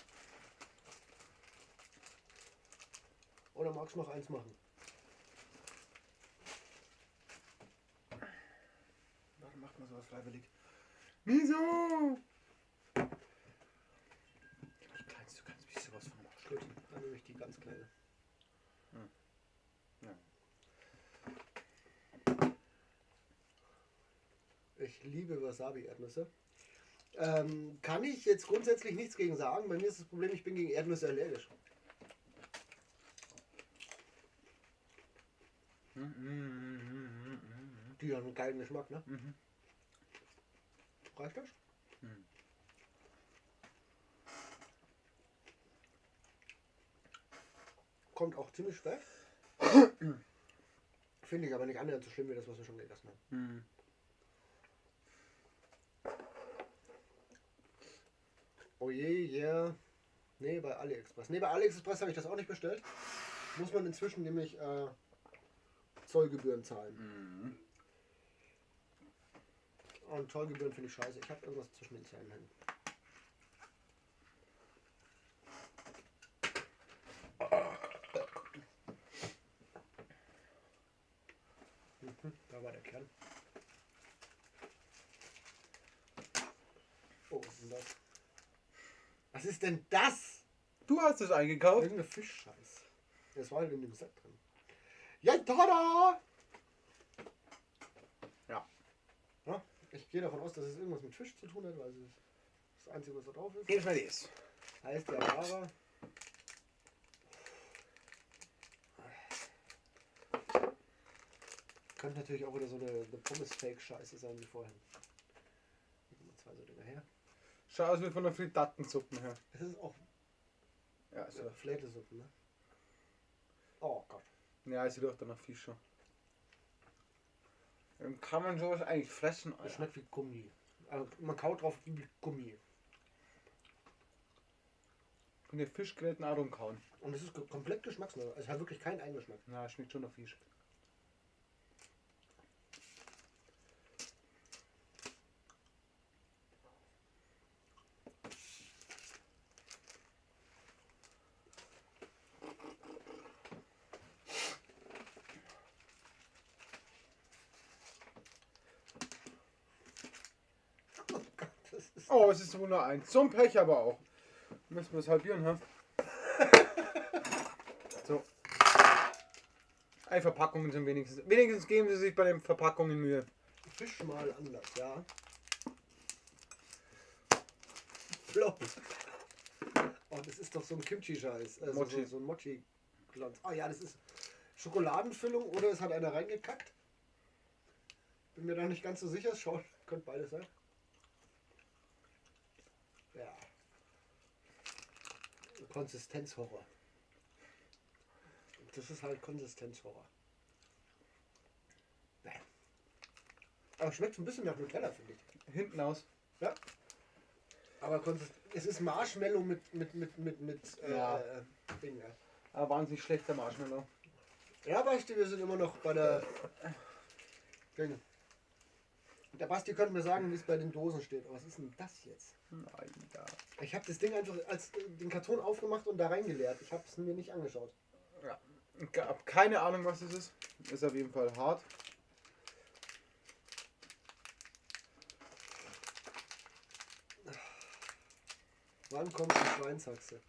Oder magst du noch eins machen? Warum macht man sowas freiwillig? Wieso? Die kleinste, du kannst mich sowas von Arsch. Gut, dann nehme ich die ganz kleine. Hm. Ja. Ich liebe Wasabi-Erdnüsse. Kann ich jetzt grundsätzlich nichts gegen sagen. Bei mir ist das Problem, ich bin gegen Erdnüsse allergisch. Die haben einen geilen Geschmack, ne? Mhm. Reicht das? Mhm. Kommt auch ziemlich spät. Finde ich aber nicht annähernd so schlimm wie das, was wir schon gegessen haben. Mhm. Oh je, yeah. Nee, bei AliExpress. Nee, bei AliExpress habe ich das auch nicht bestellt. Muss man inzwischen nämlich Zollgebühren zahlen. Mhm. Und Zollgebühren finde ich scheiße. Ich habe irgendwas zwischen den Zeilen hängen. Mhm, da war der Kern. Oh, was ist denn das? Was ist denn das? Du hast es eingekauft. Irgendeine Fischscheiß. Das war halt in dem Sack drin. Ja, tada! Ja. Ja, ich gehe davon aus, dass es irgendwas mit Fisch zu tun hat, weil es ist das Einzige, was da drauf ist. Gib mir das. Heißt ja Ware. Könnte natürlich auch wieder so eine Pommes-Fake-Scheiße sein wie vorhin. Hier kommen zwei so Dinger her. Schau aus wie von der Frittatensuppe her. Es ist auch Ja, also. Flätesuppe, ne? Oh Gott. Ja, es riecht danach Fisch schon. Kann man sowas eigentlich fressen? Es Alter? schmeckt wie Gummi. Also man kaut drauf wie Gummi. Und die Fischgräten auch rumkauen. Und es ist komplett geschmacksneutral. Also es hat wirklich keinen Eigengeschmack. Na, schmeckt schon nach Fisch. Oh Gott, das ist. Oh, es ist wohl nur eins. Zum Pech aber auch. Müssen wir es halbieren, hä? So. Ey, Verpackungen sind wenigstens. Wenigstens geben sie sich bei den Verpackungen Mühe. Fisch mal anders, ja. Plop. Oh, das ist doch so ein Kimchi-Scheiß. Also Mochi. So ein Mochi-Glanz. Ah ja, das ist Schokoladenfüllung oder es hat einer reingekackt. Bin mir da nicht ganz so sicher. Schaut, könnte beides sein. Ja. Konsistenzhorror. Das ist halt Konsistenzhorror. Bäh. Aber schmeckt so ein bisschen nach Nutella, finde ich. Hinten aus. Ja. Aber es ist Marshmallow mit Ja. Ding, ja. Aber wahnsinnig schlechter Marshmallow. Ja, Basti, wir sind immer noch bei der Ding. Der Basti könnte mir sagen, wie es bei den Dosen steht. Aber was ist denn das jetzt? Alter. Ich habe das Ding einfach als den Karton aufgemacht und da reingeleert. Ich habe es mir nicht angeschaut. Ja. Ich hab keine Ahnung, was es ist. Ist auf jeden Fall hart. Wann kommt die Schweinshaxe?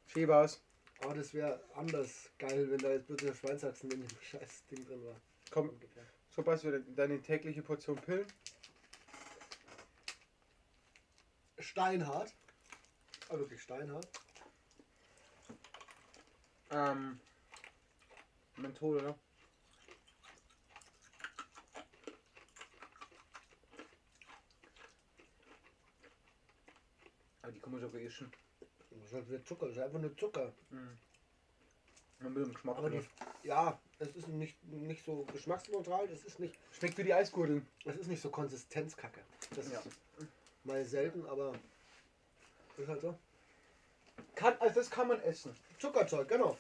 Schäbers. Aber das wäre anders geil, wenn da jetzt bitte Schweinshaxen in dem scheiß Ding drin war. Komm, Ungefähr. so passt wieder deine tägliche Portion Pillen. Steinhart. Aber wirklich steinhart. Menthol, oder? Aber die kann man schon essen. Das ist halt wieder Zucker, das ist einfach nur Zucker. Mhm. Mit dem Geschmack. Aber die, oder? ja, es ist nicht so geschmacksneutral, es ist nicht, Schmeckt wie die Eisgurteln. es ist nicht so Konsistenzkacke. Das Ja. ist mal selten, aber ist halt so. Also das kann man essen. Zuckerzeug, genau.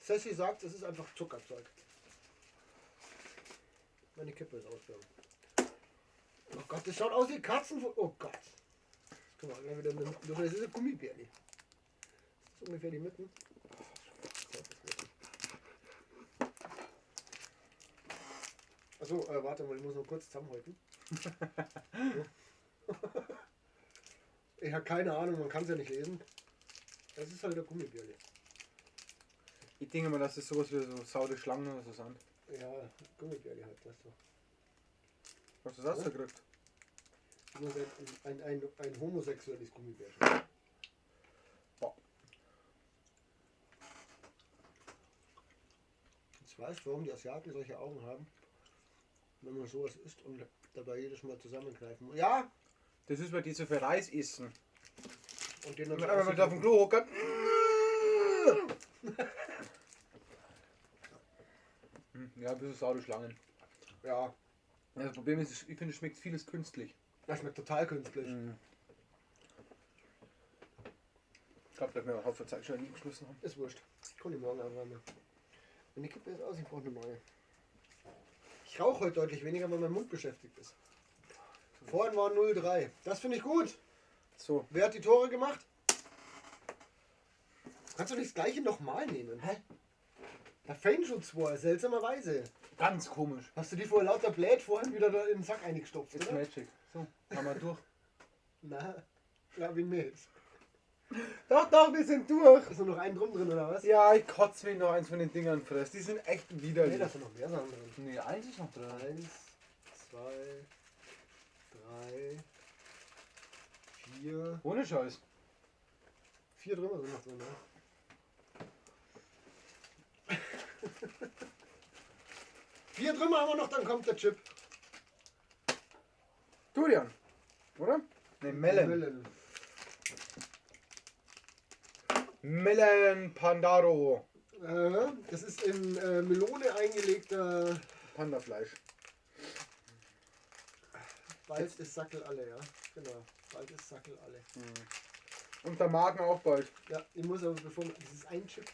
Sassy sagt, es ist einfach Zuckerzeug. Meine Kippe ist ausgegangen. Oh Gott, das schaut aus wie Katzenfutter. Oh Gott. Das können wir gleich wieder mit. Das ist ein Gummibärli. Ist das ungefähr die Mitten? Achso, warte mal, ich muss noch kurz zusammenhalten. So. Ich habe keine Ahnung, man kann es ja nicht lesen. Das ist halt der Gummibärli. Ich denke mal, dass das sowas wie so saure Schlangen oder so sind. Ja, Gummibärli halt das so. Hast du das Ja. da gekriegt? Nur ein homosexuelles Gummibärchen. Boah. Jetzt weißt du, warum die Asiaten solche Augen haben. Wenn man sowas isst und dabei jedes Mal zusammenkneifen muss. Ja! Das ist, weil die so viel Reis essen. Und den Und dann wenn man da auf dem Klo hockert. Ja, ein bisschen saure Schlangen. Ja, Ja, das Problem ist, ich finde, es schmeckt vieles künstlich. das schmeckt total künstlich. Ich glaube, dass wir einen Haufen Zeit schon geschmissen haben. Ist wurscht. Kann ich morgen anwenden. Meine Kippe ist aus, ich brauche eine neue. Ich rauche heute deutlich weniger, weil mein Mund beschäftigt ist. Vorhin war 0,3. Das finde ich gut. So. Wer hat die Tore gemacht? Kannst du nicht das gleiche nochmal nehmen? Hä? Da fehlen schon zwei, seltsamerweise. Ganz komisch. Hast du die vor lauter Blät vorhin wieder da in den Sack eingestopft, It's oder? magic. So, haben wir durch. Na, glaub ich nicht. Doch, doch, wir sind durch. Ist nur noch ein Drum drin, oder was? Ja, ich kotze, wenn ich noch eins von den Dingern fresse. Die sind echt Nee, widerlich. da sind noch mehr Sachen drin. Nee, eins ist noch drin. Eins, zwei, drei, vier. Ohne Scheiß. Vier Trümmer sind noch drin, ne? Vier Trümmer haben wir noch, dann kommt der Chip. Durian. Oder? Ne, Melon. Melon. Melon Pandaro. Das ist in Melone eingelegter. Pandafleisch. Bald ist Sackel alle, ja. Genau. Bald ist Sackel alle. Und der Magen auch bald. Ja, ich muss aber bevor. Das ist ein Chip.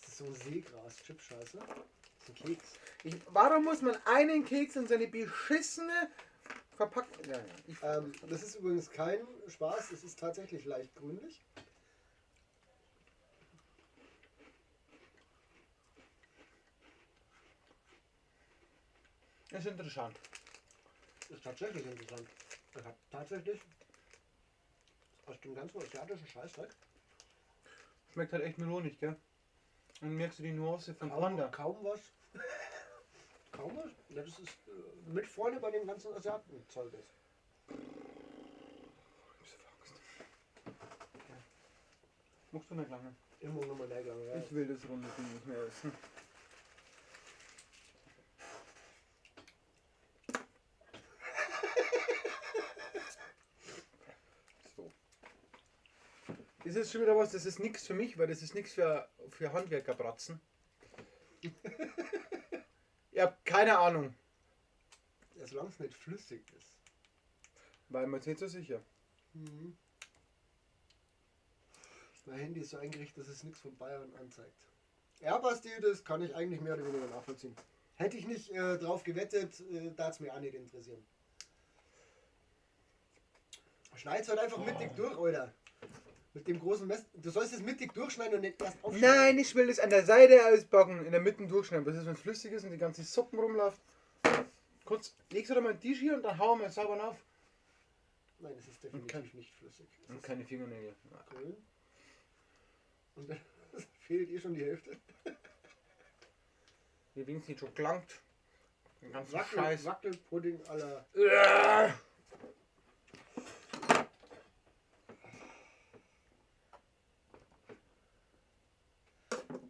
Das ist so ein Seegras-Chip-Scheiße. Das ist ein Keks. Warum muss man einen Keks in seine beschissene Verpackung. Ja, ja. Ich, Das ist übrigens kein Spaß, es ist tatsächlich leicht grünlich. ist interessant. Ist tatsächlich interessant. Ich habe tatsächlich aus dem ganzen asiatischen Scheißdreck Schmeckt halt echt melonig, gell? Und merkst du die Nuance von Panda? kaum was. Kaum was? Ja, das ist mit vorne bei dem ganzen Asiatenzeug ist. Ich hab so viel Angst. Ja. Magst du nicht lange? Immer noch mal lange, ja. Ich will das runde Ding nicht mehr essen. So. Das ist schon wieder was, das ist nichts für mich, weil das ist nichts für Handwerkerbratzen. Ich hab keine Ahnung. Ja, solange es nicht flüssig ist. War mir jetzt nicht so sicher. Mhm. Mein Handy ist so eingerichtet, dass es nichts von Bayern anzeigt. Ja, Basti, das kann ich eigentlich mehr oder weniger nachvollziehen. Hätte ich nicht drauf gewettet, da es mir auch nicht interessieren. Schneid's halt einfach mittig durch, Alter. Mit dem großen Mess. Du sollst es mittig durchschneiden und nicht erst aufschneiden. Nein, ich will das an der Seite ausbacken, in der Mitte durchschneiden. Was ist, wenn es flüssig ist und die ganze Suppen rumläuft? Kurz, legst du da mal einen Tisch hier und dann hauen wir es sauber auf. Nein, es ist definitiv kein- nicht flüssig. Es Und ist keine Fingernägel. grün. Und dann fehlt eh schon die Hälfte. Mir wenigstens nicht schon gelangt. Den ganzen Scheiß. Wackelpudding aller.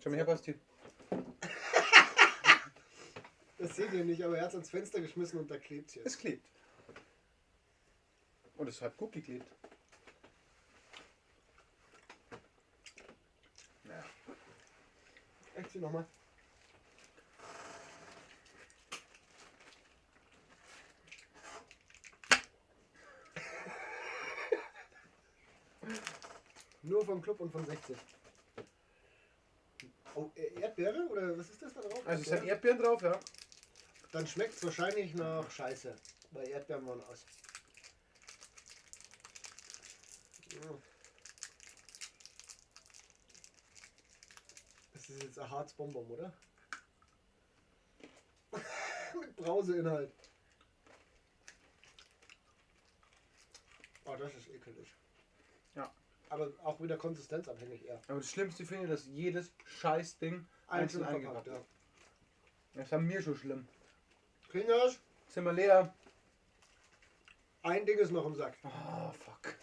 Schau mal her, Basti. Das seht ihr nicht, aber er hat es ans Fenster geschmissen und da klebt jetzt. Es klebt. Und es hat gut geklebt. Naja. Echt, zieh nochmal. Nur vom Club und von 60. Oh, Erdbeere? Oder was ist das da drauf? Also es sind Erdbeeren drauf, ja. Dann schmeckt es wahrscheinlich nach Scheiße. Weil Erdbeeren waren aus. Ja. Das ist jetzt ein hartes Bonbon, oder? Mit Brauseinhalt. Oh, das ist ekelig. Ja. Aber auch wieder konsistenzabhängig eher. Aber das Schlimmste finde ich, dass jedes Scheißding einzeln eingepackt ja. wird. Das haben wir schon schlimm. Kinders, Sind wir leer? ein Ding ist noch im Sack. Oh, fuck.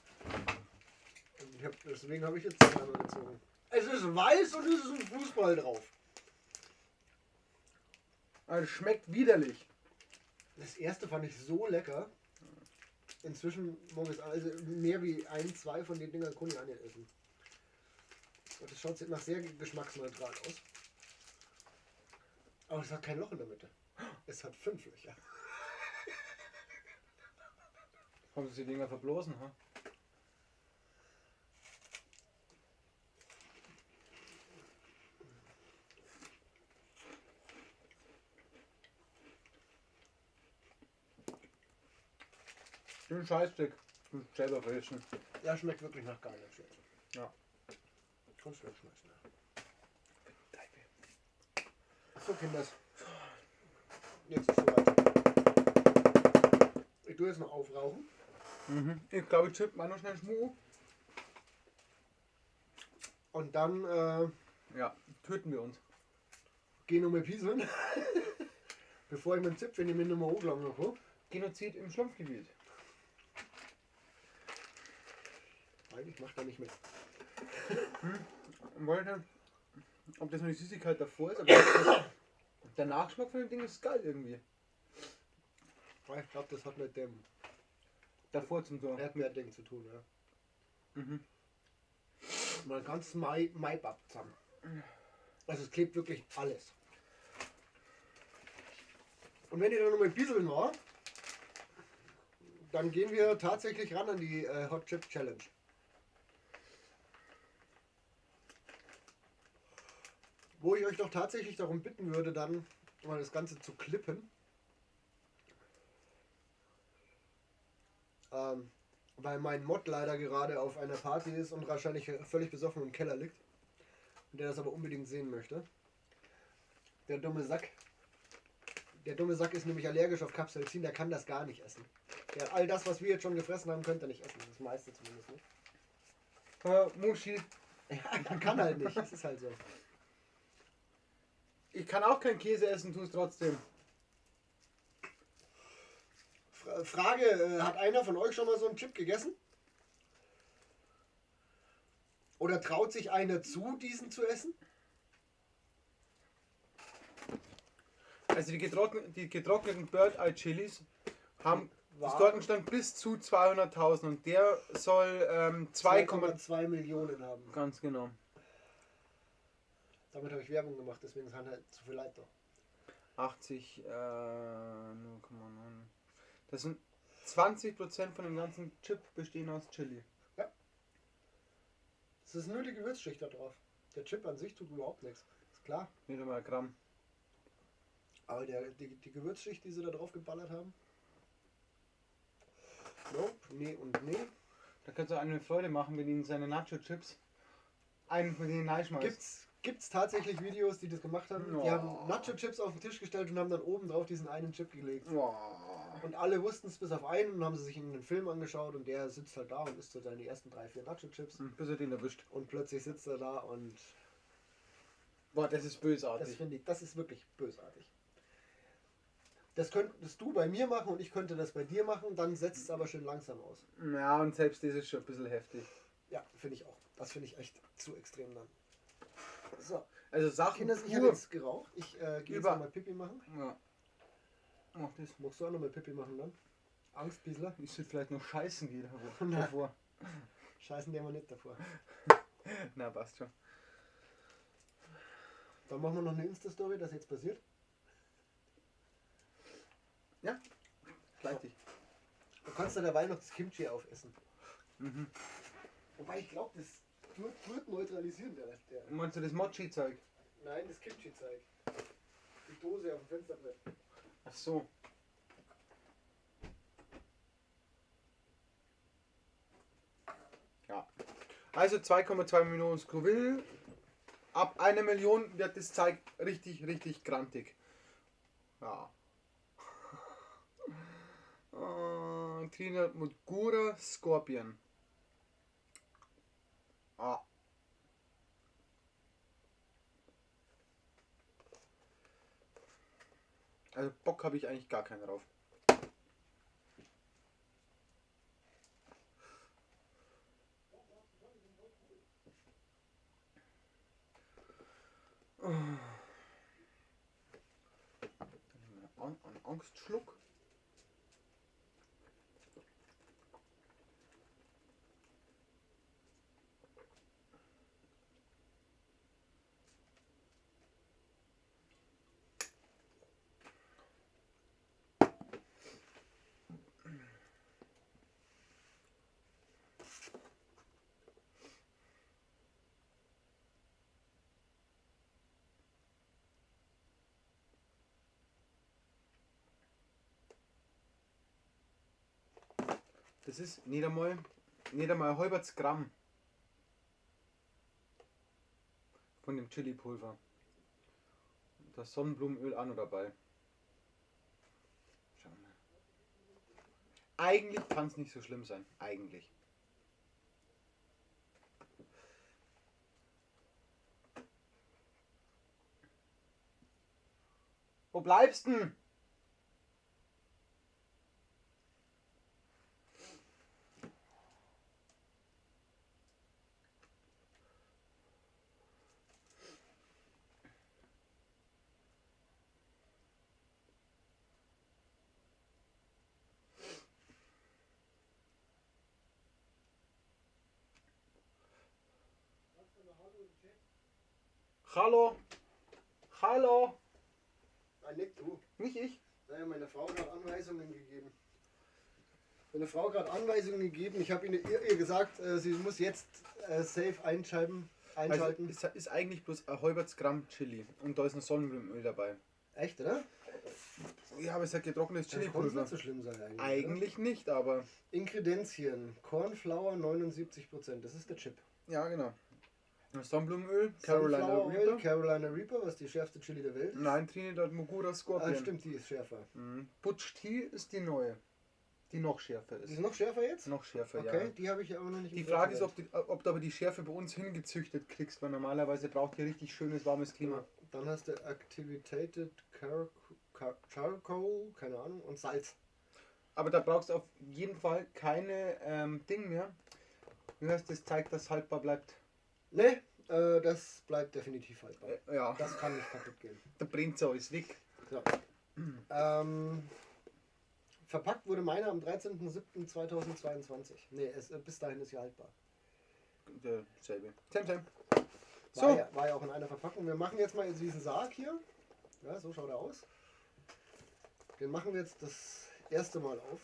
Und ich hab, deswegen habe ich jetzt zweimal gezogen. Es ist weiß und es ist ein Fußball drauf. Also, es schmeckt widerlich. Das erste fand ich so lecker. Inzwischen mag ich es also mehr wie ein, zwei von den Dingern kann ich auch nicht essen. Und das schaut nach sehr geschmacksneutral aus. Aber es hat kein Loch in der Mitte. Es hat 5 Löcher. Haben sie die Dinger verblasen, ha? Den Scheißdreck. Selber fressen. Ja, schmeckt wirklich nach gar nichts jetzt. Ja. Kannst du wegschmeißen, ja. So, Kinders. Jetzt ist soweit. Ich tue jetzt noch aufrauchen. Mhm. Ich glaube, ich chipp mal noch schnell Schmuh. Und dann ja, töten wir uns. Geh noch mal pieseln. Bevor ich mit dem Zipfel in die Nummer hochlange komme. Genozid im Schlumpfgebiet. Eigentlich macht er nicht mit. Hm. Wollte, ob das nur die Süßigkeit davor ist, aber der Nachgeschmack von dem Ding ist geil irgendwie. Ich glaube, das hat mit dem davor zum Tor. Erdbeerding zu tun, ja. Mhm. Mal ganz Maibab zusammen. Also es klebt wirklich alles. Und wenn ihr dann noch mal ein bisschen war, dann gehen wir tatsächlich ran an die Hot Chip Challenge. Wo ich euch doch tatsächlich darum bitten würde, dann mal das Ganze zu klippen. Weil mein Mod leider gerade auf einer Party ist und wahrscheinlich völlig besoffen im Keller liegt. Und der das aber unbedingt sehen möchte. Der dumme Sack. Der dumme Sack ist nämlich allergisch auf Capsaicin, der kann das gar nicht essen. Der, all das, was wir jetzt schon gefressen haben, könnte er nicht essen. Das meiste zumindest nicht. Muschi. Ja, kann halt nicht. Das ist halt so. Ich kann auch keinen Käse essen, tu es trotzdem. Frage, hat einer von euch schon mal so einen Chip gegessen? Oder traut sich einer zu, diesen zu essen? Also die getrockneten Bird Eye Chilis haben dort stand bis zu 200.000 und der soll 2,2 Millionen haben. Ganz genau. Damit habe ich Werbung gemacht, deswegen sind halt zu viel Leid da. 80, 0,9. Das sind 20% von dem ganzen Chip bestehen aus Chili. Ja. Das ist nur die Gewürzschicht da drauf. Der Chip an sich tut überhaupt nichts. Ist klar. Nicht einmal ein Gramm. Aber die Gewürzschicht, die sie da drauf geballert haben. Nope, nee und nee. Da könntest du eine Freude machen, wenn ihnen seine Nacho-Chips einen von denen reinschmeißt. Gibt's tatsächlich Videos, die das gemacht haben? Oh. Die haben Nacho-Chips auf den Tisch gestellt und haben dann oben drauf diesen einen Chip gelegt. Oh. Und alle wussten es bis auf einen und haben sie sich in den Film angeschaut und der sitzt halt da und isst so seine ersten 3, 4 Nacho-Chips. Bis er den erwischt. Und plötzlich sitzt er da und... Boah, das ist bösartig. Das finde ich, das ist wirklich bösartig. Das könntest du bei mir machen und ich könnte das bei dir machen, dann setzt es aber schön langsam aus. Ja, und selbst das ist schon ein bisschen heftig. Ja, finde ich auch. Das finde ich echt zu extrem dann. So. Also Sachen. Kinders, ich habe jetzt geraucht. Ich gehe jetzt nochmal Pipi machen. Ja. Mach das. Magst du auch nochmal Pipi machen dann? Angstpiesler? Ich sollte vielleicht noch scheißen gehen davor. Scheißen der mal nicht davor. Na, passt schon. Dann machen wir noch eine Insta-Story, dass jetzt passiert. Ja, gleich dich. Du kannst dann dabei noch das Kimchi aufessen. Mhm. Wobei ich glaube, das wird neutralisieren. Der. Meinst du das Mochi-Zeug? Nein, das Kimchi-Zeug. Die Dose auf dem Fensterbrett. Ach so. Ja. Also 2,2 Millionen Scoville. Ab 1 Million wird das Zeug richtig, richtig grantig. Ja. Trinidad Mudgura Scorpion. Ah. Also Bock habe ich eigentlich gar keinen drauf. Dann nehmen wir einen Angstschluck. Das ist nicht einmal ein halbes Gramm von dem Chili-Pulver. Das Sonnenblumenöl auch noch dabei. Schauen wir mal. Eigentlich kann es nicht so schlimm sein. Eigentlich. Wo bleibst denn? Hallo. Hallo. Nein, nicht du. Nicht ich. Naja, meine Frau hat Anweisungen gegeben. Meine Frau hat Anweisungen gegeben. Ich habe ihr gesagt, sie muss jetzt safe einschalten. Also, es ist eigentlich bloß ein halbes Gramm Chili und da ist ein Sonnenblumenöl dabei. Echt, oder? Ja, aber es ist ja getrocknetes Dann kann's Chili-Pulver. nicht so schlimm sein eigentlich. Oder? Eigentlich nicht, aber. Inkredenzien. Cornflour 79%. Das ist der Chip. Ja, genau. Sonnenblumenöl, Carolina Sunflower Oil, Reaper. Carolina Reaper, was die schärfste Chili der Welt ist. Nein, Trinidad Mogura Scorpion. Ah, stimmt, die ist schärfer. Mhm. Butch Tea ist die neue, die noch schärfer Die ist. ist noch schärfer jetzt? Noch schärfer, Okay, ja. die habe ich ja auch noch nicht Die im Frage ist, Sortiment. ob du aber die Schärfe bei uns hingezüchtet kriegst, weil normalerweise braucht die richtig schönes, warmes Klima. Dann hast du Activated Charcoal, keine Ahnung, und Salz. Aber da brauchst du auf jeden Fall keine Ding mehr. Wie heißt das Zeug, das haltbar bleibt? Ne, das bleibt definitiv haltbar. Ja, Das kann nicht kaputt gehen. da brennt so alles weg. So. Verpackt wurde meiner am 13.07.2022. Ne, bis dahin ist sie haltbar. Derselbe. Same, same. War, So. ja, war ja auch in einer Verpackung. Wir machen jetzt mal diesen Sarg hier. Ja, so schaut er aus. Den machen wir jetzt das erste Mal auf.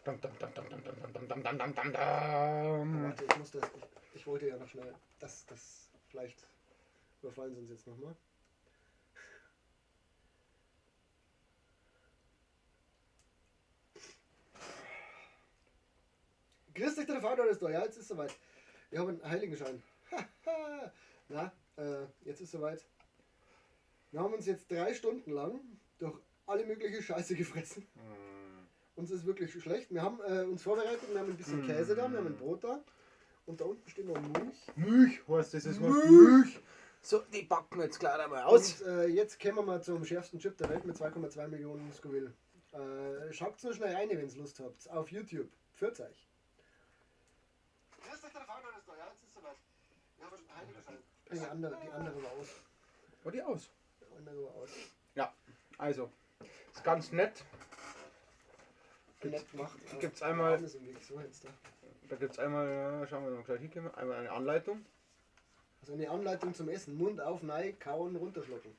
Dam, dam, dam, dam, dam, dam, dam, dam, dam, dam, dam, dam. Warte, ich muss das. Ich wollte ja noch schnell. Das, vielleicht überfallen sie uns jetzt nochmal. Grüß dich, der Vater ist da. Ja, jetzt ist soweit. Ich habe einen Heiligenschein. Na, jetzt ist soweit. Wir haben uns jetzt 3 Stunden lang durch alle mögliche Scheiße gefressen. Uns ist wirklich schlecht. Wir haben uns vorbereitet, wir haben ein bisschen Käse da, wir haben ein Brot da. Und da unten steht noch Milch. Milch heißt das, es heißt Milch. Milch. So, die packen wir jetzt gleich einmal aus. Und jetzt kommen wir mal zum schärfsten Chip der Welt mit 2,2 Millionen Scoville. Schaut's nur schnell rein, wenn's Lust habt. Auf YouTube. Pfiat euch. Die andere war aus. War die aus? Die andere war aus. Ja, also, ist ganz nett. Nett gemacht. Gibt's einmal- Arm ist im Weg, so jetzt da. Da gibt's einmal, schauen wir mal gleich hinkommen, einmal eine Anleitung. Also eine Anleitung zum Essen. Mund auf, nein, kauen, runterschlucken.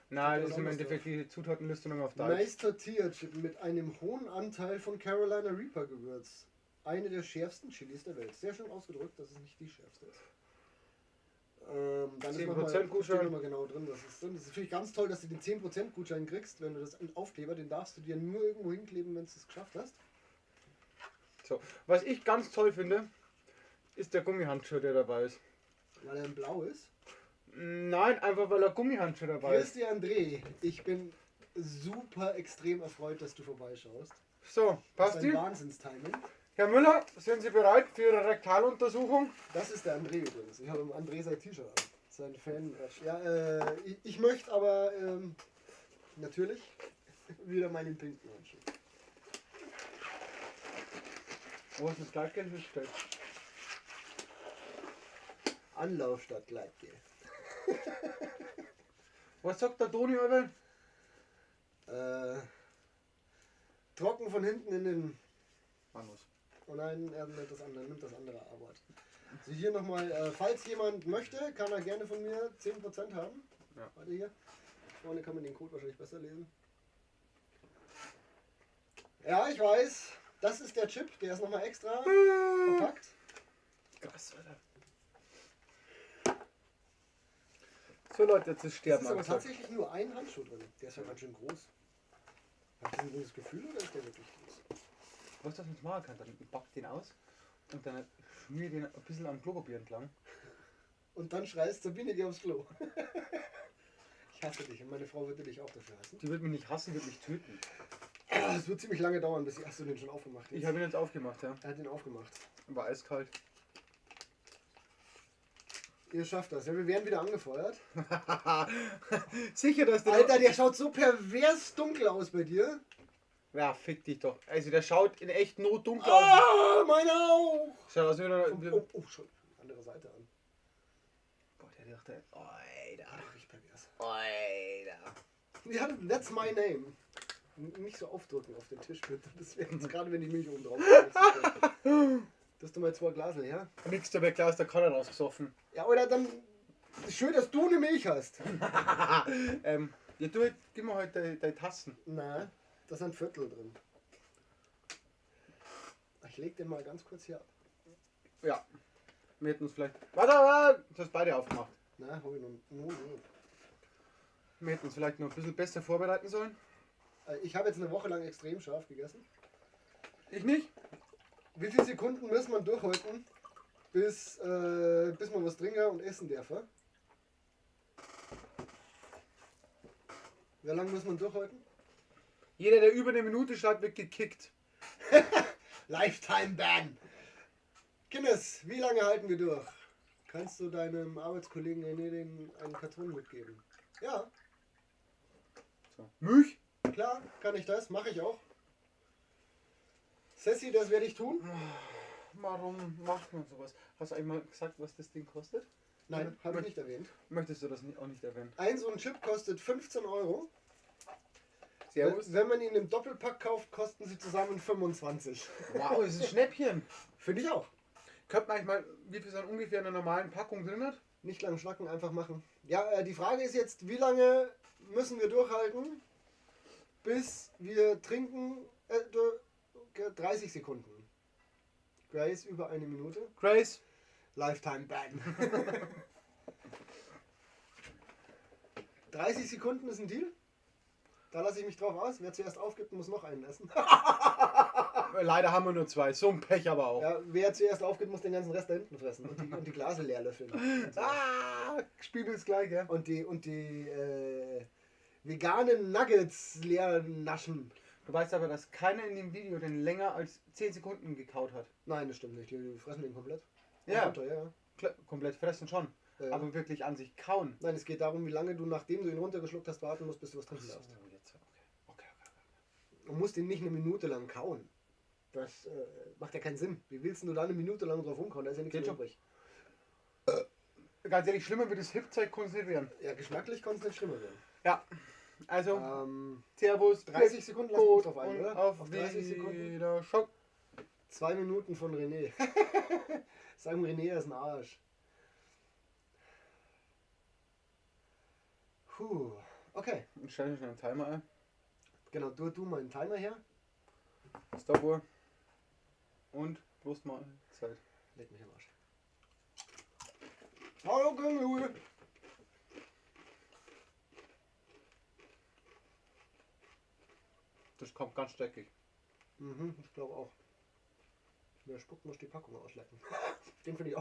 Nein, Steht das was ist im anderes Endeffekt die Zutatenliste nochmal auf Deutsch. Mais Tortilla Chip mit einem hohen Anteil von Carolina Reaper Gewürz. Eine der schärfsten Chilis der Welt. Sehr schön ausgedrückt, dass es nicht die schärfste ist. Dann ist 10% nochmal, Gutschein. steht nochmal genau drin, was ist drin. Das ist natürlich ganz toll, dass du den 10% Gutschein kriegst, wenn du das einen Aufkleber, den darfst du dir nur irgendwo hinkleben, wenn du es geschafft hast. So, was ich ganz toll finde, ist der Gummihandschuh, der dabei ist. Weil er in blau ist. Nein, einfach weil er Gummihandschuh dabei ist. Grüß dich, André. Ich bin super extrem erfreut, dass du vorbeischaust. So, Das ist passt ein die? Wahnsinnstiming. Herr Müller, sind Sie bereit für Ihre Rektaluntersuchung? Das ist der André übrigens. Ich habe im André sein T-Shirt an. Sein Fan. Ja, ich möchte aber natürlich wieder meinen pinken Handschuh. Wo ist das Gleitgel hingestellt? Anlauf statt Gleitgel. Was sagt der Toni, Alter? Trocken von hinten in den. Anus. Oh nein, er nimmt das andere, nimmt das andere A-Wort. Also hier nochmal, falls jemand möchte, kann er gerne von mir 10% haben. Ja. Warte hier. Vorne kann man den Code wahrscheinlich besser lesen. Ja, ich weiß. Das ist der Chip, der ist nochmal extra verpackt. Krass, Alter. So Leute, jetzt ist Es Sterben ist aber angesagt. tatsächlich nur ein Handschuh drin. Der ist ja ganz schön groß. Hab ich das ein gutes Gefühl oder ist der wirklich groß? Weißt du, was man jetzt machen kann? Dann back den aus und dann schmier den ein bisschen am Klopapier entlang. Und dann schreist Sabine, geh aufs Klo. Ich hasse dich und meine Frau würde dich auch dafür hassen. Die wird mich nicht hassen, wird mich töten. Es wird ziemlich lange dauern, bis ich. Hast du den schon aufgemacht? Ich habe ihn jetzt aufgemacht, ja. Er hat ihn aufgemacht. War eiskalt. Ihr schafft das. Ja, wir werden wieder angefeuert. Sicher, dass der. Alter, der schaut so pervers dunkel aus bei dir. Ja, fick dich doch. Also der schaut in echt notdunkel aus. Ah, meine auch. Schaut aus wie einer. Oh, oh, schon. Andere Seite an. Boah, der dachte. Alter. Ach, richtig pervers. Alter. Ja, that's my name. Nicht so aufdrücken auf den Tisch, bitte. Das wäre jetzt gerade, wenn die Milch oben drauf ist. Das du mal zwei Glasel, ja? Nix dabei, klar ist der Kanne rausgesoffen. Ja, oder dann. Schön, dass du eine Milch hast. Ja, du, gib mir heute deine Tassen. Na, da sind Viertel drin. Ich leg den mal ganz kurz hier ab. Ja. Wir hätten uns vielleicht. Warte, warte! Du hast beide aufgemacht. Na, hab ich noch. No, no. Wir hätten uns vielleicht noch ein bisschen besser vorbereiten sollen. Ich habe jetzt eine Woche lang extrem scharf gegessen. Ich nicht? Wie viele Sekunden muss man durchhalten, bis man was trinken und essen darf? Wie lange muss man durchhalten? Jeder, der über eine Minute schreibt, wird gekickt. Lifetime Ban! Guinness, wie lange halten wir durch? Kannst du deinem Arbeitskollegen René einen Karton mitgeben? Ja. So. Milch? Klar, kann ich das, mache ich auch. Sessi, das werde ich tun. Warum macht man sowas? Hast du einmal gesagt, was das Ding kostet? Nein, habe ich nicht erwähnt. Möchtest du das auch nicht erwähnen? Ein so ein Chip kostet 15 Euro. Servus. Wenn man ihn im Doppelpack kauft, kosten sie zusammen 25. Wow, das ist ein Schnäppchen. Finde ich auch. Könnte man eigentlich mal, wie viel es dann ungefähr in einer normalen Packung drin hat? Nicht lang schnacken, einfach machen. Ja, die Frage ist jetzt, wie lange müssen wir durchhalten, bis wir trinken? 30 Sekunden. Grace über eine Minute. Grace. Lifetime Ban. 30 Sekunden ist ein Deal. Da lasse ich mich drauf aus. Wer zuerst aufgibt, muss noch einen essen. Leider haben wir nur zwei. So ein Pech aber auch. Ja, wer zuerst aufgibt, muss den ganzen Rest da hinten fressen und die Glase leer löffeln. Und so. Ah, Spiegel ist gleich, ja. Und die veganen Nuggets leer naschen. Du weißt aber, dass keiner in dem Video den länger als 10 Sekunden gekaut hat. Nein, das stimmt nicht. Die fressen den komplett. Ja. Runter, ja. Komplett fressen schon. Ja. Aber wirklich an sich kauen. Nein, es geht darum, wie lange du, nachdem du ihn runtergeschluckt hast, warten musst, bis du was trinken darfst. So, jetzt. Okay. Du musst ihn nicht eine Minute lang kauen. Das macht ja keinen Sinn. Wie willst du da eine Minute lang drauf rumkauen? Da ist ja nichts mehr übrig. Ganz ehrlich, schlimmer wird das Hip-Zeug konzentrieren. Ja, geschmacklich kann es nicht schlimmer werden. Ja. Also, Servus. 30 Sekunden lassen wir uns drauf ein, oder? Auf 30 Sekunden. Wieder Schock. 2 Minuten von René. Sagen René, er ist ein Arsch. Puh, okay. Ich stelle schnell einen Timer ein. Genau, du mal einen Timer her. Stoppuhr. Und bloß mal Zeit. Leck mich am Arsch. Hallo, Gönn. Das kommt ganz dreckig. Mhm, ich glaube auch. Wer spuckt, muss die Packung auslecken. Den finde ich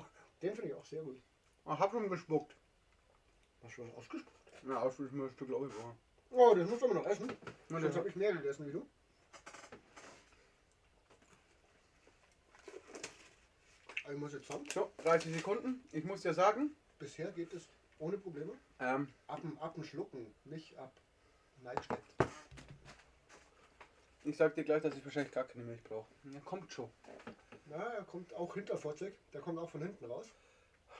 auch sehr gut. Ich hab schon gespuckt. Hast du was ausgespuckt? Ja, das ist mir ein Stück, glaube ich. Oh, das musst du aber noch essen. Ja, Sonst habe ich mehr gegessen wie du. Ich muss jetzt sagen. So, 30 Sekunden. Ich muss dir sagen. Bisher geht es ohne Probleme. Ab dem Schlucken, nicht ab Neidstedt. Ich sag dir gleich, dass ich wahrscheinlich gar keine Milch brauche. Ja, kommt schon. Ja, er kommt auch hinterfotzig. Der kommt auch von hinten raus.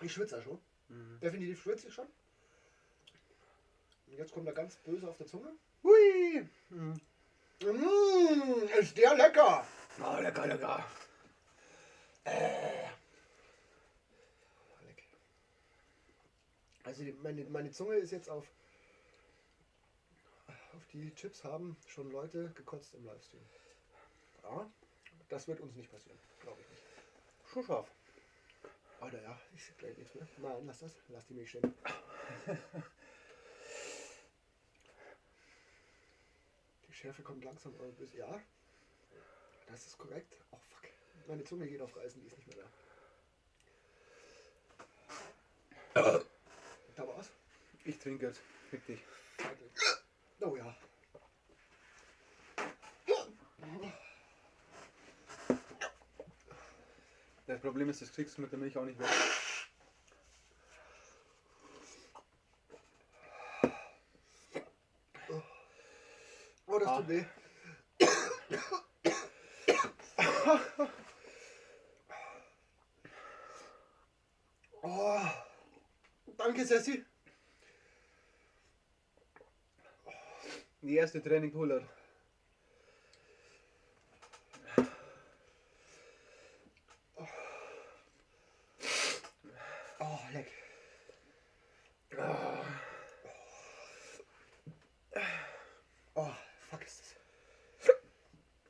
Ich schwitze ja schon. Mhm. Definitiv schwitze ich schon. Und jetzt kommt er ganz böse auf der Zunge. Hui! Mhm. Mmh, ist der lecker! Oh, lecker, lecker. Leck. Also meine Zunge ist jetzt auf die Chips haben schon Leute gekotzt im Livestream. Ja, das wird uns nicht passieren, glaube ich nicht. Schon scharf. Alter, ja, ich sehe gleich nichts mehr. Nein, lass das. Lass die Milch stehen. Die Schärfe kommt langsam, aber bis. Ja. Das ist korrekt. Oh fuck. Meine Zunge geht auf Reisen, die ist nicht mehr da. Da war's. Ich trinke jetzt. Fick dich. Oh ja. Das Problem ist, das kriegst du mit der Milch auch nicht weg. Oh, das tut weh. Oh. Danke, Sessi. Die erste Training pullert. Oh, leck. Oh, fuck ist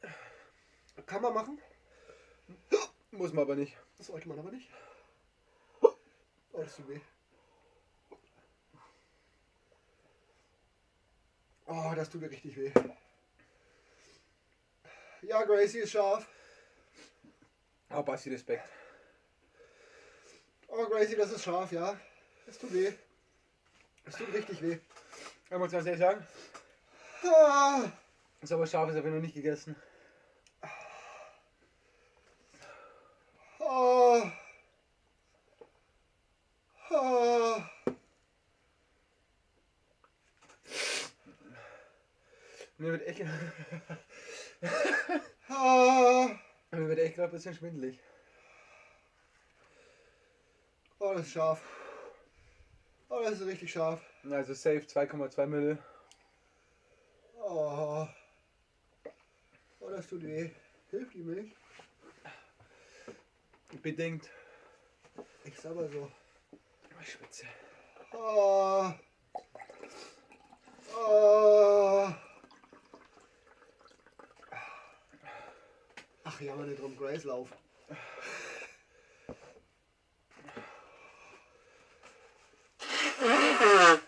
das. Kann man machen. Muss man aber nicht. Das sollte man aber nicht. Oh, das tut weh. Oh, das tut mir richtig weh. Ja, Gracie ist scharf. Ah, Basti, Respekt. Oh, Gracie, das ist scharf, ja. Es tut weh. Es tut richtig weh. Ich muss ganz ehrlich sagen, Ah. so was Scharfes habe ich noch nicht gegessen. Oh. Oh. Mir wird echt, Ah. mir wird echt gerade ein bisschen schwindelig. Oh, das ist scharf. Oh, das ist richtig scharf. Also safe 2,2 Mille. Oh. Oh, das tut weh. Hilft die Milch? Bedingt. Ich sabber so. Ich schwitze. Oh. Oh. Ach, jammer nicht drum, Grace, lauf.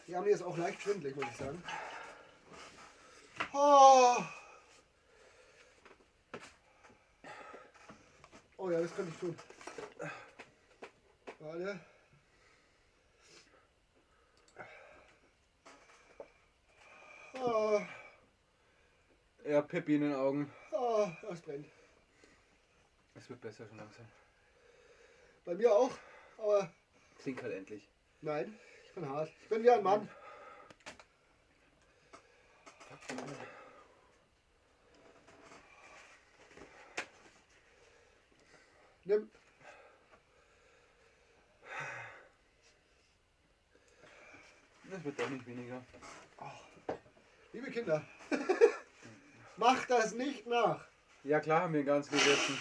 Ja, mir ist auch leicht schwindelig, muss ich sagen. Oh. Oh ja, das könnte ich tun. Warte. Oh, Ja, Pippi in den Augen. oh, das brennt. Es wird besser schon langsam. Bei mir auch, aber Trink halt endlich. nein, ich bin hart. Ich bin wie ein Mann. Nimm. Das wird doch nicht weniger. Liebe Kinder, macht das nicht nach. Ja klar haben wir ganz gegessen.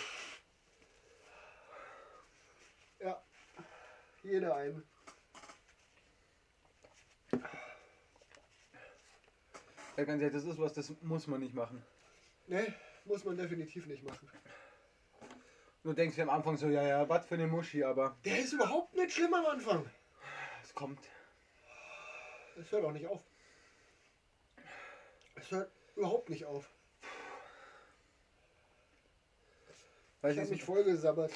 Ja, jeder einen. Ja, ganz ehrlich, das ist was, das muss man nicht machen. Ne, muss man definitiv nicht machen. Du denkst dir am Anfang so, ja, ja, was für eine Muschi, aber Der ist überhaupt nicht schlimm am Anfang. es kommt. Es hört auch nicht auf. Es hört überhaupt nicht auf. Weiß Ich habe ich mich vollgesabbert.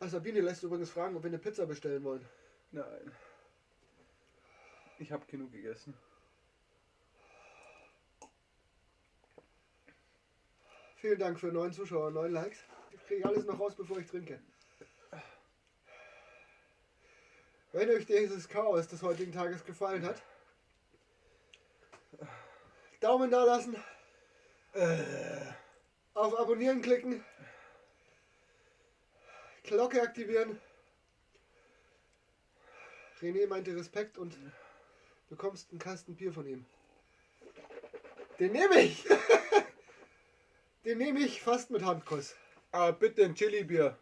Ah, Sabine lässt übrigens fragen, ob wir eine Pizza bestellen wollen. Nein. Ich habe genug gegessen. Vielen Dank für 9 Zuschauer, 9 Likes. Ich kriege alles noch raus, bevor ich trinke. Wenn euch dieses Chaos des heutigen Tages gefallen hat, Daumen da lassen, auf Abonnieren klicken, Glocke aktivieren. René meinte Respekt und bekommst einen Kasten Bier von ihm. Den nehme ich! Den nehme ich fast mit Handkuss. Aber bitte ein Chili-Bier.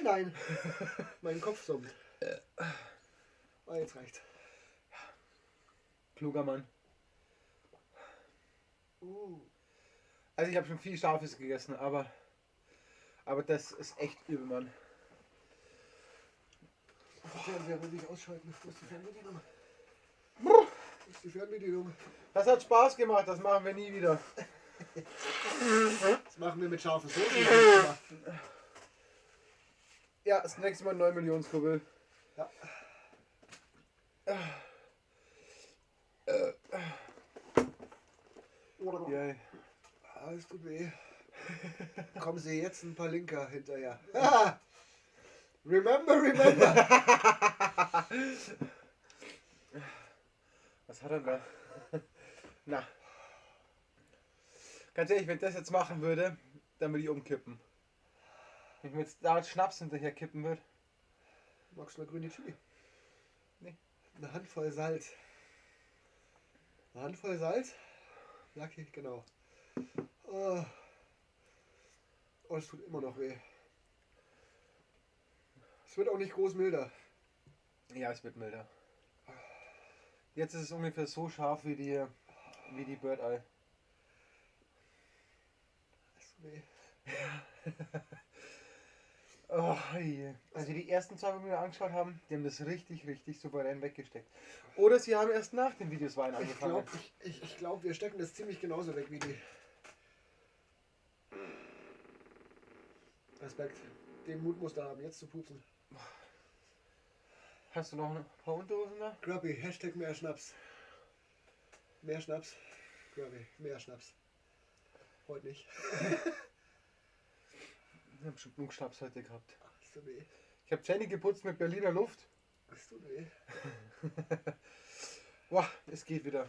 Nein, mein Kopf summt. Ah, jetzt reicht's. Kluger Mann. Also ich habe schon viel Scharfes gegessen, aber das ist echt übel, Mann. Fernseher muss ich ausschalten. Wo ist die Fernbedienung? Das ist die Fernbedienung. Das hat Spaß gemacht, das machen wir nie wieder. Das machen wir mit scharfen Soßen. Ja, das nächste Mal 9 Millionen Scoville. Ja. Yay. Ah, es tut weh. Kommen Sie jetzt ein paar Linker hinterher. Remember, remember. Was hat er da? Na. Ganz ehrlich, wenn ich das jetzt machen würde, dann würde ich umkippen. Wenn ich mir jetzt da Schnaps hinterher kippen würde. Magst du eine grüne Chili? Nee. Eine Handvoll Salz. Eine Handvoll Salz? Lucky, genau. Oh, oh, es tut immer noch weh. Es wird auch nicht groß milder. Ja, es wird milder. Jetzt ist es ungefähr so scharf wie die Bird Eye. Es tut weh. Oh, je. Also die ersten zwei, die wir angeschaut haben, die haben das richtig, richtig souverän weggesteckt. Oder sie haben erst nach den Videos Wein Ich angefangen. glaube, ich glaub, wir stecken das ziemlich genauso weg wie die. Respekt. Den Mut musst du haben, jetzt zu pupsen. Hast du noch ein paar Unterhosen da? Grubby, Hashtag mehr Schnaps. Mehr Schnaps. Grubby, mehr Schnaps. Heute nicht. Ich hab schon genug Schnaps heute gehabt. Es tut weh. Ich habe Zähne geputzt mit Berliner Luft. Es tut weh. Boah, es geht wieder.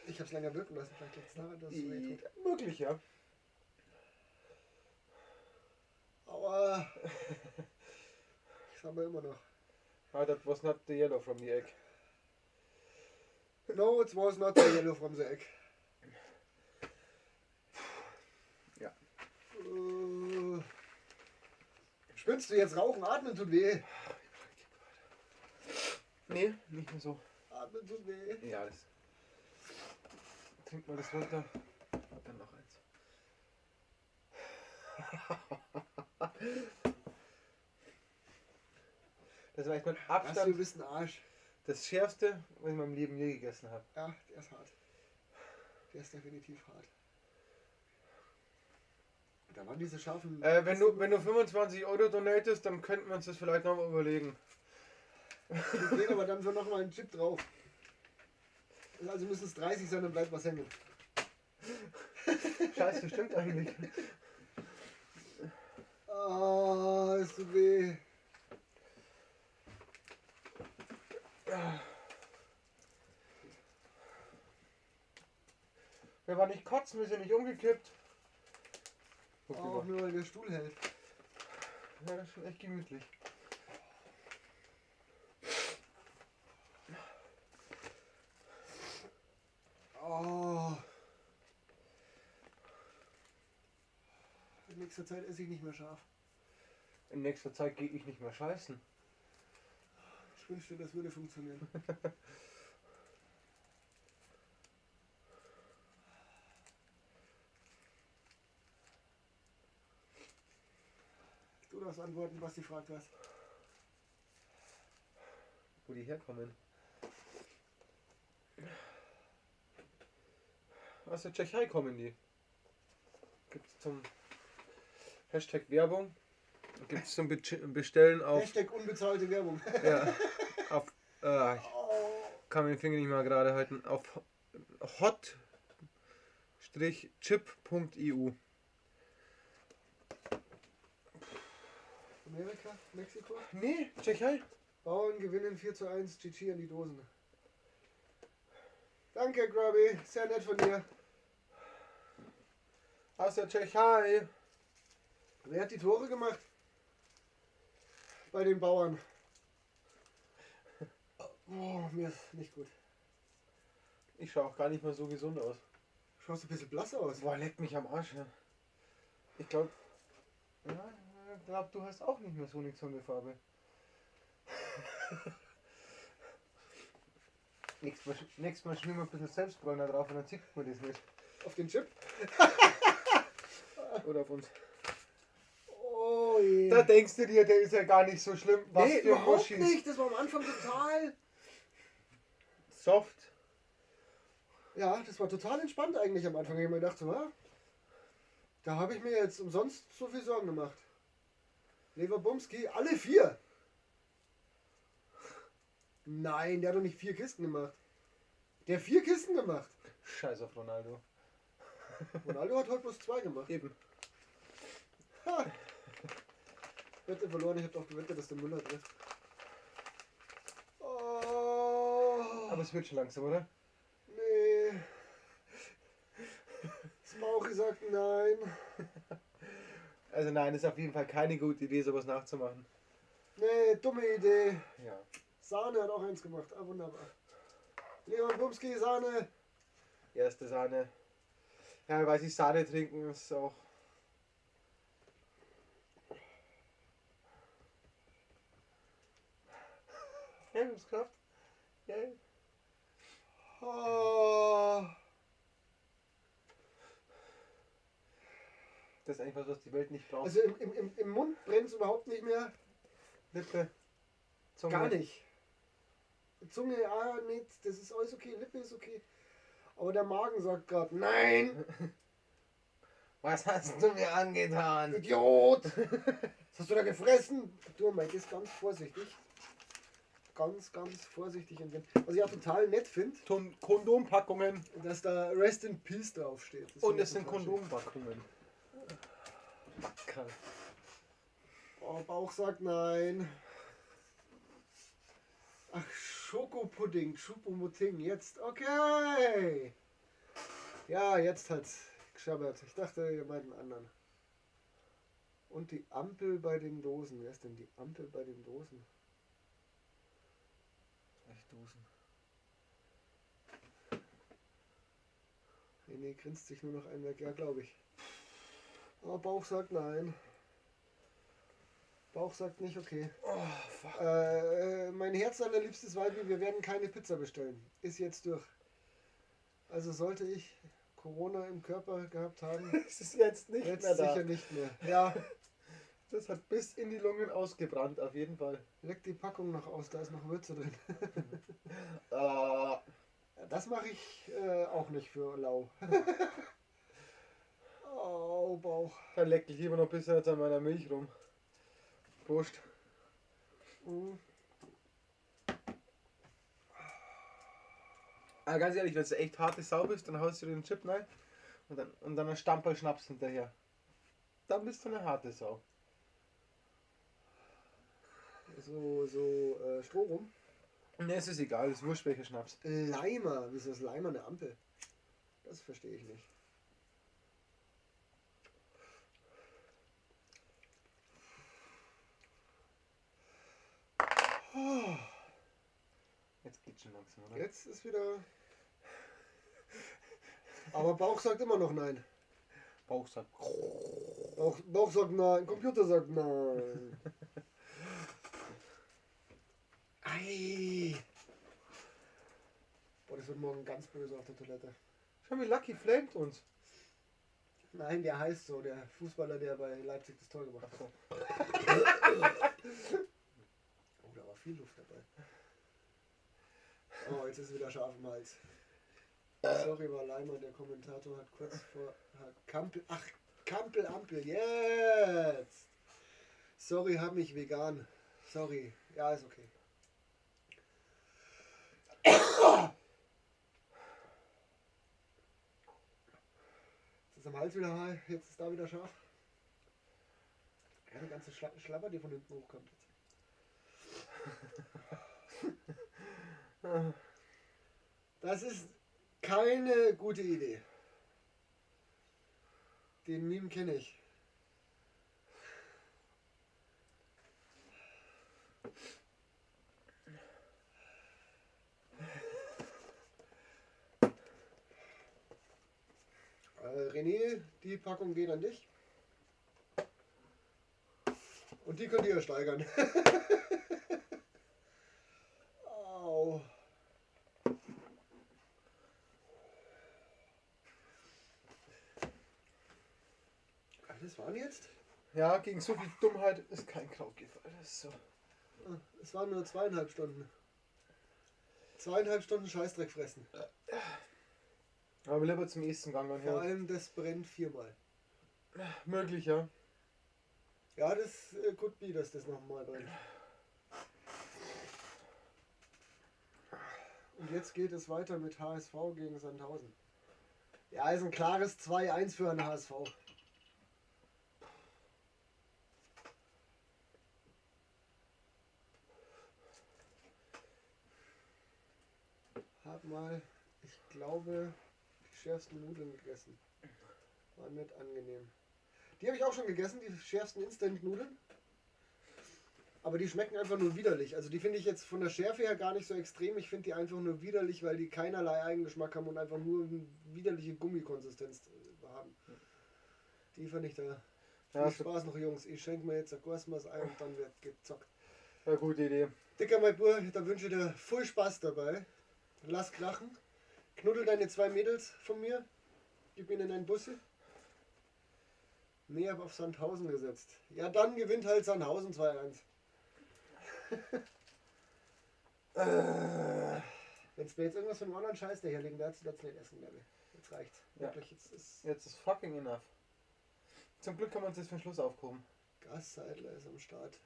Ich hab's länger wirken lassen, vielleicht liegt's daran, dass es weh tut. Möglich, ja. Aua. Das haben wir immer noch. Ah, that was not the yellow from the egg. No, it was not the yellow from the egg. Ja. Spinnst du jetzt rauchen? Atmen tut weh. Nee, nicht mehr so. Atmen tut weh. Ja, das. Trink mal das runter. Dann noch eins. Das war echt mit Was, du Abstand bist ein Arsch. das Schärfste, was ich in meinem Leben je gegessen habe. Ja, der ist hart. Der ist definitiv hart. Da waren diese scharfen. Wenn du 25 Euro donatest, dann könnten wir uns das vielleicht nochmal überlegen. Wir gehen aber dann so nochmal einen Chip drauf. Also müssen es 30 sein, dann bleibt was hängen. Scheiße, stimmt eigentlich. Ah, es tut weh. Wir waren nicht kotzen, wir sind nicht umgekippt. Guck dir Auch mal. nur weil der Stuhl hält. Ja, das ist schon echt gemütlich. Oh. In nächster Zeit esse ich nicht mehr scharf. In nächster Zeit gehe ich nicht mehr scheißen. Ich wünschte, das würde funktionieren. Du darfst antworten, Basti fragt was. Wo die herkommen. Aus der Tschechei kommen die. Gibt's zum Hashtag Werbung. Gibt's zum Bestellen auf. Hashtag unbezahlte Werbung. Ja, auf. Ich kann mir den Finger nicht mal gerade halten. Auf hot-chip.eu. Amerika, Mexiko. Nee, Tschechei. Bauern gewinnen 4:1, GG an die Dosen. Danke, Grubby. Sehr nett von dir. Aus der Tschechei. Wer hat die Tore gemacht? Bei den Bauern. Oh, mir ist nicht gut. Ich schaue auch gar nicht mehr so gesund aus. Schaust du ein bisschen blass aus. Boah, leck mich am Arsch. Ja. Ich glaube, ja, ich glaub, du hast auch nicht mehr so eine gesunde Farbe. Nächstes Mal schmieren wir ein bisschen Selbstbräuner drauf und dann sieht man das nicht. Auf den Chip? Oder auf uns. Oh je. Da denkst du dir, der ist ja gar nicht so schlimm. Was nee, für überhaupt Moschis. nicht. Das war am Anfang total. Soft. Ja, das war total entspannt eigentlich am Anfang. Ich habe mir gedacht, so, ah, da habe ich mir jetzt umsonst so viel Sorgen gemacht. Leverbumski, alle 4. Nein, der hat doch nicht 4 Kisten gemacht. Der hat 4 Kisten gemacht. Scheiß auf Ronaldo. Ronaldo hat heute bloß 2 gemacht. Eben. Ha. Wette verloren, ich hab doch gewettet, dass der Müller trifft. Oh. Aber es wird schon langsam, oder? Nee. Das Bauchi sagt nein. Also nein, ist auf jeden Fall keine gute Idee, sowas nachzumachen. Nee, dumme Idee. Ja. Sahne hat auch eins gemacht. Ah, wunderbar. Leon Bumski, Sahne. Erste Sahne. Ja, weiß ich, Sahne trinken ist auch... Ja, ich hab's geschafft. Yeah. Oh. Das ist eigentlich was, was die Welt nicht braucht. Also im Mund brennt's überhaupt nicht mehr. Lippe. Zunge. Gar nicht. Zunge, ah, nicht. Das ist alles okay. Lippe ist okay. Aber der Magen sagt gerade, nein! Was hast du mir angetan? Idiot! Was hast du da gefressen? Du, Mike, ist ganz vorsichtig. Ganz, ganz vorsichtig. Was ich auch total nett finde, Kondompackungen. Dass da Rest in Peace draufsteht. Das Und es sind total schön. Kondompackungen. Krass. Oh, Bauch sagt nein. Ach, Schokopudding, Choupo-Moting, jetzt, okay. Ja, jetzt hat's geschabbert. Ich dachte, ihr meint einen anderen. Und die Ampel bei den Dosen. Wer ist denn die Ampel bei den Dosen? Welche Dosen? René grinst sich nur noch einen weg. Ja, glaube ich. Aber Bauch sagt nein. Bauch sagt nicht okay. Oh, fuck. Mein Herz allerliebstes Weibi, wir werden keine Pizza bestellen. Ist jetzt durch. Also sollte ich Corona im Körper gehabt haben, Es ist jetzt nicht jetzt mehr da. sicher nicht mehr. Ja. Das hat bis in die Lungen ausgebrannt, auf jeden Fall. Leck die Packung noch aus, da ist noch Würze drin. Ah. Das mache ich auch nicht für lau. Oh, Bauch. Dann leck ich lieber noch ein bisschen jetzt an meiner Milch rum. Prost. Mhm. Aber ganz ehrlich, wenn du echt harte Sau bist, dann haust du den Chip rein und dann ein Stamperl Schnaps hinterher. Dann bist du eine harte Sau. So Stroh rum. Ne, es ist egal, es ist wurscht, welcher Schnaps. Leimer, wieso ist Leimer eine Ampel? Das verstehe ich nicht. Oh. Jetzt geht's schon langsam, oder? Jetzt ist wieder. Aber Bauch sagt immer noch nein. Bauch sagt. Bauch sagt nein, Computer sagt nein. Ei. Boah, das wird morgen ganz böse auf der Toilette. Schau, wie Lucky flamet uns. Nein, der heißt so, der Fußballer, der bei Leipzig das Tor gemacht hat. Oh, da war viel Luft dabei. Oh, jetzt ist wieder scharf im Hals. Sorry, war Leimer, der Kommentator hat kurz vor Kampel. Ach, Kampel, Ampel, jetzt! Sorry, hab mich vegan. Sorry. Ja, ist okay. Jetzt ist am Hals wieder, jetzt ist da wieder scharf. Ja, die ganze Schlabber, die von hinten hochkommt jetzt. Das ist keine gute Idee. Den Meme kenne ich. René, die Packung geht an dich. Und die könnt ihr steigern. Au. Das waren jetzt? Ja, gegen so viel Dummheit ist kein Kraut gefallen. Das ist so. Es waren nur 2,5 Stunden. 2,5 Stunden Scheißdreck fressen. Aber lieber zum Essen gegangen. Vor allem, das brennt 4-mal. Möglich, ja. Ja, das could be, dass das nochmal brennt. Und jetzt geht es weiter mit HSV gegen Sandhausen. Ja, ist ein klares 2-1 für den HSV. Hab mal, ich glaube, die schärfsten Nudeln gegessen. War nicht angenehm. Die habe ich auch schon gegessen, die schärfsten Instant-Nudeln. Aber die schmecken einfach nur widerlich. Also die finde ich jetzt von der Schärfe her gar nicht so extrem. Ich finde die einfach nur widerlich, weil die keinerlei Eigengeschmack haben und einfach nur eine widerliche Gummikonsistenz haben. Die fand ich da. Ja, Viel Spaß noch, Jungs. Ich schenke mir jetzt ein Kosmos ein und dann wird gezockt. Ja, gute Idee. Dicker, mein Bub, da wünsche ich dir voll Spaß dabei. Lass krachen. Knuddel deine 2 Mädels von mir. Gib ihnen einen Bussi. Nee, hab auf Sandhausen gesetzt. Ja, dann gewinnt halt Sandhausen 2-1. Wenn's mir jetzt irgendwas von einem anderen Scheiß daherlegen, da hat's nicht essen, glaube ich. Jetzt reicht's. Ja. Wirklich, jetzt ist Jetzt ist fucking enough. Zum Glück haben wir uns das für den Schluss aufgehoben. Gasseidler ist am Start.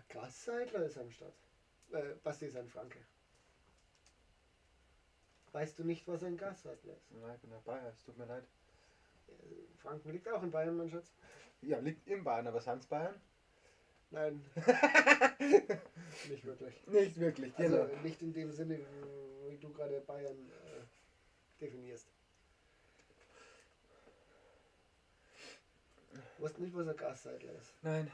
Gasseidler ist am Start. Basti ist ein Franke. Weißt du nicht, was ein Gasseidler ist? Nein, ich bin ein Bayer, es tut mir leid. Franken liegt auch in Bayern, mein Schatz. Ja, liegt in Bayern, aber sind's Bayern? Nein. Nicht wirklich. Nicht wirklich, genau. Also nicht in dem Sinne, wie du gerade Bayern definierst. Du weißt nicht, was ein Gasseidler ist. Nein.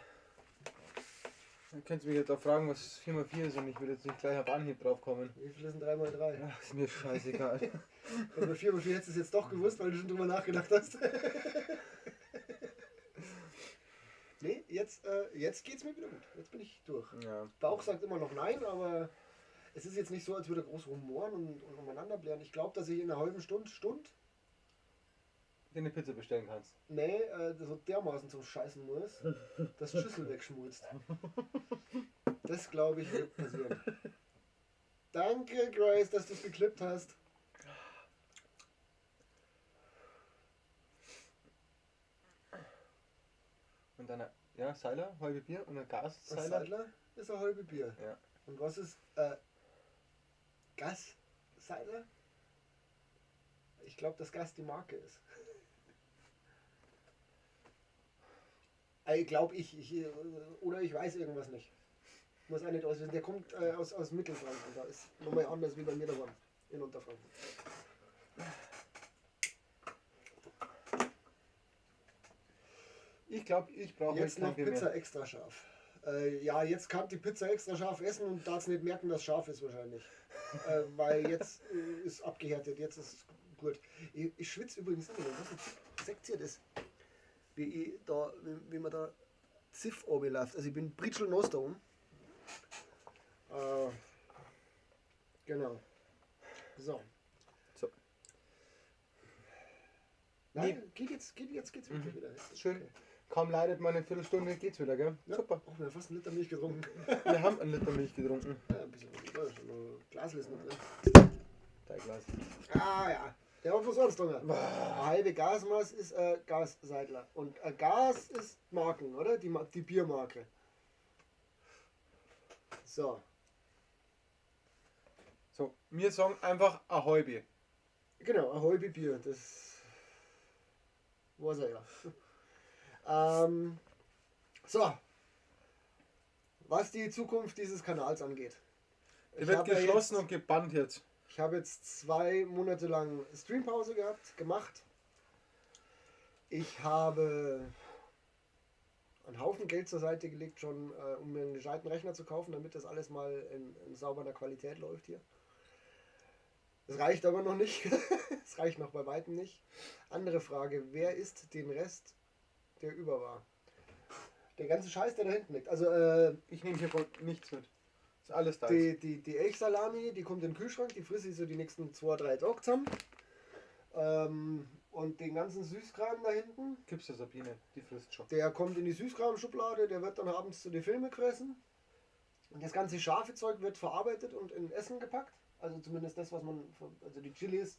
Dann könntest du mich jetzt auch fragen, was 4x4 ist und ich würde jetzt nicht gleich auf Anhieb drauf kommen. Wie viel ist denn 3x3? Ach, ist mir scheißegal. Und bei 4x4 hättest du es jetzt doch gewusst, weil du schon drüber nachgedacht hast. Nee, jetzt geht's mir wieder gut. Jetzt bin ich durch. Ja. Bauch sagt immer noch nein, aber es ist jetzt nicht so, als würde er groß rumoren und umeinander blären. Ich glaube, dass ich in einer halben Stunde dir eine Pizza bestellen kannst. Nee, so dermaßen zum Scheißen muss, dass die Schüssel wegschmulzt. Das, glaube ich, wird passieren. Danke, Grace, dass du es geklippt hast. Und dann, ja, Seiler, halbe Bier und ein Gasseiler. Seidler ist ein halbe Bier. Ja. Und was ist Gasseiler? Ich glaube, dass Gas die Marke ist. Glaube ich. Oder ich weiß irgendwas nicht. Muss auch nicht auswissen. Der kommt aus Mittelfranken. Da ist nochmal anders wie bei mir daheim in Unterfranken. Ich glaube, ich brauche jetzt noch kein Pizza mehr. Extra scharf. Ja, jetzt kann die Pizza extra scharf essen und darfst nicht merken, dass scharf ist wahrscheinlich. Weil jetzt ist abgehärtet, jetzt ist gut. Ich schwitze übrigens immer noch. Was seht ihr das? Wie, ich da, wie man da Ziff läuft. Also ich bin britschelnass da oben. Genau. So. So. Nein, nee. geht jetzt geht's wirklich wieder. Jetzt Schön. Okay. Kaum leidet man eine Viertelstunde, geht's wieder, gell? Ja. Super. Oh, wir haben fast einen Liter Milch getrunken. Wir haben einen Liter Milch getrunken. Ja, ein bisschen. Glas ist noch drin. Dein Glas. Ah ja. Der hat was sonst drin. Eine halbe Gasmaß ist Gasseidler. Und Gas ist Marken, oder? Die Biermarke. So. So, wir sagen einfach ein halbe. Genau, ein halbe Bier. Das weiß er ja. So. Was die Zukunft dieses Kanals angeht. Der wird geschlossen und gebannt jetzt. Ich habe jetzt 2 Monate lang Streampause gemacht. Ich habe einen Haufen Geld zur Seite gelegt, schon, um mir einen gescheiten Rechner zu kaufen, damit das alles mal in sauberer Qualität läuft hier. Das reicht aber noch nicht. Es reicht noch bei weitem nicht. Andere Frage, wer isst den Rest, der über war? Der ganze Scheiß, der da hinten liegt. Also, ich nehme hier nichts mit. Ist alles da. Die Elchsalami, die kommt in den Kühlschrank, die frisse ich so die nächsten 2-3 Tage zusammen. Und den ganzen Süßkram da hinten. Gibt's der Sabine, die frisst schon. Der kommt in die Süßkram-Schublade, der wird dann abends zu den Filmen gefressen. Und das ganze scharfe Zeug wird verarbeitet und in Essen gepackt. Also zumindest das, was man, also die Chilis.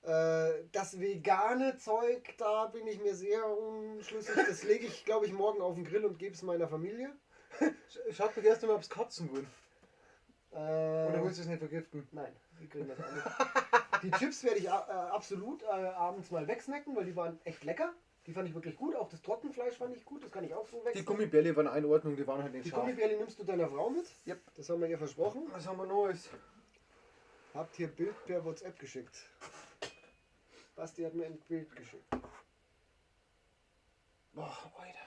Das vegane Zeug, da bin ich mir sehr unschlüssig. Das lege ich, glaube ich, morgen auf den Grill und gebe es meiner Familie. Schaut doch erst einmal, ob es Katzen wollen. Oder willst du es nicht vergiften? Nein, die kriegen das auch nicht. Die Chips werde ich absolut abends mal wegsnacken, weil die waren echt lecker. Die fand ich wirklich gut. Auch das Trockenfleisch fand ich gut. Das kann ich auch so wegsnacken. Die Gummibärli waren in Ordnung, die waren halt nicht scharf. Die Gummibärli nimmst du deiner Frau mit? Yep. Das haben wir ihr versprochen. Was haben wir Neues? Habt ihr Bild per WhatsApp geschickt. Basti hat mir ein Bild geschickt. Boah, Alter.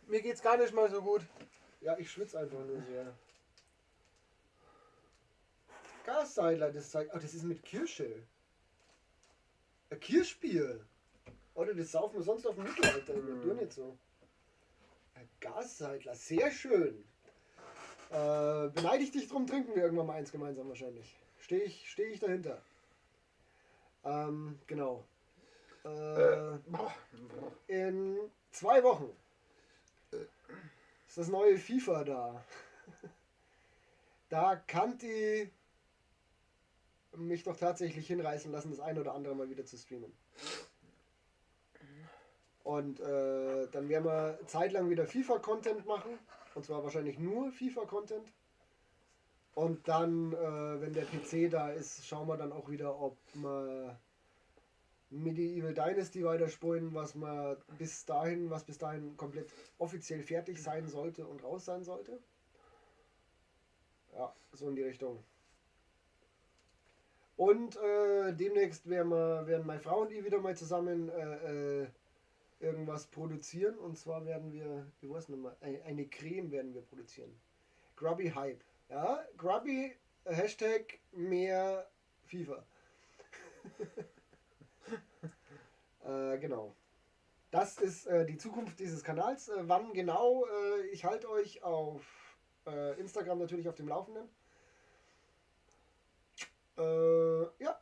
Mir geht's gar nicht mal so gut. Ja, ich schwitze einfach nur sehr. Gasseidler, das zeigt. Oh, das ist mit Kirsche. Ein Kirschbier. Oder das saufen wir sonst auf dem Mittelalter. Mm. Nur nicht so. Ein Gasseidler, sehr schön. Beneide ich dich drum, trinken wir irgendwann mal eins gemeinsam wahrscheinlich. Stehe ich dahinter. Genau. In 2 Wochen ist das neue FIFA da. Da kann die mich doch tatsächlich hinreißen lassen, das ein oder andere mal wieder zu streamen. Und dann werden wir zeitlang wieder FIFA-Content machen. Und zwar wahrscheinlich nur FIFA-Content. Und dann, wenn der PC da ist, schauen wir dann auch wieder, ob wir Medieval Dynasty weiterspulen, was bis dahin komplett offiziell fertig sein sollte und raus sein sollte. Ja, so in die Richtung. Und demnächst werden meine Frau und ich wieder mal zusammen irgendwas produzieren. Und zwar werden wir, ich weiß nicht mehr, eine Creme werden wir produzieren. Grubby Hype. Ja, Grubby, Hashtag mehr FIFA. Genau. Das ist die Zukunft dieses Kanals. Wann genau? Ich halte euch auf Instagram natürlich auf dem Laufenden. Ja.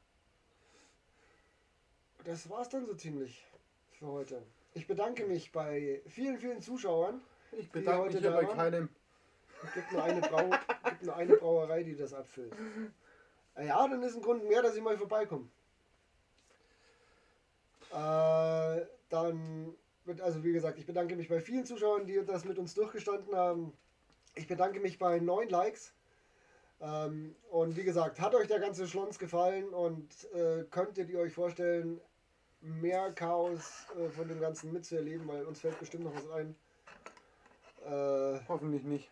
Das war's dann so ziemlich für heute. Ich bedanke mich bei vielen, vielen Zuschauern. Ich bedanke mich hier bei keinem. Es gibt nur eine Brauerei, die das abfüllt. Ja, dann ist ein Grund mehr, dass ich mal vorbeikomme. Dann wird, also wie gesagt, ich bedanke mich bei vielen Zuschauern, die das mit uns durchgestanden haben. Ich bedanke mich bei 9 Likes. Und wie gesagt, hat euch der ganze Schlons gefallen und könntet ihr euch vorstellen, mehr Chaos von dem Ganzen mitzuerleben, weil uns fällt bestimmt noch was ein. Hoffentlich nicht.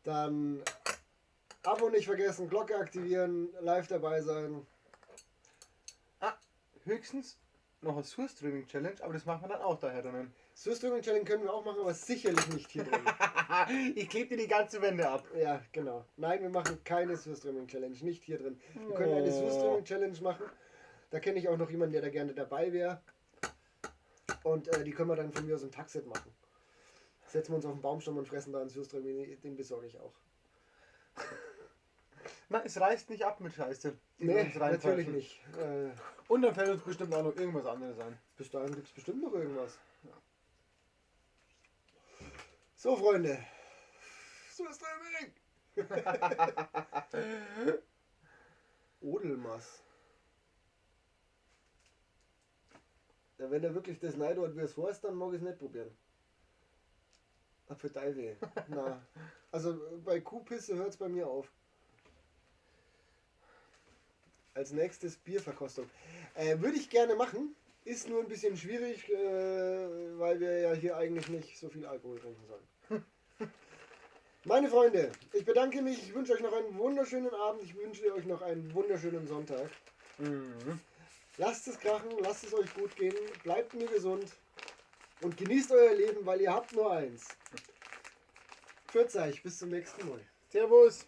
Dann Abo nicht vergessen, Glocke aktivieren, live dabei sein. Ah, höchstens noch eine Surströmming Challenge, aber das machen wir dann auch daher drinnen. Surströmming Challenge können wir auch machen, aber sicherlich nicht hier drin. Ich klebe dir die ganze Wände ab. Ja, genau. Nein, wir machen keine Surströmming Challenge, nicht hier drin. Wir können eine Surströmming Challenge machen. Da kenne ich auch noch jemanden, der da gerne dabei wäre. Und die können wir dann von mir aus im Taxet machen. Setzen wir uns auf den Baumstamm und fressen da einen Surströmming, den besorge ich auch. Na, es reißt nicht ab mit Scheiße. Nee, natürlich nicht. Und dann fällt uns bestimmt auch noch irgendwas anderes ein. Bis dahin gibt es bestimmt noch irgendwas. Ja. So, Freunde. Surströmming! Odelmass. Ja, wenn er wirklich das Neid hat, wie es heißt, dann mag ich es nicht probieren. Für Teufel. Na. Also bei Kuhpisse hört es bei mir auf. Als nächstes Bierverkostung. Würde ich gerne machen. Ist nur ein bisschen schwierig, weil wir ja hier eigentlich nicht so viel Alkohol trinken sollen. Meine Freunde, ich bedanke mich. Ich wünsche euch noch einen wunderschönen Abend. Ich wünsche euch noch einen wunderschönen Sonntag. Mhm. Lasst es krachen, lasst es euch gut gehen. Bleibt mir gesund. Und genießt euer Leben, weil ihr habt nur eins. Pfiat euch, bis zum nächsten Mal. Servus.